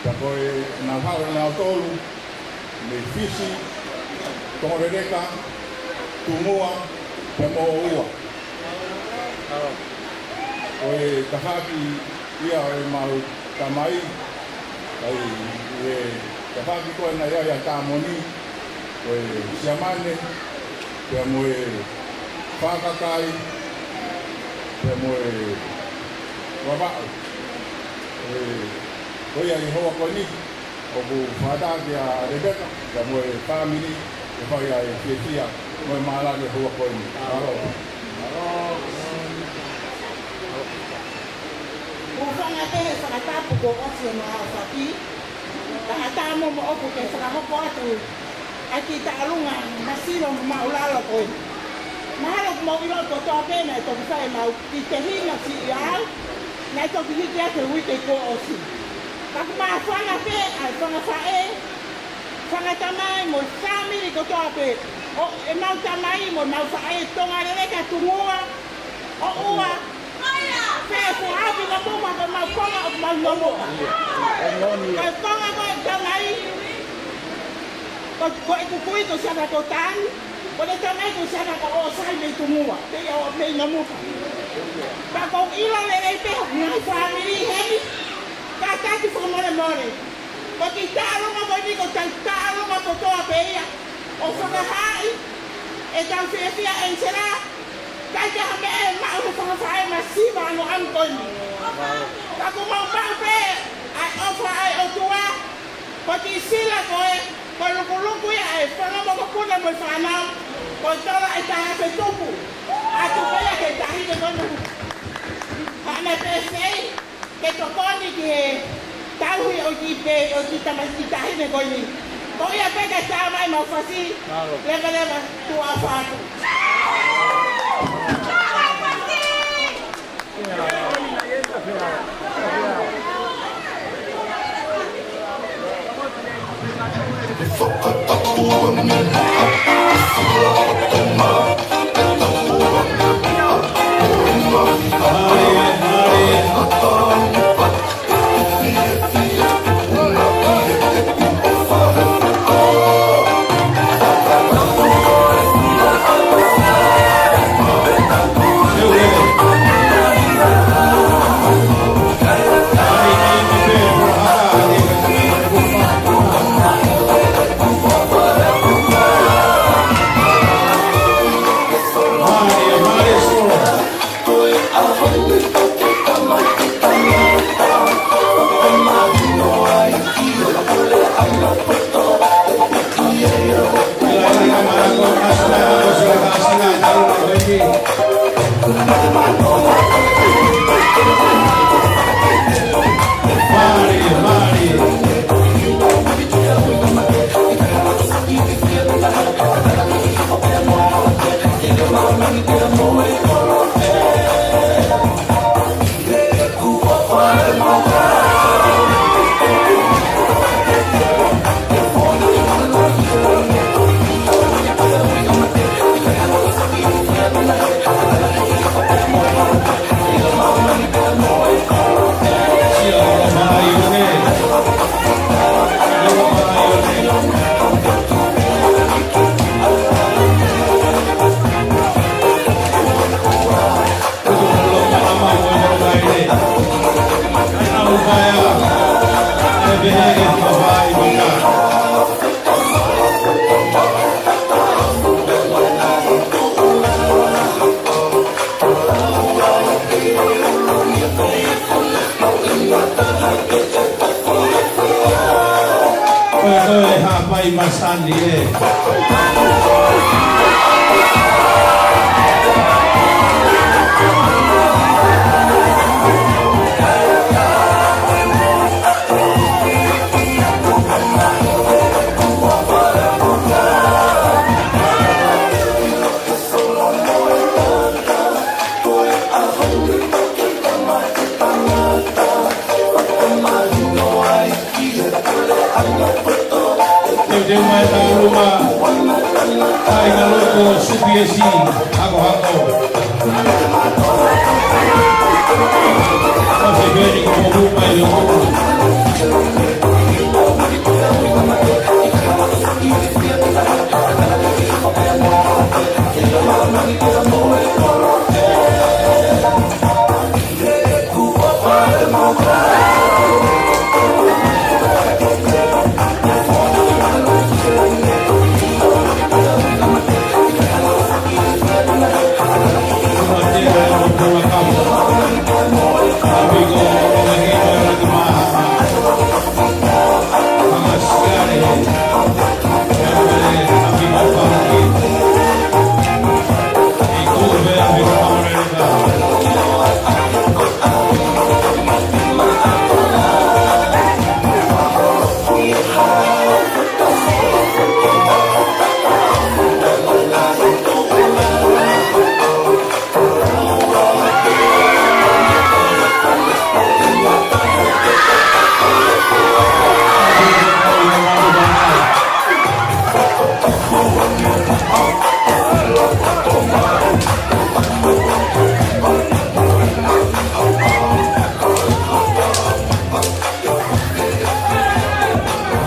pea ko ʻenau haʻu ʻe nautolu mei Fisi, Tongoleleka, Tungua, pea mo ʻOua. Ko e tafaʻaki ia ʻo ʻemau tamai, ʻa ia ʻi he tafaʻaki ko ē naʻe ʻi ai ʻa Tamoni, ko e siamane, pea mo e fakakai, pea mo e vavaʻu. Ko ia ʻi he houa ko eni, ʻoku fakataha kia Lepeka, pea mo e fāmili, ke fai ʻa e fiefia mo e maʻalali ʻo e houa ko eni. Mālō. Hūfanga pē he fakatapu kuo ʻosi hono aofaki, ka ʻatā moʻoku ke fakahoko atu ʻa e kiʻi taʻalunga masiva mo māʻulalo ko ē. Mahalo ʻoku mou ʻilo kotoa pē naʻe toki fai ʻemau kiʻi tehina siʻi ʻaʻau, naʻe toki hiki atu he uike kuo ʻosi. Ka ʻoku māfana pē ʻa e fanga faʻē, fanga tamai mo e fāmili kotoa pē, ʻo ʻemau tamai mo ʻemau faʻē, Tonga Leleka, Tungua, ʻOua, pea ko e hapi ka puma ko ʻemau konga ʻoku mau nomoka. Ko e konga ko e tamai, ko, ko ʻeku kui ko Siana ko Tani, ko ʻene tamai ko Siana ko ʻOsai mei Tungua, mei ʻo, mei Namuka. Pea ʻoku ou ʻilo lelei pē hoku ngaahi fāmili heni, kātaki fakamolemole. Ko e kiʻi taʻalunga ko eni ko e taʻalunga kotoa pē ia ʻo fakahaaʻi ʻetau fiefia ʻEnisela, ʻikai ke ʻi ai ha meʻa ʻe maʻu he fanga faʻē masiva ʻaneafi ko eni. Ka ʻoku mau maʻu pē ʻa e ʻofa ʻa e ʻOtua, ko e kiʻi sila ko ē, ko e lukuluku ia ʻa e fanga mokopuna mo e fānau, ko e tola ʻe taha ʻe tupu atu pē ia ki he taʻahine ko eni. Haʻane pē Ke tauhi ʻo kiʻi pē ʻo kiʻi tamasiʻi taʻahine ko eni. Ko ia pē ke tā mai mau fasi. Mālō. Leveleva tuʻa fatu. Ko e, ko e hapai masani ē. Teuteu mai e tau luma, kāinga lotu C P S, hakohako. Pasi peni ko poku mai o.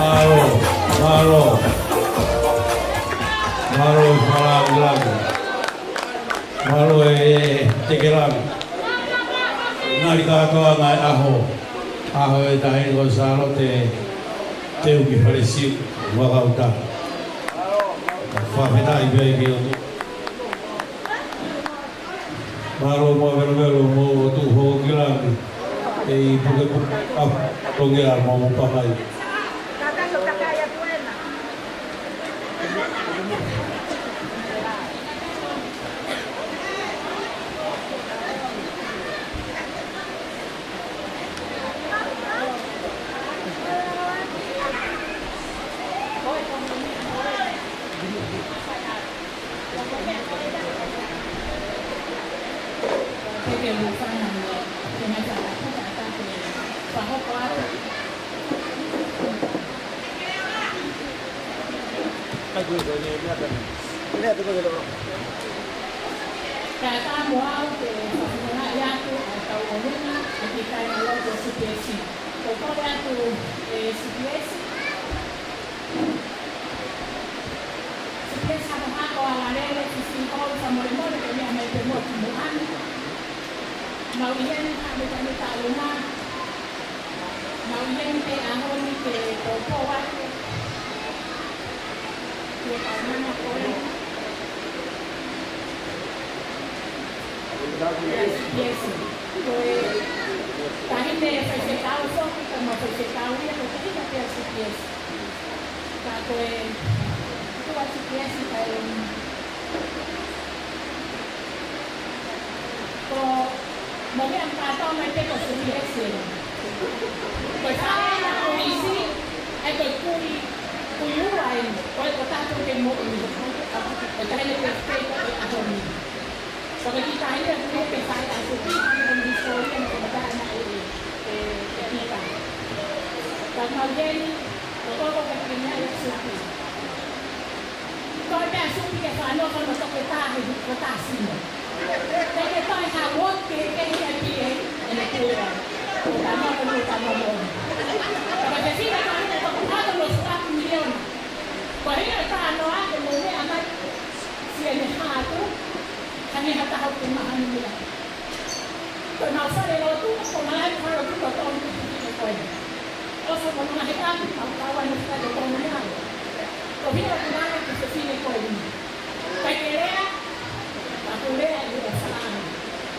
Mālō, mālō. Mālō e falāngilangi. Mālō e tekelangi. Ngali kātoa ngaahi ʻaho. ʻAho e taʻahine ko Sālote Teuki Falesiu, Vakauta. Fakafetaʻi pē ki he ʻOtua. Mālō mo e velovelo mo e tuʻu hoko ki langi. ʻEi pukepuke ʻa Tonga mo mo pakai. Ke u fana mo, ke ngai fana puta ata ke fakahoko atu. Ka ko e meʻa, meʻa, meʻa. Meʻa, te ko te loko. Kae ʻatā mo au ke fakahoko atu ʻa e kau ʻolunga ʻa e kāingalotu ʻo e C P S. Ko e kole atu ʻe C P S. Sipesi hakohako ʻa Lalele, Sisi Hou, fakamolemole ke meʻa mai pē muʻa ki muʻa ni. Mau ʻi heni ha meʻa ni ka luma. Mau ʻi heni pē ʻaho ni ke poupou atu ki he kaunanga ko ē. Yes, yes. Ko e taʻahine faifekau foki, ka mau faifekau ia, ko e taʻahine pē ʻa C P S. Ka ko e, ko e C P S ka e, ko e moʻui ʻa e kātoa mai pē ko C P S ē. Ko e faʻē ʻa Kolisi, ʻa e ko e kui, kui ua ē, ko e ko tatou ke moʻui, ko e taʻahine pē ko e ʻaho ni. Ka ko e kiʻi taʻahine ko ē ke fai ʻa e supi, ko e hisitōlia mo e kamataʻanga ʻe, ʻe, ʻe Pita. Ka mau ʻi heni, ko e kole ke ke meʻa ʻi he supi. Ko e meʻa supi ke fānau, fānau toke tahi, ko e tahi sino. Te ke toe ha uoki ke, ke hia pie, ʻe ne kue. Ko e tama ko e tama mo. Ka ko e fefine ko eni ko e tama no sipaki miliona. Ko e hia tano ake mo meʻa mai, siʻene hā atu, hangē ha taha ʻoku maha ni meʻa. Ko ʻemau falelotu, ko e malaʻe falelotu ko e tonu ki he ko ē. ʻOfa mo e ngaahi ʻapi, mau kau ai mo falelotu mo e ngaahi. Ko e hia ʻoku maha ki he fefine ko eni. Kai ke lea, ka ku lea ʻi he ʻofa ʻana.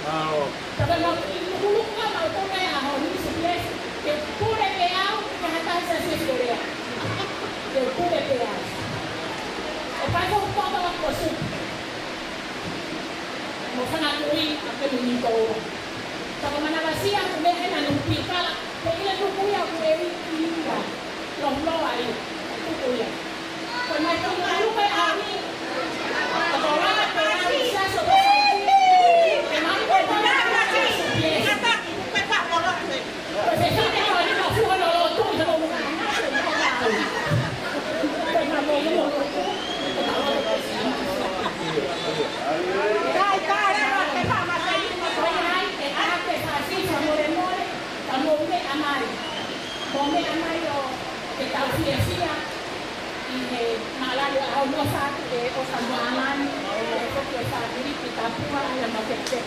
Mālō. Ka ko ʻemau kiʻi lukuluku ʻa mau toka ʻi he ʻaho ni, sipesi, ke pule pē au, ke hata sa se lea. Ke pule pē au. ʻE pai ko e tō tau ko e supi. Mo fana kui ʻa pē ni tō. Ka ko e manavasia ʻoku meʻa ʻena no pikala, ko e ʻilo tuku ia ʻoku ʻi ai. Lo, lo ai, tuku ia. Ko e mai tau malu ko e ʻaho ni. Ko e tau lava ko e ʻaho ni, sa so ko e ʻaho ni. Ko e malu ko e tau lava ko e ʻaho ni. Ke tau fiefia ʻi he mālali ʻa hono fatu ʻe ʻofa mo ʻAlani, ʻe foki ʻe fāmili ki Tapua, ʻa ia mau ke te.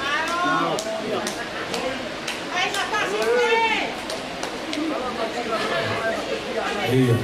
ʻIo.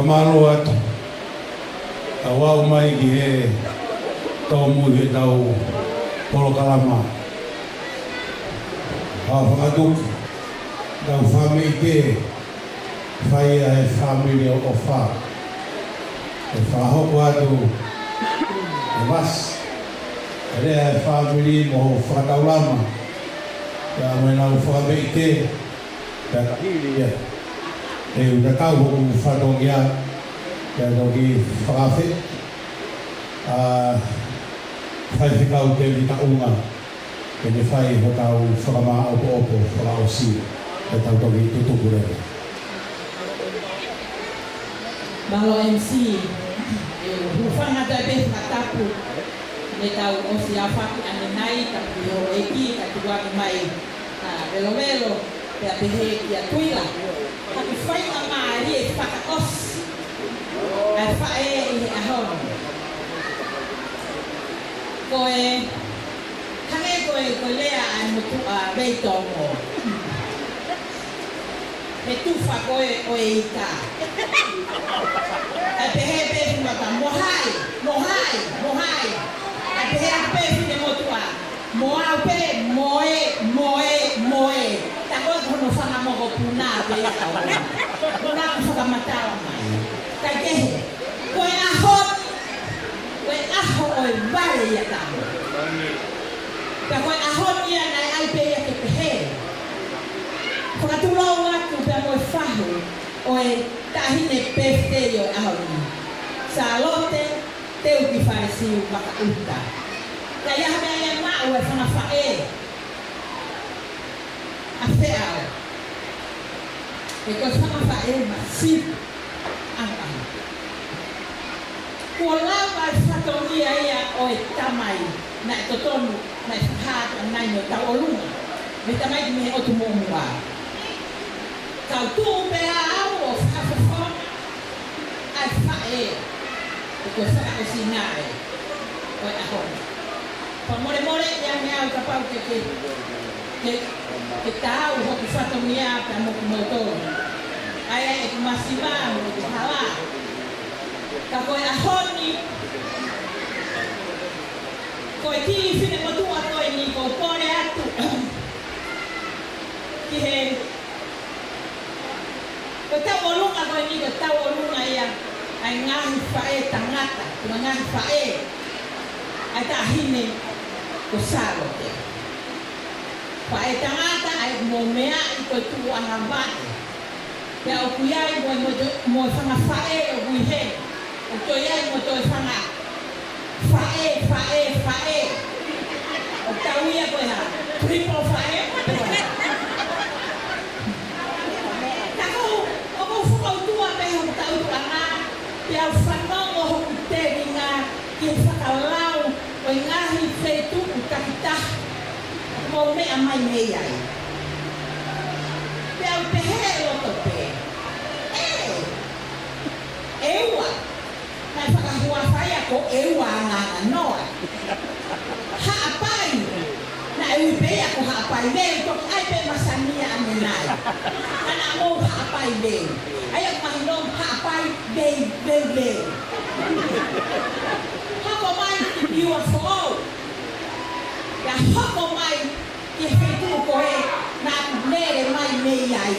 Mālō atu. Tau aʻu mai ki he tōmui ʻetau polokalama. Ka fakatuki, tau fāmili ke fai ʻa e fāmili ʻofa. ʻE fakahoko atu ʻe Masi ʻa e lea ʻa e fāmili mo hoʻo fakataulama. Pea mo ʻenau fāmili ke pea ka hili ia, ʻe u tatau hoku fatongia, pea toki fakafeʻao ʻa Faifekau Tēvita ʻUnga, ke ne fai hotau fakamāʻopoʻopo fakaʻosi, pea tau toki tutuku leva. Mālō M C, ʻe u hūfanga atu pē he fakatapu ne tau ʻosi aofaki ʻanenai, tapu ki houʻeiki, ka tuku ange mai ʻa Velovelo, pea pehē kia Tuila. Haʻaku faingamālie fakaʻosi ʻa e faʻē ʻi he ʻaho ni. Ko e, hangē ko e, ko e lea ʻa e motuʻa Veitongo. He tufa ko ē ʻo e ika. ʻE pehē pē mata, mo hai, mo hai, mo hai. ʻE pehē pē finemotuʻa, mo au pē, mo ē, mo ē, mo ē. Tā ko ē ko hono fanga mokopuna pē ia ʻa ʻOna. Ko ʻena fakamatala mai. Kaikehe, ko e ʻaho ni, ko e ʻaho ʻo e vale ia tama. Pea ko e ʻaho ni ia naʻe ʻai pē ia ke pehē. Fakatulou atu pea mo e fahu ʻo e taʻahine pēfitei ʻo e ʻaho ni, Sālote Teuki Falesiu Makaʻuta. Ka ʻi ai ha meʻa ia maʻu e fanga faʻē ʻa Feʻao. He ko e fanga faʻē masiva ʻaho ʻaho. Kuo lava e fatongia ia ʻo e tamai naʻe totonu, naʻe fakahā atu ʻanenai mo e tauʻolunga mei he tamaiki mei he ʻotu muʻomuʻa. Kau tuʻu pē au ʻo fakafofonga ʻa e faʻē, he ko e fakaʻosinga ē ʻo e ʻaho ni. Fakamolemole ia meʻa au kapau ke, ke, ke, ke taau hoku fatongia pea mo kimoutolu. ʻA ia ʻeku masiva mo ʻeku hala. Ka ko e ʻaho ni, ko e kiʻi finemotuʻa ko eni ʻoku ou kole atu ki he, ko e tauʻolunga ko eni, ko e tauʻolunga ia ʻa e ngaahi faʻē tangata, ko e ngaahi faʻē ʻa e taʻahine ko Sālote. Faʻē tangata ʻa ia ʻoku mou meaʻi ko e tuʻu ʻanga vaʻe. Pea ʻoku ʻi ai mo, mo, mo e fanga faʻē ʻoku ʻi heni. ʻOku toe ʻi ai mo toe fanga faʻē, faʻē, faʻē. ʻOku tau ia ko e hā, triple faʻē, ko e hā. Ka ko, ʻoku ou fakautua pē hoku tautuʻanga, pea u fanongo hoku telinga ki he fakalau ʻo e ngaahi feituʻu takitaha ʻoku mou meʻa mai mei ai. Pea u pehē ʻi loto pē, ē, ʻEua, naʻe fakahuafa ia ko ʻEua Angaanganoa. Haʻapai, naʻe ui pē ia ko Haʻapai Veu, toki ʻai pē masani ia ʻanenai. Ka naʻa mou Haʻapai Veu. ʻA ia ʻoku mahino Haʻapai Veu, Veu, Veu. Hoko mai ki Niua Foʻou. Pea hoko mai ki he feituʻu ko ē naʻa ku lele mai mei ai.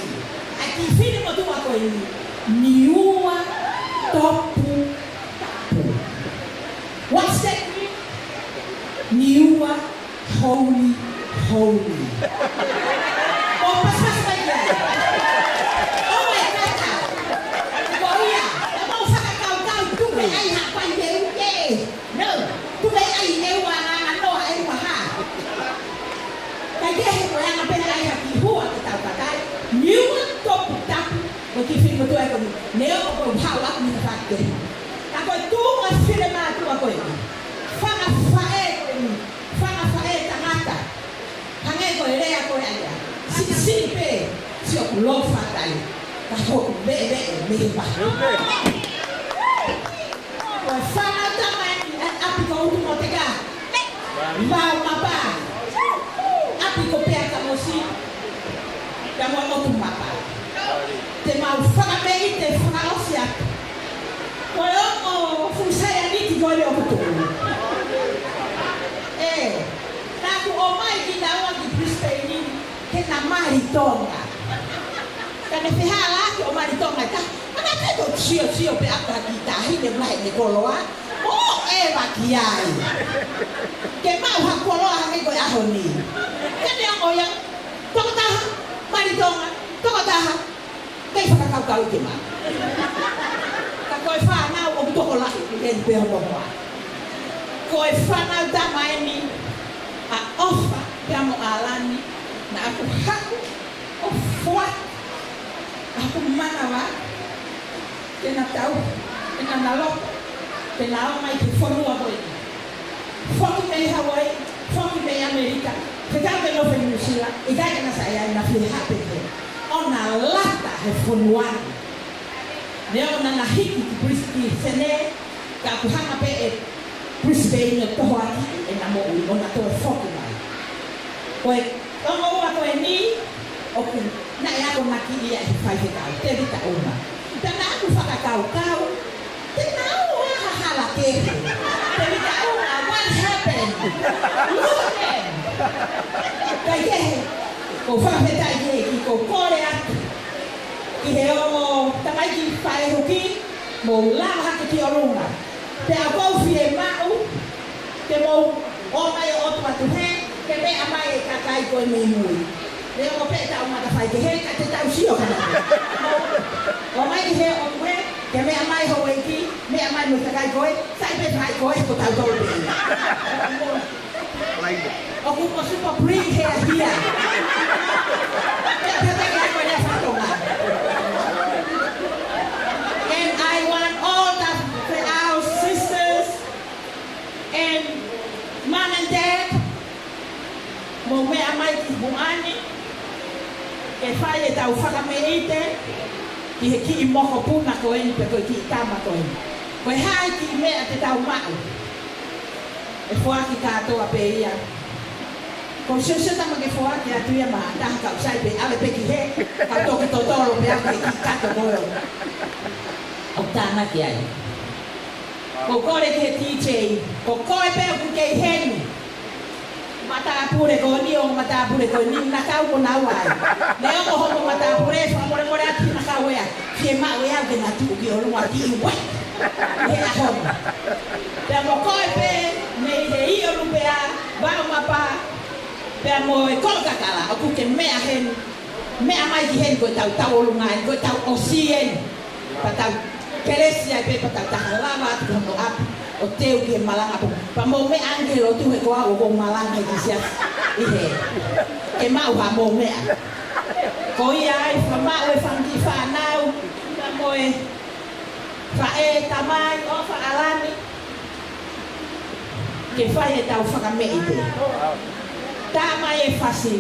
ʻA e kiʻi finemotuʻa ko eni, Niuatoputapu. What's that mean? Niua Holy, Holy. ʻO pasipasi mai ki ai. Oh my God. Ko ia, ʻoku mau fakakaukau tuku ai Haʻapai Veu, ē. No, tuku ai ʻEua Angaanganoa, ʻEua hā. Kaikehe ko e anga pē ai ha kiʻi hua ke tau kakai, Niuatoputapu, ko e kiʻi finemotuʻa ko eni, neongo ko e haʻu atu mei he fāmili. Ka ko e tuʻunga finemotuʻa ko eni, fanga faʻē ko eni, fanga faʻē tangata. Hangē ko e lea ko ē ʻa ia, siʻisiʻi pē siʻoku lōfata ai, ka hoku veʻeveʻe mei he pā. Ko e fānau tama eni ʻa e ʻapi ko Utu Moteka. Vao Mapa. ʻApi ko Peakamosi. Ka mo Utu Mapa. Te mau fakameʻite fakaʻosi atu. Ko e ʻoku tuʻu. ʻE, naʻa ku ʻomai kinaua ki Brisbane ni, he naʻa mali Tonga. Ka ne fehālaaki ʻo mali Tonga ʻe taha. Ana te ko sio sio pē ʻa e kiʻi taʻahine mali ne koloa. ʻO ʻeva ki ai. Ke maʻu ha koloa hangē ko e ʻaho ni. Ka ne ʻomi ia, tokotaha, mali Tonga, tokotaha. Kei fakakaukau ke maʻu. Ka ko e fānau ʻoku tokolahi, ʻi heni pē hono hoa. Ko e fānau tama eni, ʻa ʻOfa, pea mo ʻAlani, naʻa ku haʻu ʻo foaki ʻa hoku manava, ke na tau, ke na na loto, ke na ō mai ki he fonua ko eni. Foki mei Hawaii, foki mei ʻAmelika, ke tau ke nofo ʻi Nuʻusila, ʻikai ke na saiʻia, na fie hape ke. ʻO na lata he fonua ni. Neongo naʻa na hiki ki Bris-, ki Senē, ka ʻoku hanga pē ʻe Brisbane ʻo tohoakiʻi ʻena moʻui, ʻo na toe foki mai. Ko e ongo ua ko eni, ʻoku naʻe akonaki ia ʻe he faifekau, Tevita ʻUma. Pea naʻa ku fakakaukau, te na ō ʻo ʻai ha hala kehe. Tevita ʻUma, what happened? Look at them. Kaikehe, ʻoku ou fakafetaʻi ki he ʻEiki, ʻoku ou kole atu ki he ongo tamaiki faʻē huki, mou lava hake ki ʻolunga. Pea ʻoku ou fiemaʻu ke mou ō mai ʻo ʻotu atu hē, ke meʻa mai e kakai ko ē mei mui. Neongo pē ʻetau mata faikehe, ka te tau sio ka na. ʻOmai ki hē ʻo ʻotu hē, ke meʻa mai houʻeiki, meʻa mai mo e kakai ko ē, sai pē fai ko ē, ko tautolu pē. ʻOku mo super bring here, here. Pea, pea, pea, pea, pea, pea, pea. And I want all the, the, our sisters and mom and dad, mou meʻa mai ki muʻa ni, ke fai ʻetau fakameʻite ki he kiʻi mokopuna ko eni pe ko e kiʻi tama ko eni. Ko e hā e kiʻi meʻa te tau maʻu, ʻe foaki kātoa pē ia. Ko e siosio tama ke foaki atu ia maʻa taha, ka ʻoku sai pē, ʻave pē ki hē, ka toki totolo pē ʻa e kiʻi kato ko ē ʻoku tānaki ai. ʻOku ou kole ki he DJ, ko koe pē ʻoku kei heni. Matāpule ko eni, ʻo matāpule ko eni, na kau ko na wai. Neongo hoʻomo matāpule, fakamolemole atu na kau ē, fiemaʻu ē au ke na tuʻu ki ʻolunga ki ʻiwe. He ʻaho ni. Pea mo koe pē, mei he ʻi ʻolunga pea, Vaomapa, pea mo e Kolokakala, ʻoku ke meʻa heni. Meʻa mai ki heni ko e tau tau ʻolunga eni, ko e tau ʻosi eni. Pea tau kelesi ai pē pea tau taha lava atu ki hono ʻapi ʻo teu ki he malanga pē. Pea mou meʻa ange ki he lotu he ko au ʻoku ou malanga he kiʻi siasi ʻi hē. Ke maʻu ha mou meʻa. Ko ia ai fakamaʻu e fanga kiʻi fānau, pea mo e faʻē tamai ʻo faʻalani. Ke fai ʻetau fakameʻite. Tā mai e fasi.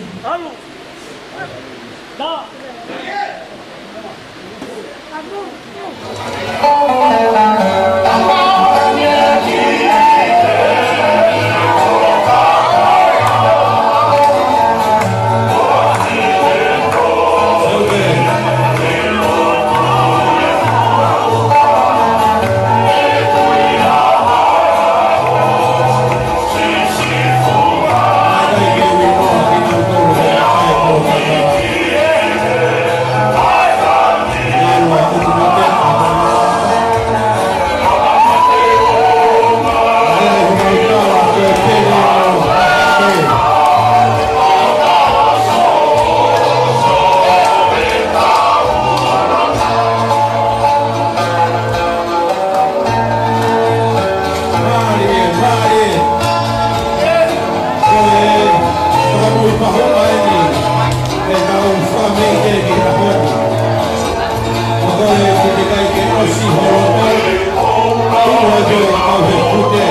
Mālie, mālie. Ko e fakamoʻui pahō mai ni, ʻetau fakameʻite ki he ʻaho ni. Ko e ʻoku teʻeki ai ke ʻosi holo mai, tuku atu e kau he kute.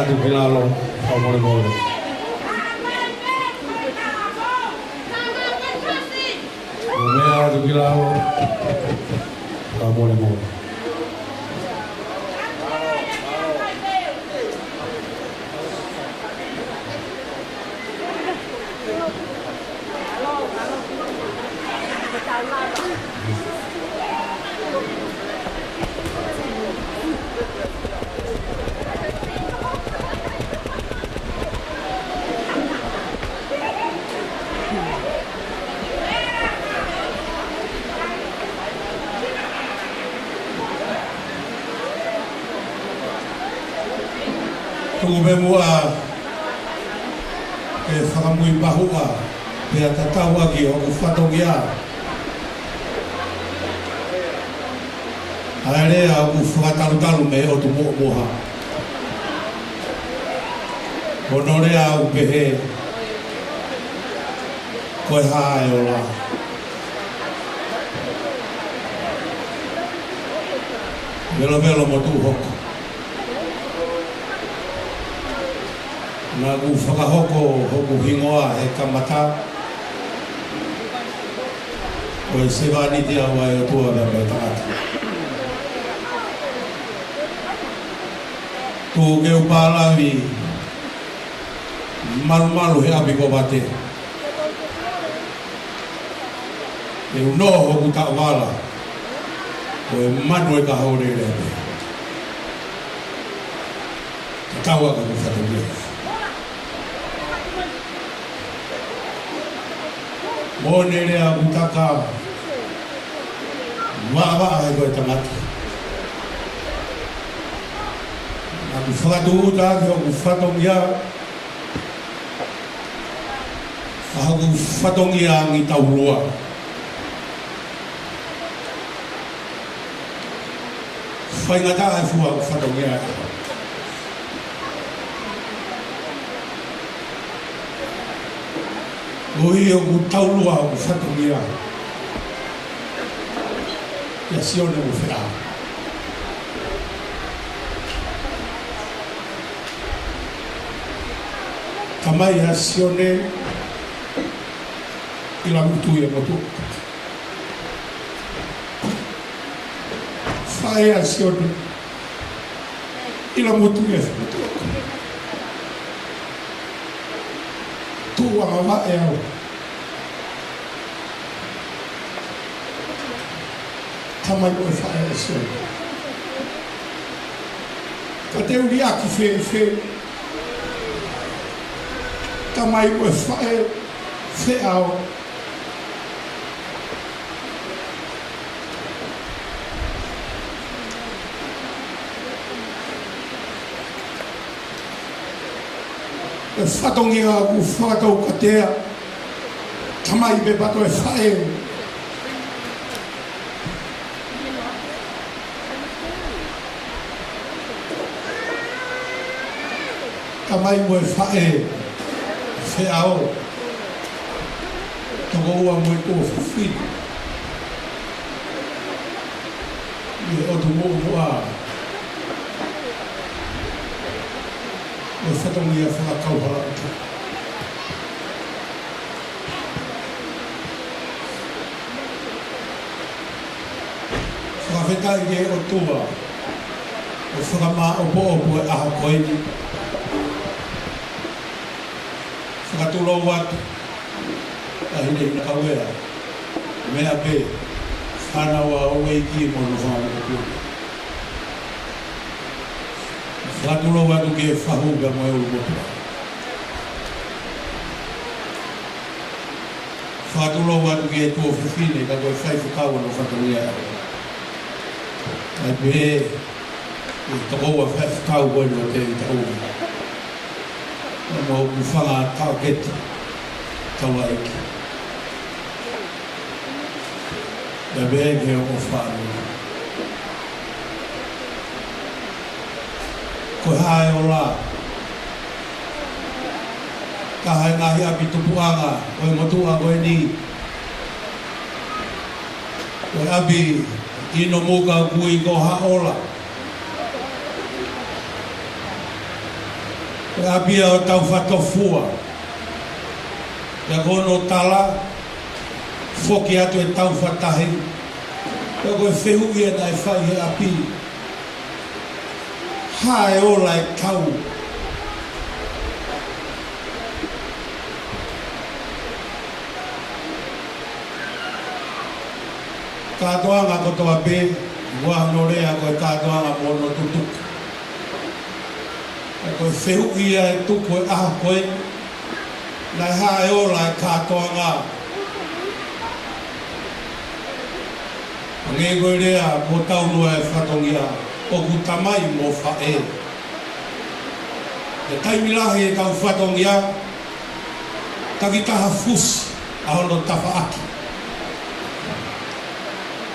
Atu ki lalo, fakamolemole. Mou meʻa atu ki lalo, fakamolemole. Tuku pē muʻa ke fakamuipahuʻa pea tatau ʻaki hoku fatongia ʻa e lea ʻoku fakatalutalu mei ʻOtu Moʻomoha. Ko hono lea ʻoku pehē, ko e hā e ola? Velovelo mo tuʻu hoko. Naʻa ku fakahoko hoku hingoa he kamata ko e sevāniti au ʻa e ʻOtua pea mo e tangata. Tuku ke u pālangi malumalu he ʻapi ko Vate. Ke u noho hoku taʻovala ko e manu ʻe ka hole lea pē. Tatau ʻaki hoku fatongia. Mo ne lea ʻoku taka vaʻavaʻa ai ko e tangata. Naʻa ku fakatūʻuta ʻaki hoku fatongia ʻa hoku fatongia angi taulua. Faingataʻa e fua hoku fatongia. Koeʻuhi ʻoku taulua hoku fatongia ʻia Sione mo Feʻao. Tamai ʻa Sione, ʻIlamutu ʻi he motu. Faʻē ʻa Sione, ʻIlamutu ʻi he motu. Tuʻu ʻa Mavaʻe au. Tamai mo e faʻē ʻa Sione. Ka te u liʻaki fēfē? Tamai mo e faʻē Feʻao. E fatongia ʻoku fakataukatea, tamai pē pato e faʻē. Tamai mo e faʻē Feʻao. Tokoua mo e tuofefine ʻi he ʻOtu Moʻomoʻa. Mo e fatongia fakakauhala ʻoku fakafetaʻi ki he ʻOtua ʻo fakamāʻopoʻopo e ʻaho ko eni. Fakatulou atu ʻa Hinehina Kauea, meʻa pē fānau ʻa houʻeiki mo hono fānau ʻoku. Fakatulou atu ki he fahu pea mo e ʻulumotuʻa. Fakatulou atu ki he tuofefine ka ko e faifekau hono fatongia. ʻAi pē ʻi he tokoua faifekau ko eni ʻo te i taʻu. Mo ʻoku fanga taʻokete tauʻaiki. ʻIa pē ke o fānau. Ko e hā e ola? Ka ʻi he ngaahi ʻapi tupuʻanga ʻo e motuʻa ko eni, ko e ʻapi ʻi Nomuka ʻoku ui ko Haʻola. ʻApia ʻo Taufatoʻofua. Pea ko hono tala, foki atu e Taufatahi. Pea ko e fehuʻi ia naʻe fai he ʻapi: Hā e ola e kau? Kātoanga kotoa pē, ʻoku ʻi ai hono lea ko e kātoanga mo hono tutuku. Pea ko e fehuʻi ia ʻe tuku he ʻaho ko ē, naʻe hā e ola e kātoanga? Hangē ko e lea kuo tau lau ʻi he fatongia, ʻoku tamai mo faʻē. He taimi lahi ʻetau fatongia, takitaha fusi ʻa hono tafaʻaki.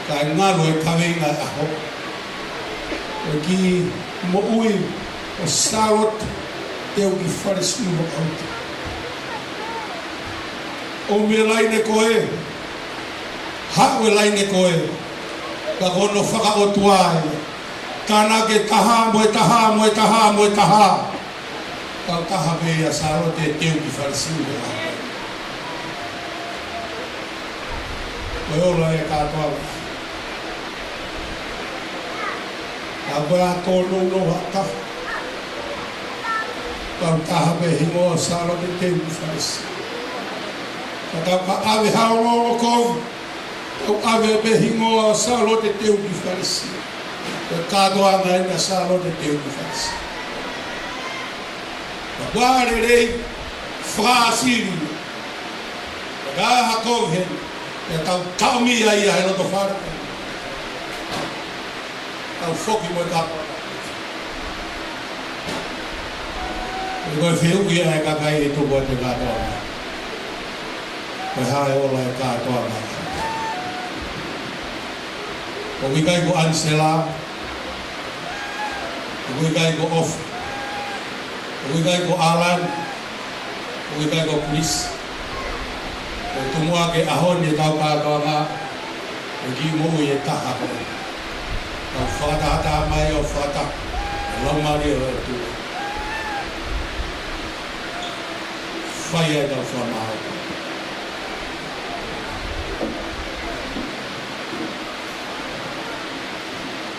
Kae ngalo e kaveinga ʻo e ʻaho, ʻa e kiʻi moʻui ʻo Sālote Teuki Falesiu Vakaʻuta. ʻOmi e laine ko ē, haʻu e laine ko ē, ka ko hono fakaʻotua ia. Tānaki e taha, mo e taha, mo e taha, mo e taha. Kautaha pē ia Sālote Teuki Falesiu he ʻaho. Ko e ola e kātoanga. Ka ko e ʻaho nounou ʻa e taha, kautaha pē hingoa Sālote Teuki Falesiu. Ka tau ka ʻave ha ongoongo kovi, tau ʻave pē hingoa Sālote Teuki Falesiu. Ko e kātoanga eni ʻa Sālote Teuki Falesiu. Ka ʻoku lelei fāsili. Ka ha kovi heni, ʻe tau taʻomi ia he loto fale. Tau foki mo e kātoanga. Ko e fehuʻi ia ʻa e kakai ʻe tuku atu e kātoanga: Ko e hā e ola e kātoanga? ʻOku ʻikai ko ʻAnisela, ʻoku ʻikai ko ʻOfa, ʻoku ʻikai ko ʻAlani, ʻoku ʻikai ko Kulisi. Ko e tumuʻaki e ʻaho ni ʻetau kātoanga, ko e kiʻi moʻui ʻe taha ko ē. Tau fakatahataha mai ʻo fakataha e Laumālie ʻo e ʻOtua. Fai ai ʻetau fakamaau.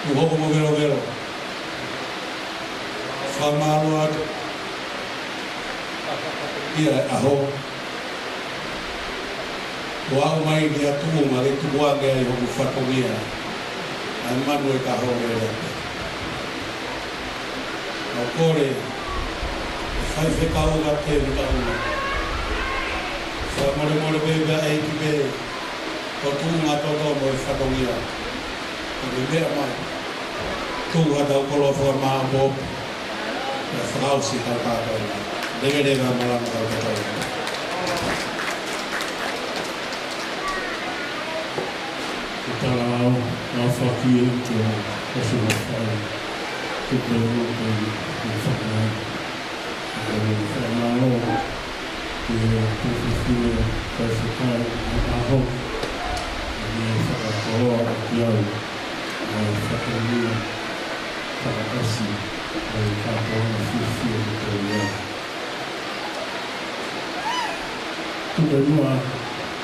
Kuo hoko mo velovelo. Fakamālō atu ia he ʻaho kuo aʻu mai ki ha tuʻunga ke tukuange ai hoku fatongia, ʻa e manu e kaho lele. ʻOku ou kole ʻe faifekau ka te mitauna, fakamolemole pē pea ʻeiki pē, ko e tuʻunga toto mo e fatongia. Ko e meʻa mai, tuku haʻatau koloa fakamaʻopoʻopo, ʻo fakaʻosi ʻetau kātoanga. Leveleva malanga ʻetau kātoanga. Ko e tala ʻa e ʻaho, ʻa e fakahā ʻe he ʻOtua ʻa e ʻosi mafai, ko e pēlō ko e fakamai. Ko e fakamālō ki he Tuofefine Faifekau ʻo e ʻaho, ʻa ʻene fakakoloa ʻaki au ʻa e fatongia fakaʻosi ʻo e kātoanga fiefia ko eni. Tuku muʻa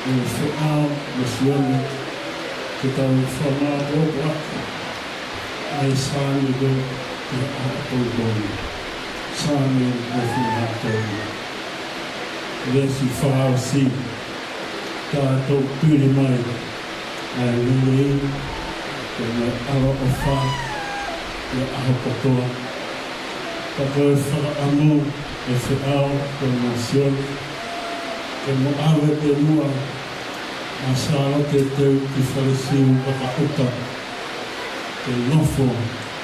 ʻa e feʻao mo Sione ke tau fakamaʻopoʻopo ʻaki ʻa e Saame ko eni ʻa e ʻaho ʻo e ʻaho ni. Saame ʻoku fai ʻaki e veesi fakaʻosi: Tau pili mai ʻa e lelei, pea mo e ʻaloʻofa ʻi he ʻaho kotoa. Ka ko e fakaʻamu ʻa e feʻao ko eni mo Sione, ke mo ʻave pē muʻa ʻa Sālote Teuki Falesiu Vakaʻuta ke nofo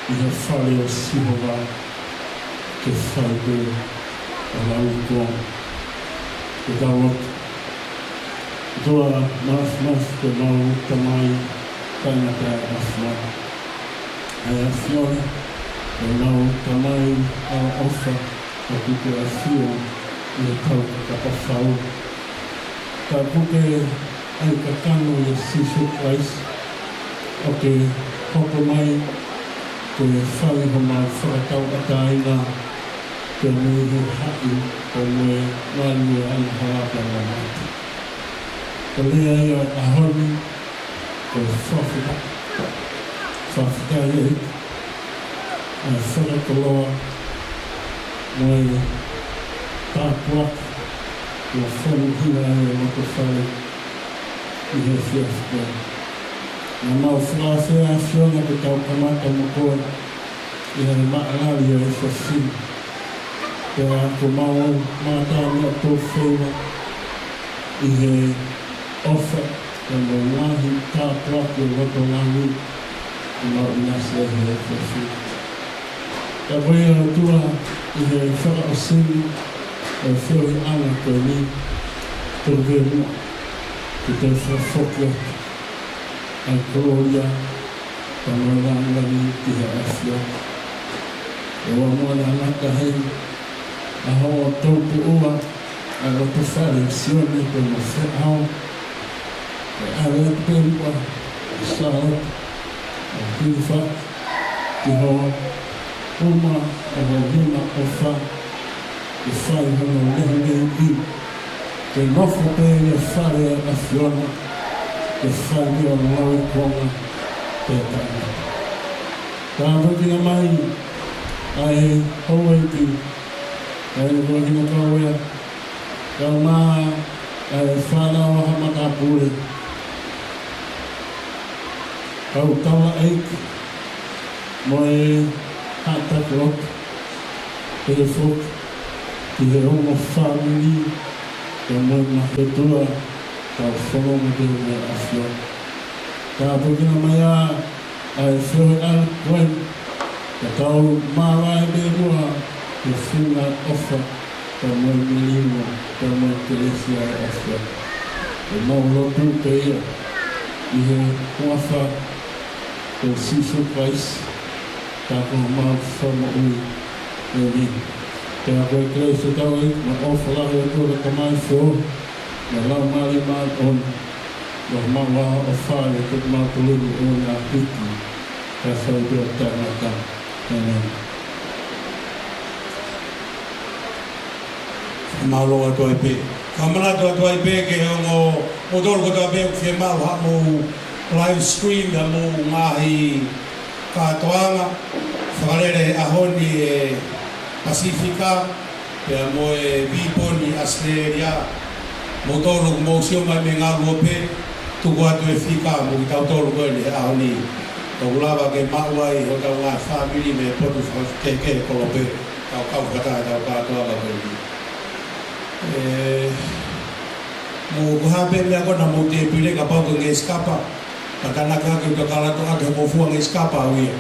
ʻi he fale ʻo Sihova, ke fai pē ʻa e lau ko eni. Ke tau lotu. ʻOtua Māfimafi, ko homau Tamai taʻengata ʻofa, ʻa e ʻAfiona, ko homau Tamai ʻaloʻofa, ʻoku ke ʻafio ʻi hotau fakafau. Ka puke ʻa e kakano ʻia Sīsū Kalaisi ʻo ke hoko mai ke fai homau fakatauʻatāina, Pea mei he haʻi, pea mo e mali ʻo e angahala pea mo e mate. Ko e lea ia ʻo e ʻaho ni, ko e fakafetaʻi, fakafetaʻi ʻEiki, ʻa e fakakoloa mo e tāpuaki ʻoku fonu hila ai e loto fale ʻi he efiafi ko eni. Naʻa mau fakafeʻao ʻAfiona ke tau kamata mo koe ʻi he maʻalaʻala ʻo e efiafi ni. Pea ko ʻemau mātā meʻa tō feiva ʻi he ʻofa, pea mo e ngaahi tāpuaki ʻo e loto langi ʻoku mau ʻinasi ai he efiafi ni. Pea ko ia ʻOtua, ʻi he fakaʻosinga ʻo e feohiʻanga ko eni, tuku ke muʻa ke toe fakafoki atu ʻa e kolōlia pea mo e lāngilangi ki he ʻAfiona. ʻOua muʻa naʻa ngata heni ʻa hoʻo taupoʻua ʻa e loto fale ʻo Sione pea mo Feʻao, ʻe ʻave atu pē muʻa ʻa Sālote ʻo hilifaki ki ho uma ʻo ho nima ʻofa, ke fai hono lehilehiki, ke nofo pē ʻi he fale ʻo e ʻAfiona, ke fai pē hono lauikuonga pea taʻengata. Tāpuekina mai ʻa e houʻeiki, ʻa e houʻeiki mo e kau ea, kae ʻumaʻā ʻa e fānau ʻa ha makapule, kau taulaʻeiki mo e haʻa taki lotu, pehē foki ki he ongo fāmili, pea mo e mahetua, kau fononga pē mo e ʻAfiona. Tāpuekina mai ā ʻa e feohiʻanga ko eni, ka tau māvae pē muʻa he funga ʻofa, pea mo e melino, pea mo e kelesi ʻa e ʻAfiona. ʻOku mau lotu pē ia ʻi he huafa ʻo Sīsū Kalaisi, ka ko homau Fakamoʻui. ʻĒmeni. Pea ko e kelesi ʻa hotau ʻEiki, mo e ʻofa lahi ʻa e ʻOtua ko e Tamai feohi, mo e Laumālie Māʻoniʻoni, ʻo maʻu ʻa e ʻofa ʻi he tuʻu mautolu ni ʻo na hiki, kae fai pē ʻo taʻengata. ʻĒmeni. Mālō atu ai pē. Ka manatu atu ai pē ki he ongo moutolu kotoa pē ʻoku fiemaʻu haʻamou live stream ʻa hoʻomou ngaahi kātoanga fakalele he ʻaho ni ʻi Pasifika, pea mo e Viponi ʻAositelēlia. Moutolu ʻoku mou sio mai mei he ngaluope, tuku atu e fika mo kitautolu ko eni he ʻaho ni. Tau lava ke maʻu ai hotau ngaahi fāmili mei he potu fakakehekehe kolope, tau kau fakataha ʻetau kātoanga ko eni. ʻE, mou ko e hā pē meʻa ko ena ʻi homou tēpile, kapau ko e ngeʻesi kapa, ka tānaki hake ʻo tau kalato ake homou fua ngeʻesi kapa ʻau ia.